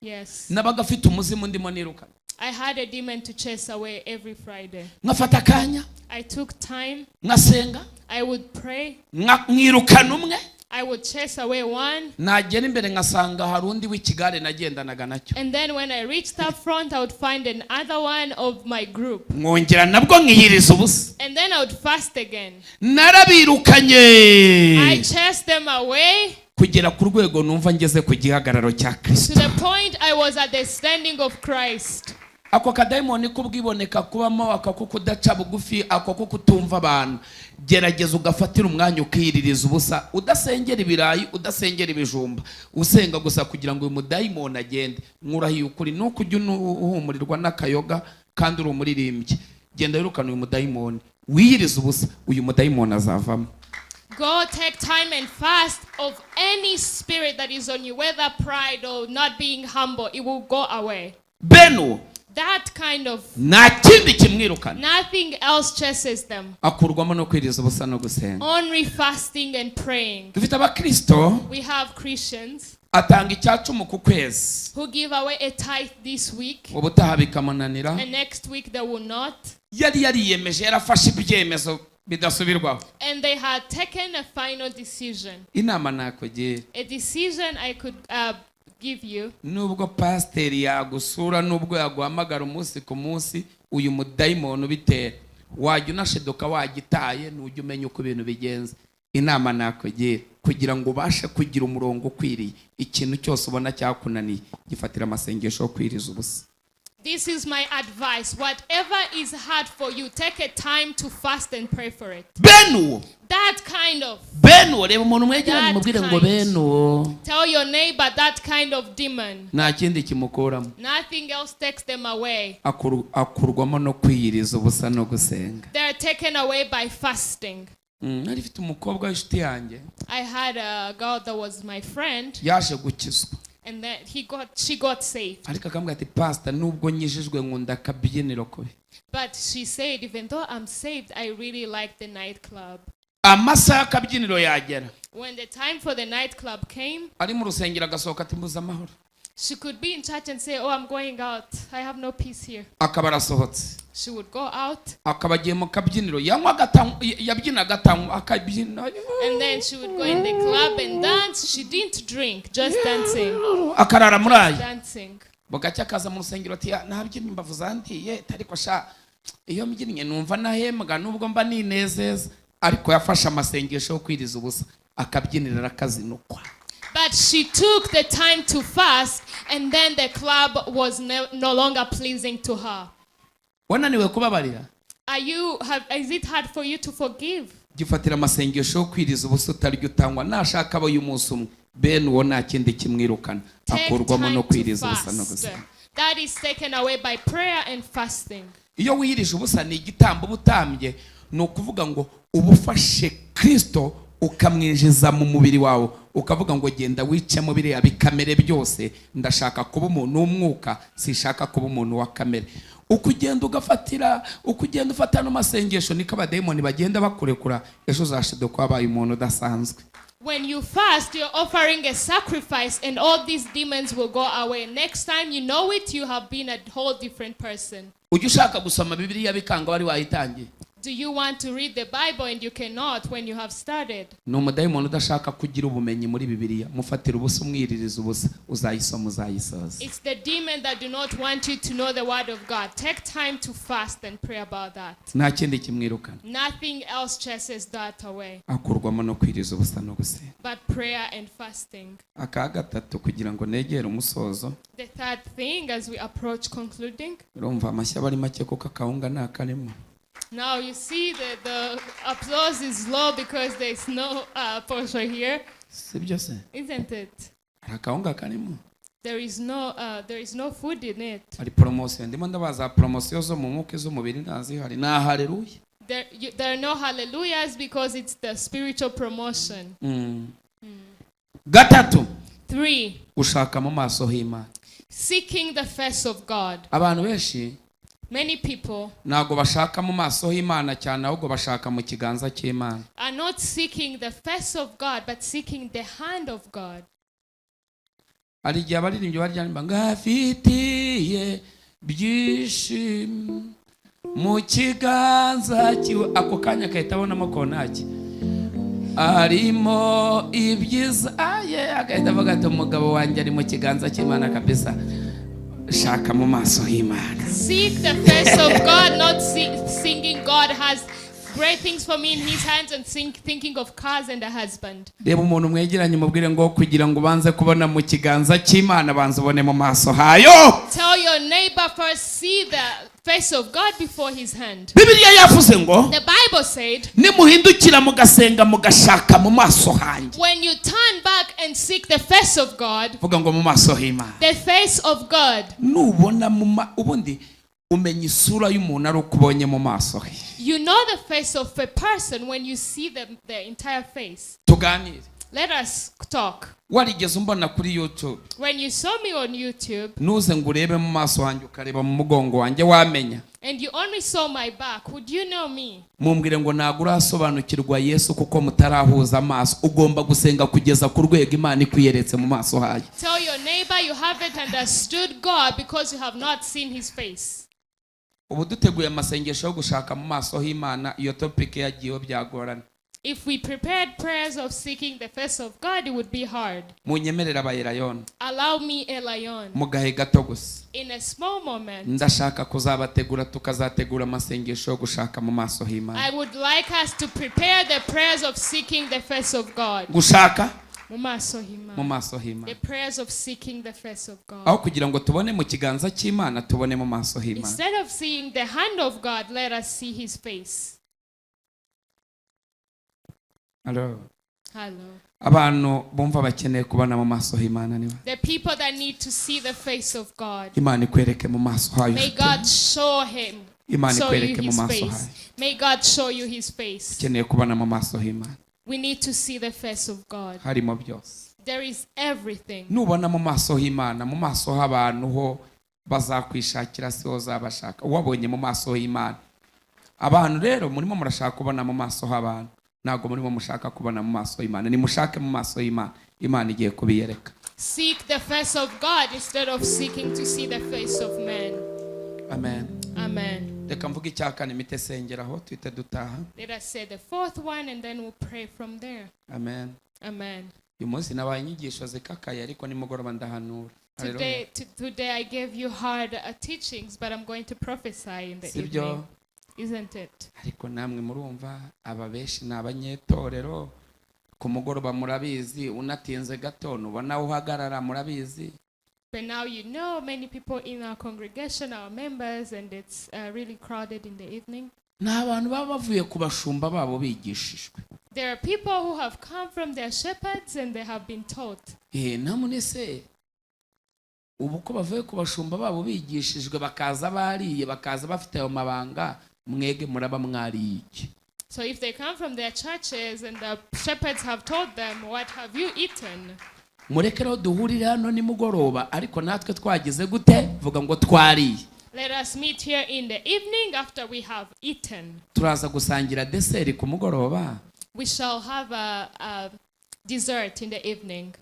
Speaker 2: Yes.
Speaker 1: Nabaga afite umuzimu ndimo nirukana.
Speaker 2: I had a demon to chase away every Friday.
Speaker 1: Nkafata akanya,
Speaker 2: I took time.
Speaker 1: nkasenga,
Speaker 2: I would pray.
Speaker 1: nkirukana umwe,
Speaker 2: I would chase away one.
Speaker 1: Nagera imbere nkasanga hari undi w'ikigare nagendanaga nacyo.
Speaker 2: And then when I reached up front, I would find another one of my group.
Speaker 1: Mwongera nabwo nkiyiriza ubusa.
Speaker 2: And then I would fast again.
Speaker 1: Narabirukanye
Speaker 2: I chased them away.
Speaker 1: Kugera ku rwego numva ngeze ku gihagararo cya
Speaker 2: To
Speaker 1: Kristo.
Speaker 2: the point I was at the standing of Christ.
Speaker 1: Ako kadayimoni k'ubwiboneka kubamo, ako ko kudaca bugufi, ako ko kutumva abantu, gerageza ugafatira umwanya ukiyiririza ubusa, udasengera ibirayi, udasengera ibijumba, usenga gusa kugira ngo uyu mudayimoni agende. Nkurahiye ukuri, nuko ujya uhumurirwa n'akayoga kandi uri umuririmbyi, genda wirukane uyu mudayimoni, wiyirize ubusa, uyu mudayimoni azavamo.
Speaker 2: Go take time and fast of any spirit that is on you, whether pride or not being humble, it will go away.
Speaker 1: Bene uwo
Speaker 2: That kind of
Speaker 1: nta kindi kimwirukana,
Speaker 2: nothing else chases them.
Speaker 1: akurwamo no kwiriza ubusa no gusenga.
Speaker 2: Only fasting and praying.
Speaker 1: Dufite abakristo
Speaker 2: We have Christians
Speaker 1: atanga icyacumu ku kwezi,
Speaker 2: who give away a tithe this week,
Speaker 1: ubutaha bikamunanira.
Speaker 2: And next week they will not.
Speaker 1: Yari yariyemeje, yarafashe ibyemezo bidasubirwaho.
Speaker 2: And they had taken a final decision.
Speaker 1: Inama nakugira,
Speaker 2: A decision I could give you.
Speaker 1: Nubwo pasiteri yagusura, nubwo yaguhamagara umunsi ku munsi, uyu mudayimoni ubitera wajya unashiduka wagitaye, ntujya umenya uko ibintu bigenza. Inama nakugira, kugira ngo ubashe kugira umurongo ukwiriye, ikintu cyose ubona cyakunaniye, gifatira amasengesho yo kwiriza ubusa.
Speaker 2: This is my advice. Whatever is hard for you, take a time to fast and pray for it.
Speaker 1: Bene uwo,
Speaker 2: That kind of.
Speaker 1: bene uwo, reba umuntu mwegeranye,
Speaker 2: That
Speaker 1: mubwire ngo
Speaker 2: kind.
Speaker 1: bene uwo
Speaker 2: Tell your neighbor that kind of demon.
Speaker 1: nta kindi kimukuramo.
Speaker 2: Nothing else takes them away.
Speaker 1: Akurwamo no kwiyiriza ubusa no gusenga.
Speaker 2: They are taken away by fasting.
Speaker 1: Nari mfite umukobwa w'inshuti yanjye.
Speaker 2: I had a girl that was my friend,
Speaker 1: Yaje gukizwa,
Speaker 2: and then he got she got saved.
Speaker 1: ariko akambwira ati: "Pasita, nubwo nkijijwe, nkunda akabyiniro kubi."
Speaker 2: But she said, "Even though I'm saved, I really like the nightclub."
Speaker 1: Amasaha y'akabyiniro yagera,
Speaker 2: When the time for the nightclub came,
Speaker 1: ari mu rusengero agasohoka ati: "Mbuze amahoro."
Speaker 2: she could be in church and say, "Oh, I'm going out. I have no peace here."
Speaker 1: Akaba arasohotse.
Speaker 2: She would go out,
Speaker 1: Akaba agiye mu kabyiniro, yanywa agatanywa, yabyinaga atanywa, akabyina.
Speaker 2: And then she would go in the club and dance. She didn't drink, just dancing.
Speaker 1: Akarara muri ayo.
Speaker 2: Dancing.
Speaker 1: Bugacya akaza mu rusengero ati: "Nabyinnye, imbavu zandiye, ariko sha iyo mbyinnye numva nahembwa, nubwo mba ninezeza." Ariko yafashe amasengesho yo kwiriza ubusa, akabyinira arakazinukwa.
Speaker 2: But she took the time to fast, and then the club was no longer pleasing to her.
Speaker 1: Wananiwe kubabarira,
Speaker 2: Is it hard for you to forgive?
Speaker 1: Gifatira amasengesho yo kwiriza ubusa, utarya, utangwa, nashaka aba y'umunsi umwe. Bene uwo nta kindi kimwirukana,
Speaker 2: Take
Speaker 1: akurwamo
Speaker 2: time
Speaker 1: no
Speaker 2: to
Speaker 1: kwiriza ubusa no
Speaker 2: fast.
Speaker 1: gusenga.
Speaker 2: That is taken away by prayer and fasting.
Speaker 1: Iyo wiyirije ubusa ni igitambo uba utambye, ni ukuvuga ngo uba ufashe Kirisito ukamwinjiza mu mubiri wawe, ukavuga ngo: "Genda wicemo biriya bikamere byose, ndashaka kuba umuntu w'umwuka, sinshaka kuba umuntu wa kamere." Uko ugenda ugafatira, uko ugenda ufata ano masengesho, niko abadayimoni bagenda bakurekura. Ejo uzashiduka wabaye umuntu udasanzwe.
Speaker 2: When you fast, you're offering a sacrifice, and all these demons will go away. Next time you know it, you have been a whole different person.
Speaker 1: Ujya ushaka gusoma Bibiliya bikanga wari wayitangiye?
Speaker 2: Do you want to read the Bible and you cannot when you have started?
Speaker 1: Ni umudayimoni udashaka kugira ubumenyi muri Bibiliya. Mufatira ubusa, umwiririza ubusa, uzayisoma, uzayisoza.
Speaker 2: It's the demon that do not want you to know the word of God. Take time to fast and pray about that.
Speaker 1: Nta kindi kimwirukana,
Speaker 2: Nothing else chases that away
Speaker 1: akurwamo no kwiriza ubusa no gusenga.
Speaker 2: But prayer and fasting.
Speaker 1: Aka gatatu, kugira ngo negere umusozo.
Speaker 2: The third thing, as we approach concluding,
Speaker 1: Urumva amashyi aba ari make kuko akawunga nta karimo.
Speaker 2: Now you see that the applause is low because there's no posho here,
Speaker 1: Si byo se?
Speaker 2: Isn't it?
Speaker 1: Hari akawunga karimo?
Speaker 2: There is no food in it.
Speaker 1: Hari poromosiyo, ndimo ndabaza poromosiyo zo mu mwuka, iz'umubiri ntazihari, ni haleluya.
Speaker 2: There are no hallelujahs because it's the spiritual promotion.
Speaker 1: Gatatu,
Speaker 2: 3,
Speaker 1: gushaka mu maso h'Imana.
Speaker 2: Seeking the face of God.
Speaker 1: Abantu benshi
Speaker 2: Many people
Speaker 1: ntabwo bashaka mu maso h'Imana cyane, ahubwo bashaka mu kiganza cy'Imana.
Speaker 2: Are not seeking the face of God, but seeking the hand of God.
Speaker 1: Hari igihe abaririmbyi baryamba ngo afitiye byishimo mu kiganza cyiwe, ako kanya agahita abonamo kontaki arimo ibyiza aye, agahita avuga ati: "Umugabo wanjye ari mu kiganza cy'Imana kabisa." Shaka mu maso h'Imana.
Speaker 2: Seek the face of God, not singing God has Great things for me in his hands and thinking of cars and a husband.
Speaker 1: Reba umuntu mwegeranye umubwire ngo kugira ngo ubanze kubona mu kiganza cy'Imana, banza ubone mu maso hayo.
Speaker 2: Tell your neighbor first, see the face of God before his hand.
Speaker 1: Bibiliya yavuze ngo
Speaker 2: The Bible said,
Speaker 1: nimuhindukira mugasenga mugashaka mu maso hanjye.
Speaker 2: when you turn back and seek the face of God,
Speaker 1: Vuga ngo mu maso h'Imana.
Speaker 2: the face of God.
Speaker 1: Nubona mu ubundi umenya isura y'umuntu ari uko ubonye mu maso he.
Speaker 2: You know the face of a person when you see the entire face.
Speaker 1: Tuganire.
Speaker 2: Let us talk.
Speaker 1: Warigeze umbona kuri YouTube?
Speaker 2: When you saw me on YouTube,
Speaker 1: Nuze ngo urebe mu maso hanjye ukareba mu mugongo wanjye wamenya.
Speaker 2: and you only saw my back, would you know me?
Speaker 1: Mumbwire ngo ntabwo urasobanukirwa Yesu kuko mutarahuza amaso. Ugomba gusenga kugeza ku rwego Imana ikwiyeretse mu maso hayo.
Speaker 2: Tell your neighbor you haven't understood God because you have not seen his face.
Speaker 1: Ubu duteguye amasengesho yo gushaka mu maso h'Imana, iyo topic yagiyeho byagorana.
Speaker 2: If we prepared prayers of seeking the face of God, it would be hard.
Speaker 1: Munyemerere abayerayoni.
Speaker 2: Allow me, Elion,
Speaker 1: Mu gahe gato gusa.
Speaker 2: in a small moment,
Speaker 1: Ndashaka kuzabategura tukazategura amasengesho yo gushaka mu maso h'Imana.
Speaker 2: I would like us to prepare the prayers of seeking the face of God.
Speaker 1: Gushaka
Speaker 2: Mu maso
Speaker 1: mu
Speaker 2: h'Imana.
Speaker 1: maso h'Imana.
Speaker 2: The prayers of seeking the face of God.
Speaker 1: Aho kugira ngo tubone mu kiganza cy'Imana, tubone mu maso h'Imana.
Speaker 2: Instead of seeing the hand of God, let us see his face.
Speaker 1: Hello.
Speaker 2: Hello.
Speaker 1: Abantu bumva bakeneye kubona mu maso h'Imana niba.
Speaker 2: The people that need to see the face of God.
Speaker 1: Imana ikwereke mu maso hayo.
Speaker 2: May God show him.
Speaker 1: Imana
Speaker 2: Show you
Speaker 1: ikwereke mu
Speaker 2: his
Speaker 1: maso
Speaker 2: face.
Speaker 1: hayo.
Speaker 2: May God show you his face.
Speaker 1: Ukeneye kubona mu maso h'Imana.
Speaker 2: We need to see the face of God.
Speaker 1: Harimo byose.
Speaker 2: There is everything.
Speaker 1: Nubona mu maso h'Imana, mu maso h'abantu ho bazakwishakira si ho zabashaka. Wabonye mu maso h'Imana. Abantu rero murimo murashaka kubona mu maso h'abantu, ntabwo murimo mushaka kubona mu maso y'Imana. Nimushake mu maso y'Imana, Imana igiye kubiyereka.
Speaker 2: Seek the face of God instead of seeking to see the face of man.
Speaker 1: Amen.
Speaker 2: Amen.
Speaker 1: Reka mvuge icya kane mite sengeraho tuhite dutaha.
Speaker 2: Let us say the fourth one and then we'll pray from there.
Speaker 1: Amen.
Speaker 2: Amen.
Speaker 1: Uyu munsi nabaye inyigisho zikakaye ariko nimugoroba ndahanura.
Speaker 2: Today I gave you hard teachings, but I'm going to prophesy in the evening. Isn't it?
Speaker 1: Ariko namwe murumva aba benshi ni abanyetorero ku mugoroba murabizi, unatinze gato nubona uhagarara murabizi.
Speaker 2: But now you know many people in our congregation, our members, and it's really crowded in the evening.
Speaker 1: Ni abantu baba bavuye ku bashumba babo bigishijwe.
Speaker 2: There are people who have come from their shepherds and they have been taught.
Speaker 1: Namune se ubu ko bavuye ku bashumba babo bigishijwe bakaza bariye bakaza bafite ayo mabanga, mwege muraba mwariye iki?
Speaker 2: So if they come from their churches and the shepherds have told them, what have you eaten?
Speaker 1: Mureke rero duhurire hano nimugoroba ariko natwe twagize gute? Vuga ngo twariye.
Speaker 2: Let us meet here in the evening after we have eaten.
Speaker 1: Turaza gusangira dessert ku mugoroba.
Speaker 2: We shall have a dessert in the evening.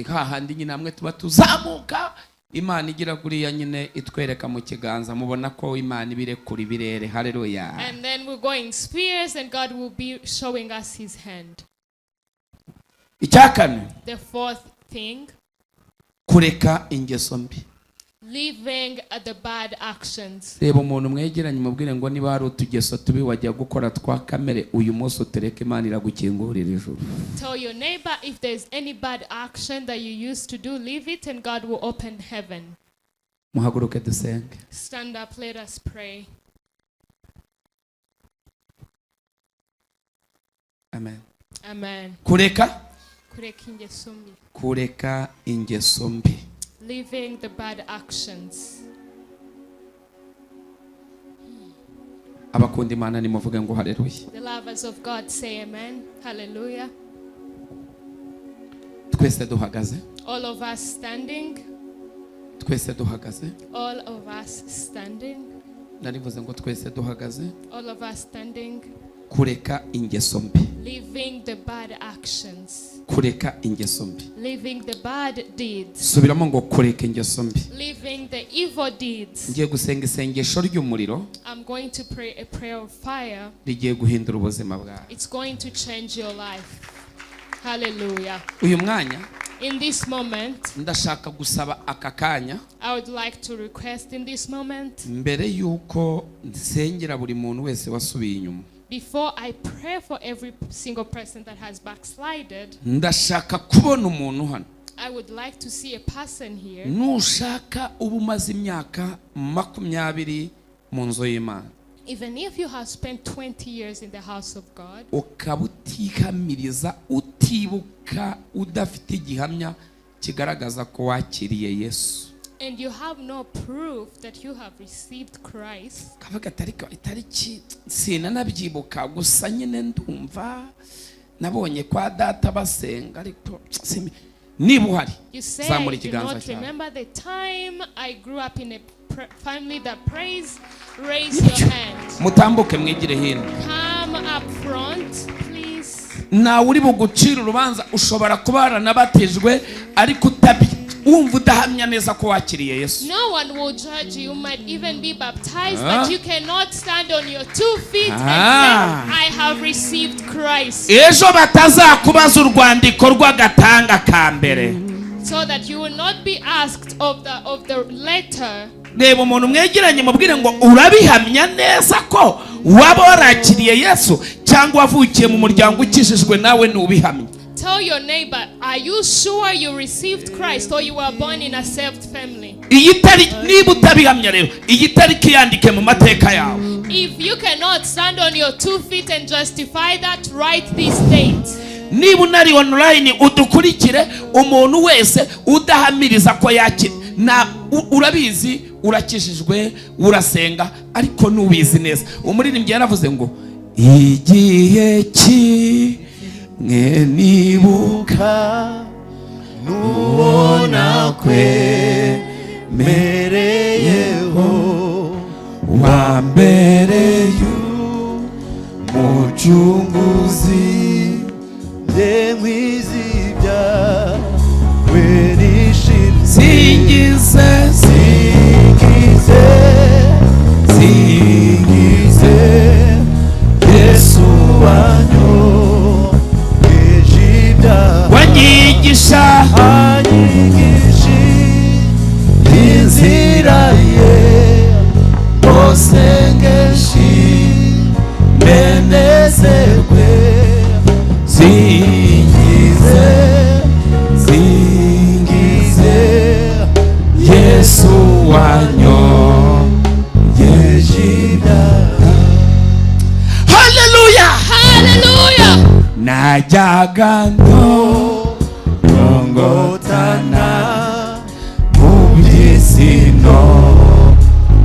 Speaker 1: Hahandi nyine hamwe tuba tuzamuka Imana igira kuriya nyine itwereka mu kiganza mubona ko Imana ibirekura ibirere. Haleluya.
Speaker 2: And then we'll go in spheres and God will be showing us his hand.
Speaker 1: Icyakane,
Speaker 2: The fourth thing,
Speaker 1: kureka ingeso mbi.
Speaker 2: leaving the bad actions.
Speaker 1: Reba umuntu mwegeranye mubwire ngo niba hari utugeso tubi wajya gukora twa kamere uyu munsi utereke Imana iragukingurira ijuru.
Speaker 2: Tell your neighbor if there's any bad action that you used to do, leave it and God will open heaven.
Speaker 1: Muhaguruke dusenge.
Speaker 2: Stand up, let us pray.
Speaker 1: Amen.
Speaker 2: Amen.
Speaker 1: Kureka
Speaker 2: Kureka ingeso mbi.
Speaker 1: Kureka ingeso mbi.
Speaker 2: Leaving the bad actions.
Speaker 1: Abakunda Imana nimuvuge ngo haleluya.
Speaker 2: The lovers of God say amen. Hallelujah.
Speaker 1: Twese duhagaze.
Speaker 2: All of us standing.
Speaker 1: Twese duhagaze.
Speaker 2: All of us standing.
Speaker 1: Narivuze ngo twese duhagaze.
Speaker 2: All of us standing.
Speaker 1: Kureka ingeso mbi.
Speaker 2: Leaving the bad actions.
Speaker 1: Kureka ingeso mbi.
Speaker 2: Leaving the bad deeds.
Speaker 1: Subiramo ngo kureka ingeso mbi.
Speaker 2: Leaving the evil deeds.
Speaker 1: Ngiye gusenga isengesho ry'umuriro.
Speaker 2: I'm going to pray a prayer of fire.
Speaker 1: Rigiye guhindura ubuzima bwawe.
Speaker 2: It's going to change your life. Hallelujah.
Speaker 1: Uyu mwanya
Speaker 2: In this moment,
Speaker 1: ndashaka gusaba aka kanya
Speaker 2: I would like to request in this moment,
Speaker 1: mbere yuko nsengera buri muntu wese wasubiye inyuma.
Speaker 2: Before I pray for every single person that has backslided,
Speaker 1: Ndashaka kubona umuntu hano.
Speaker 2: I would like to see a person here.
Speaker 1: Nushaka uba umaze imyaka 20 mu nzu y'Imana,
Speaker 2: Even if you have spent 20 years in the house of God,
Speaker 1: ukaba utihamiriza, utibuka, udafite igihamya kigaragaza ko wakiriye Yesu,
Speaker 2: and you have no proof that you have received Christ,
Speaker 1: kavuga ati ariko itariki sinanabyibuka, gusa nyine ndumva nabonye kwa data basenga, ariko niba uhari,
Speaker 2: you say,
Speaker 1: zamura
Speaker 2: I do
Speaker 1: ikiganza
Speaker 2: not
Speaker 1: cyawe.
Speaker 2: Remember the time I grew up in a family that prays, raise your hand.
Speaker 1: Mutambuke mwigire hino.
Speaker 2: Come up front, please.
Speaker 1: Ntawe uri bugucira urubanza. Ushobora kuba waranabatijwe ariko utabi wumva udahamya neza ko wakiriye Yesu.
Speaker 2: No one will judge you. You might even be baptized,
Speaker 1: Ah.
Speaker 2: but you cannot stand on your two feet
Speaker 1: Ah.
Speaker 2: and say, "I have received Christ."
Speaker 1: Ejo batazakubaza urwandiko rw'agatanga ka mbere.
Speaker 2: So that you will not be asked of the letter.
Speaker 1: Reba umuntu mwegeranye, mubwire ngo urabihamya neza ko waba warakiriye Yesu cyangwa wavukiye mu muryango ukijijwe, nawe ntubihamye?
Speaker 2: Tell your neighbor, are you sure you received Christ or you were born in a saved family?
Speaker 1: Iyi tariki, niba utabihamya rero, iyi tariki yandike mu mateka yawe.
Speaker 2: If you cannot stand on your two feet and justify that, write this date.
Speaker 1: Niba unari online udukurikire, umuntu wese udahamiriza ko yakira na urabizi urakijijwe, urasenga, ariko ntubizi neza. Umuririmbyi yaravuze ngo igihe kimwe nibuka
Speaker 5: Nubona kwemereyeho
Speaker 1: wa mbere y'umucunguzi.
Speaker 5: Nde nkwizibya we nishimye.
Speaker 1: Singize.
Speaker 5: Singize.
Speaker 1: Singize.
Speaker 5: Singize Yesu wanyogeje ibyaha,
Speaker 1: Wanyigisha,
Speaker 5: anyigisha inzira ye, osengeshi menezerwe.
Speaker 1: Singize. Singize Yesu wanyogeje
Speaker 5: ibyaha.
Speaker 1: Haleluya!
Speaker 2: Hallelujah!
Speaker 1: Najyaga ndorongotana mu by'isi no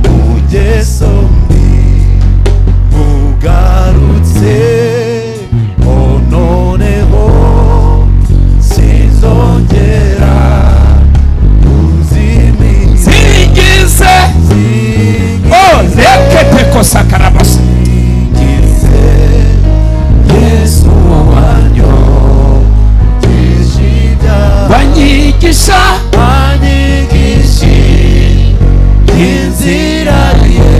Speaker 5: mu ngeso mbi, bugarutse o noneho sinzongera kuzimira.
Speaker 1: Singize. Oh, rekete sakarabasa.
Speaker 5: Singize
Speaker 1: Yesu
Speaker 5: wanyogeje ibyaha,
Speaker 1: wanyigisha,
Speaker 5: anyigisha inzira ye,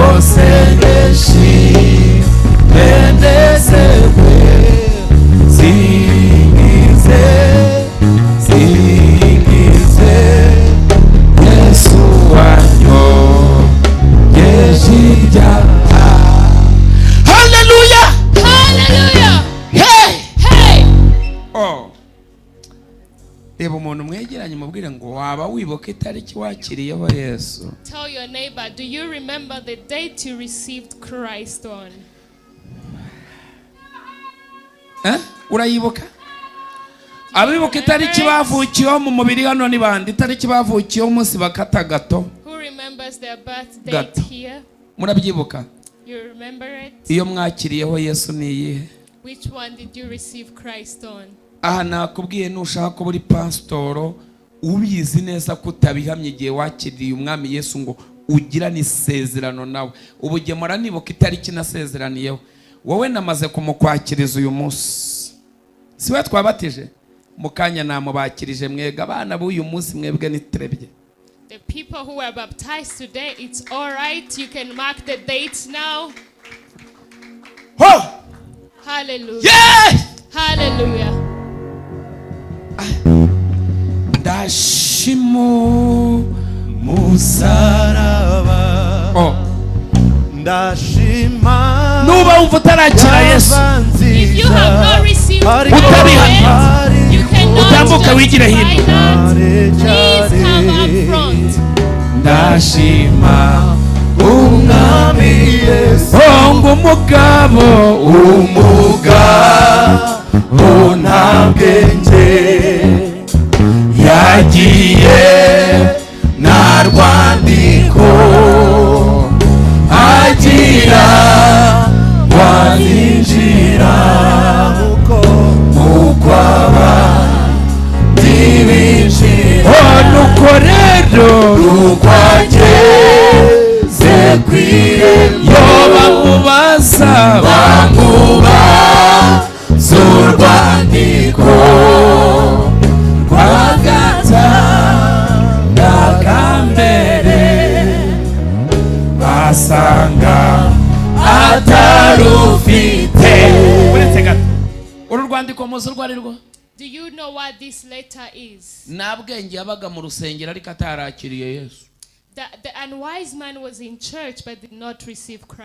Speaker 5: osengeshi menezerwe.
Speaker 1: Singize. Singize Yesu wanyogeje ibyaha. Haleluya!
Speaker 2: Hallelujah!
Speaker 1: Hey!
Speaker 2: Hey!
Speaker 1: Oh. Reba umuntu mwegeranye, mubwire ngo waba wibuka itariki wakiriyeho Yesu?
Speaker 2: Tell your neighbor, do you remember the date you received Christ on?
Speaker 1: Eh? Urayibuka? Abibuka itariki bavukiyeho mu mubiri hano ni bande? Itariki bavukiyeho, umunsi bakata gato.
Speaker 2: Who remembers their birth date
Speaker 1: Gato.
Speaker 2: here?
Speaker 1: Murabyibuka?
Speaker 2: You remember it?
Speaker 1: Iyo mwakiriyeho Yesu ni iyihe?
Speaker 2: Which one did you receive Christ on?
Speaker 1: Aha nakubwiye, nushaka kuba uri pasitoro ubizi neza ko utabihamye igihe wakiriye umwami Yesu ngo ugirane isezerano nawe. Ubu gemura nibuka itariki nasezeraniyeho wowe, namaze kumukwakiriza uyu munsi. Si we twabatije mu kanya? Namubakirije. Mwega abana b'uyu munsi, mwebwe niterebye.
Speaker 2: The people who were baptized today, it's all right. You can mark the dates now.
Speaker 1: Ho!
Speaker 2: Hallelujah.
Speaker 1: Yeah!
Speaker 2: Hallelujah.
Speaker 1: Ndashimu
Speaker 5: Musaraba.
Speaker 1: Oh.
Speaker 5: Ndashima.
Speaker 1: Nuba wumva utarakira Yesu,
Speaker 2: If you have not received
Speaker 1: Utabihamya.
Speaker 2: Christ, you cannot
Speaker 1: Utambuka wigire
Speaker 2: justify
Speaker 1: hino.
Speaker 2: that. Please come up front.
Speaker 1: Ndashima
Speaker 5: Umwami Yesu.
Speaker 1: Ngo umugabo
Speaker 5: Umugabo nta bwenge yagiye nta rwandiko agira wazinjira mukwaba ntibinjira.
Speaker 1: Nuko rero
Speaker 5: rukwageze ku irembo,
Speaker 1: yo bamubaza,
Speaker 5: bamubaza urwandiko rwa
Speaker 1: gatanu basanga
Speaker 5: atarufite.
Speaker 1: Uretse gato, uru rwandiko muzi urwo ari rwo?
Speaker 2: Do you know what this letter is?
Speaker 1: Nta bwenge yabaga mu rusengero ariko atarakiriye Yesu.
Speaker 2: The unwise man was in church but did not receive Christ.